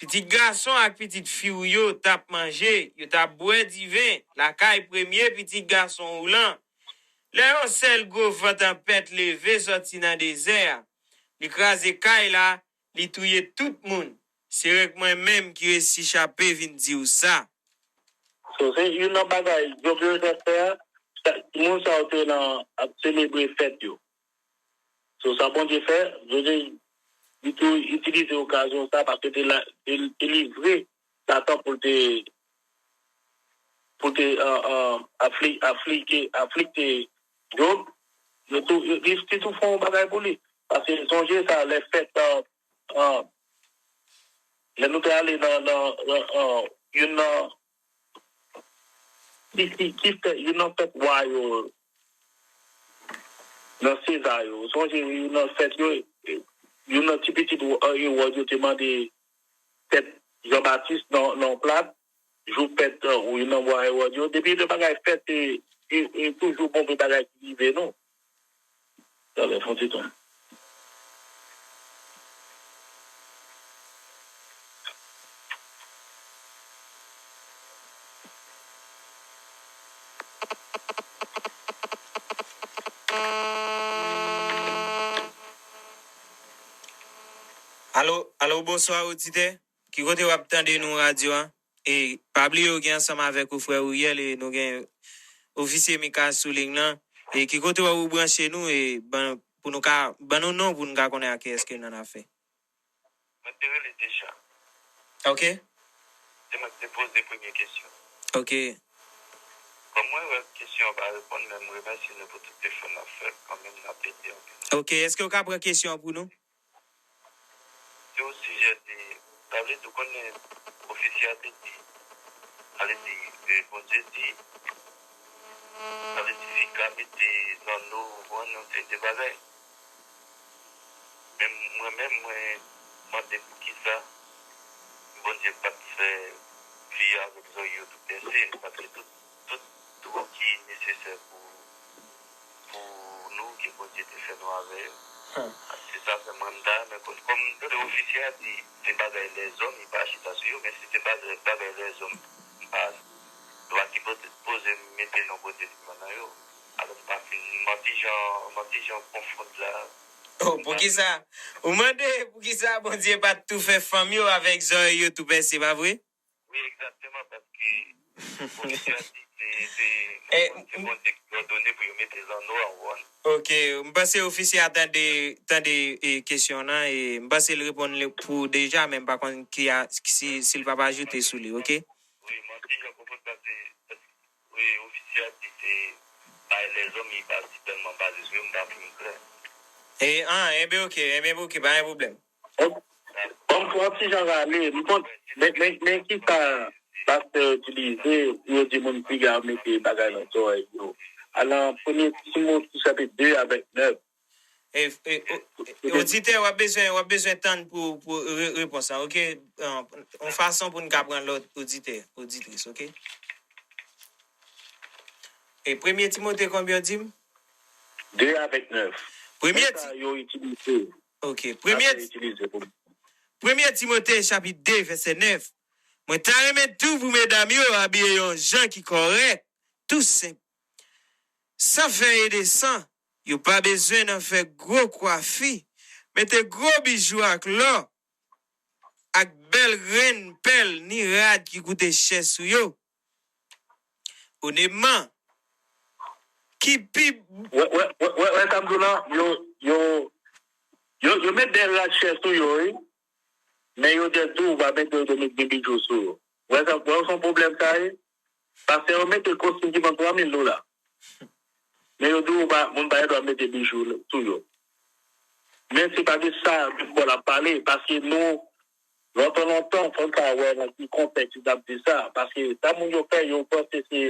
pitit gason ak pitit fi w yo t ap manje, yo t ap bwè diven lakay premye pitit gason w lan. Lè yon sèl gwo van tanpèt leve sòti nan dezè a, li kraze kay la, li touye tout moun. Se rèk mwen menm ki resi chape vin di w sa. So, se youn nan bagay Job yo te fè a, sa- moun sa yo te nan ap selebre fèt yo. So, sa Bondye fè, Bondye li tou itilize okazyon sa paske te la, te, te livre Satan pou l te, pou l te uh, uh, afli, aflike, aflikte Job. Yo tou, yo, li te tou fè yon bagay pou li. Paske sonje sa, lè fèt, uh, uh, lè nou te ale nan, nan, nan uh, youn nan ki, ki, ki fè, youn nan fèt wa yo nan Seza yo. Sonje youn nan fèt yo, youn nan ti pitit Ewòd yo te mande tèt Jan Batis nan, nan plat, jou fèt ou youn nan wa Ewòd yo. Depi de bagay fèt, e, e, e toujou bon vye bagay ki rive nou. Talè, fon ti tan. Alo, alo, bonswa, oditè. Ki kote w ap tande nou radyo a? E pa bliye w gen ansanm avèk ou frè Ouriel e nou gen ofisye Mika sou liy lan. E ki kote w ap branche nou e ban, pou nou ka, ban nou non pou nou ka konnen ak kiyès ke n annafè. Mwen te rele deja. Ok. Se mwen ki te poze premye kesyon. Ok. Kòm mwen wè kesyon an pa reponn, men m remèsye nou pou tout efò n ap fè kanmenm, n ap ede anpil. Ok, èske w ka pran kesyon an pou nou? Se o sijè de, sa vle di, ou konnen, ofisye a te di, sa vle di, e, Bondye di, sa vle di, fi ka mete zanno, ou konprann, yon seri de bagay. Men mwen menm, mwen mande poukisa Bondye pa t fè fi a avèk zòrye yo tou pèse, paske tout, tout twou ki nesesè pou, pou nou, ke Bondye te fè nou avè yo. Hmm. Se sa fè mwen m ta renmen konn. Kòm ofisye a di, se bagay lèzòm, li pa chita sou yo, men si se bagay, bagay lèzòm, m pa, yo pa sipoze mete non Bondye sèlman nan yo. Alò, m pa fin, m an ti jan, m an ti jan konfonn la. Oh, poukisa? Ou mande poukisa Bondye pa t tou fè fanm yo avèk zòrèy yo tou pèse, pa vre? Wi, egzakteman, paske ofisye a di se, se, se Bondye ki òdone pou yo mete zanno a, ou konprann? Ok, m panse ofisye a tande, tande, e, kesyon nan, e m panse l reponn li pou deja, men m pa konn ki a, si, si l p ap ajoute sou li, ok? Wi, m an ti jan konprann sa, se, se, wi, ofisye a di se bay lèzòm, li pa sitèlman baze sou yo, m pa fin klè. E, an, enben, ok, enben, ok, pa gen pwoblèm. Bon, m pran ti jan rale, m konn, men, men, men ki sa pastè itilize pou yo di moun piga mete bagay nan zòrèy yo? Al nan premye Timoti chapit de avèk nèf. E, e, o- e, oditè, w ap bezwen, w ap bezwen tann pou, pou re- repons la, ok? An, yon fason pou n ka pran lòt oditè, oditris, ok? E premye Timote konbyen w di m? De avèk nèf. Premye Men sa Ti- yo itilize. Ok. Premye Sa yo itilize pou Premye Timote chapit de vèsè nèf. Mwen ta renmen tou pou medam yo abiye yon jan ki kòrèk, tou senp, san fè edesan. Yo pa bezwen nan fè gwo kwafi, mete gwo bijou ak lò, ak bèl grenn pèl ni rad ki koute chè sou yo. Onètman, ki pi Wè, wè, wè, wè, wè sa m di w lan, yo, yo, yo, yo met de rad chè sou yo, wi. Men yo jis di w pa mete, yo te met de bijou sou yo. Wè sa, wè se yon pwoblèm sa ye? Pastè yo mete kostim ki vann twa mil dola. Men yo di w pa, moun pa gen dwa mete bijou sou yo. Men se pa de sa Bib la ap pale, paske nou, lontan, lontan, fò n ka wè nan ki kontèks n ap di sa. Paske sa moun yo fè, yo panse se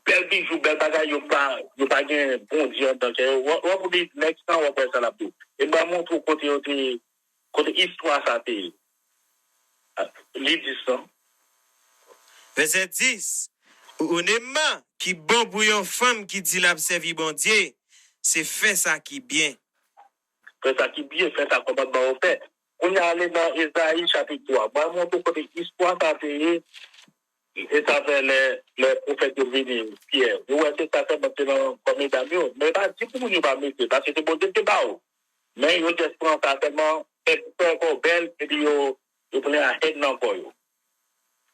bèl bijou, bèl bagay, yo pa, yo pa gen Bondye anndan kè yo. W ap, w ap li nèg sa, w ap wè sa l ap di w. E m pral montre w kote yo te, kote istwa sa te ye. Li di sa. Vèsè dis, Ou, ou Nema, ki bon pou yon fanm ki di l ap sèvi Bondye, se fè sa ki byen. Fè sa ki byen, fè sa kòmandman yo fè. Kounye a, ale nan Ezayi chapit twa. Mwen montre kote istwa sa te ye, e sa fè lè, lè pwofèt yo vini, Pyè. Yo wè se sa sèlman te nan kò medam yo. Men pa di pou moun yo pa mete, paske se Bondye ki te ba yo. Men yo just pran sa sèlman, fè, fè kò bèl, epi yo, yo plen a hèn nan kò yo.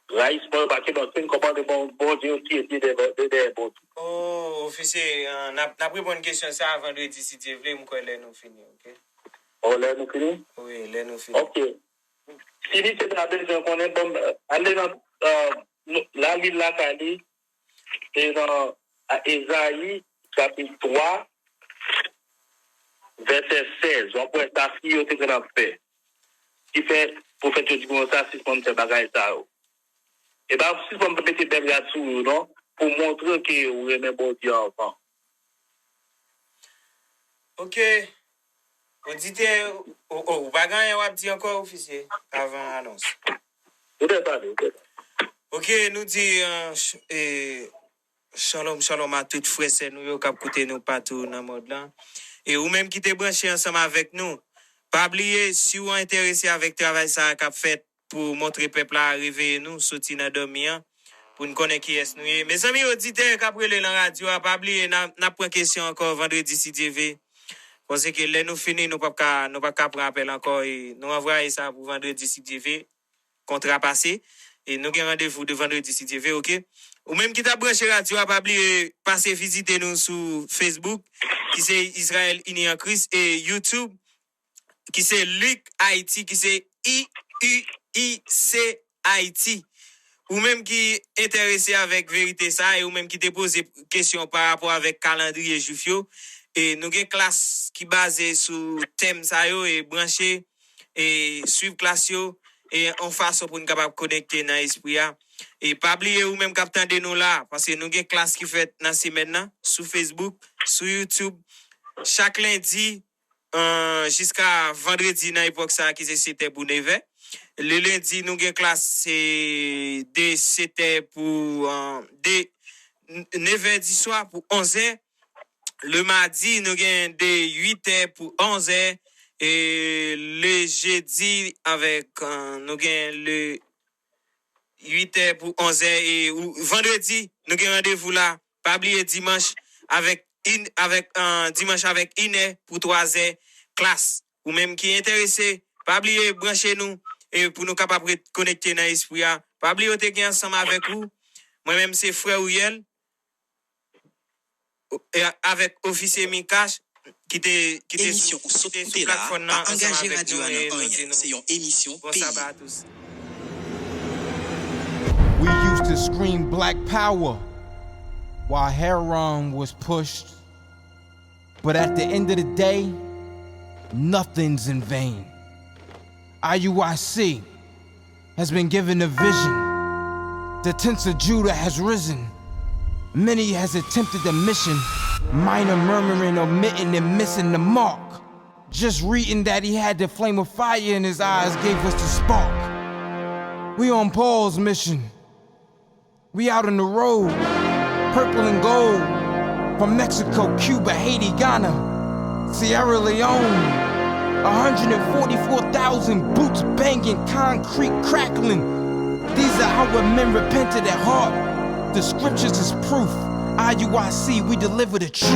Rayisman yo pa kenbe ankenn kòmandman Bondye yo ki ete dèyè, dèyè Bondye. Oh, ofisye, euh, n ap, n ap reponn kesyon sa a vandredi, si Dye vle, m kwè lè nou fini, oke? Oh, lè nou fini? Wi, lè nou fini. Oke. Si li te ta bezwen konnen, bon, ale nan, euh, nou, la li lakay li, e nan, a, Ezayi, chapit twa, vèsè sèz, w ap wè sa fi yo te konn ap fè. Ki fè pwofèt yo di konsa, sispann fè bagay sa yo. E pa sispann mete bèl rad sou yo, non, pou montre ke ou renmen Bondye anvan. Oke. Oditè, o, o, ou pa gen anyen w ap di ankò, ofisye, avan anons? Ou te pale, ou te pale. Oke, nou di, euh, ch-, e, Shalom, shalom a tout frè sè nou yo k ap koute nou patou nan mond lan. E ou menm ki te branche ansanm avèk nou, pa bliye, si w enterese avèk travay sa a k ap fèt pou montre pèp la reveye nou, soti nan dòmi an, pou n konnen kiyès nou ye. Mezanmi, oditè k ap rele nan radyo a, pa bliye, n a, n ap pran kesyon ankò vandredi, si Dye ve. Paske lè nou fini, nou p ap ka, nou p ap ka pran apèl ankò, e nou ranvwaye sa pou vandredi, si Dye ve. Kontra pase. E nou gen randevou de vandredi, si Dye ve, oke? Ou menm ki t ap branche radyo a, pa bliye pase vizite nou sou Facebook, ki se Izrayèl Ini an Kris, e YouTube, ki se Lik Ayiti, ki se I U I C Ayiti. Ou menm ki enterese avèk verite sa, e ou menm ki te poze kesyon pa rapò avèk kalandriye jwif yo, e nou gen klas ki baze sou tèm sa yo, e branche e swiv klas yo, e yon fason pou n kapab konekte nan espri a. E pa bliye ou menm k ap tande nou la, paske nou gen klas ki fèt nan semèn nan, sou Facebook, sou YouTube, chak lendi, euh, jiska vandredi nan epòk sa a ki se setè pou nevè. Le lendi, nou gen klas, se de setè pou, euh, de n-, nevè di swa pou onzè. Le madi, nou gen de uitè pou onzè. E le jedi, avèk, euh, nou gen le uitè pou onzè. E ou, vandredi, nou gen randevou la. Pa bliye dimanch, avèk in, avèk, euh, dimanch avèk inè pou twazè klas. Ou menm ki enterese, pa bliye branche nou, e pou nou kapab ret konekte nan espri a. Pa bliye w te gen ansanm avèk ou. Mwen menm se frè Ouyèl, e avèk ofisye Mikash ki te, ki te sou, ki te sou platfòm nan ansanm avèk nou, e nou di nou bon saba a tous. We used to scream black power while heroin was pushed. But at the end of the day, nothing's in vain. I U I C has been given a vision. The tents of Judah has risen. Many has attempted the mission. Minor murmuring, omitting, and missing the mark. Just reading that he had the flame of fire in his eyes gave us the spark. We on Paul's mission. We out on the road, purple and gold. From Mexico, Cuba, Haiti, Ghana, Sierra Leone. A hundred and forty-four thousand boots banging, concrete crackling. These are our men repented at heart. The scriptures is proof. I U I C, we deliver the truth.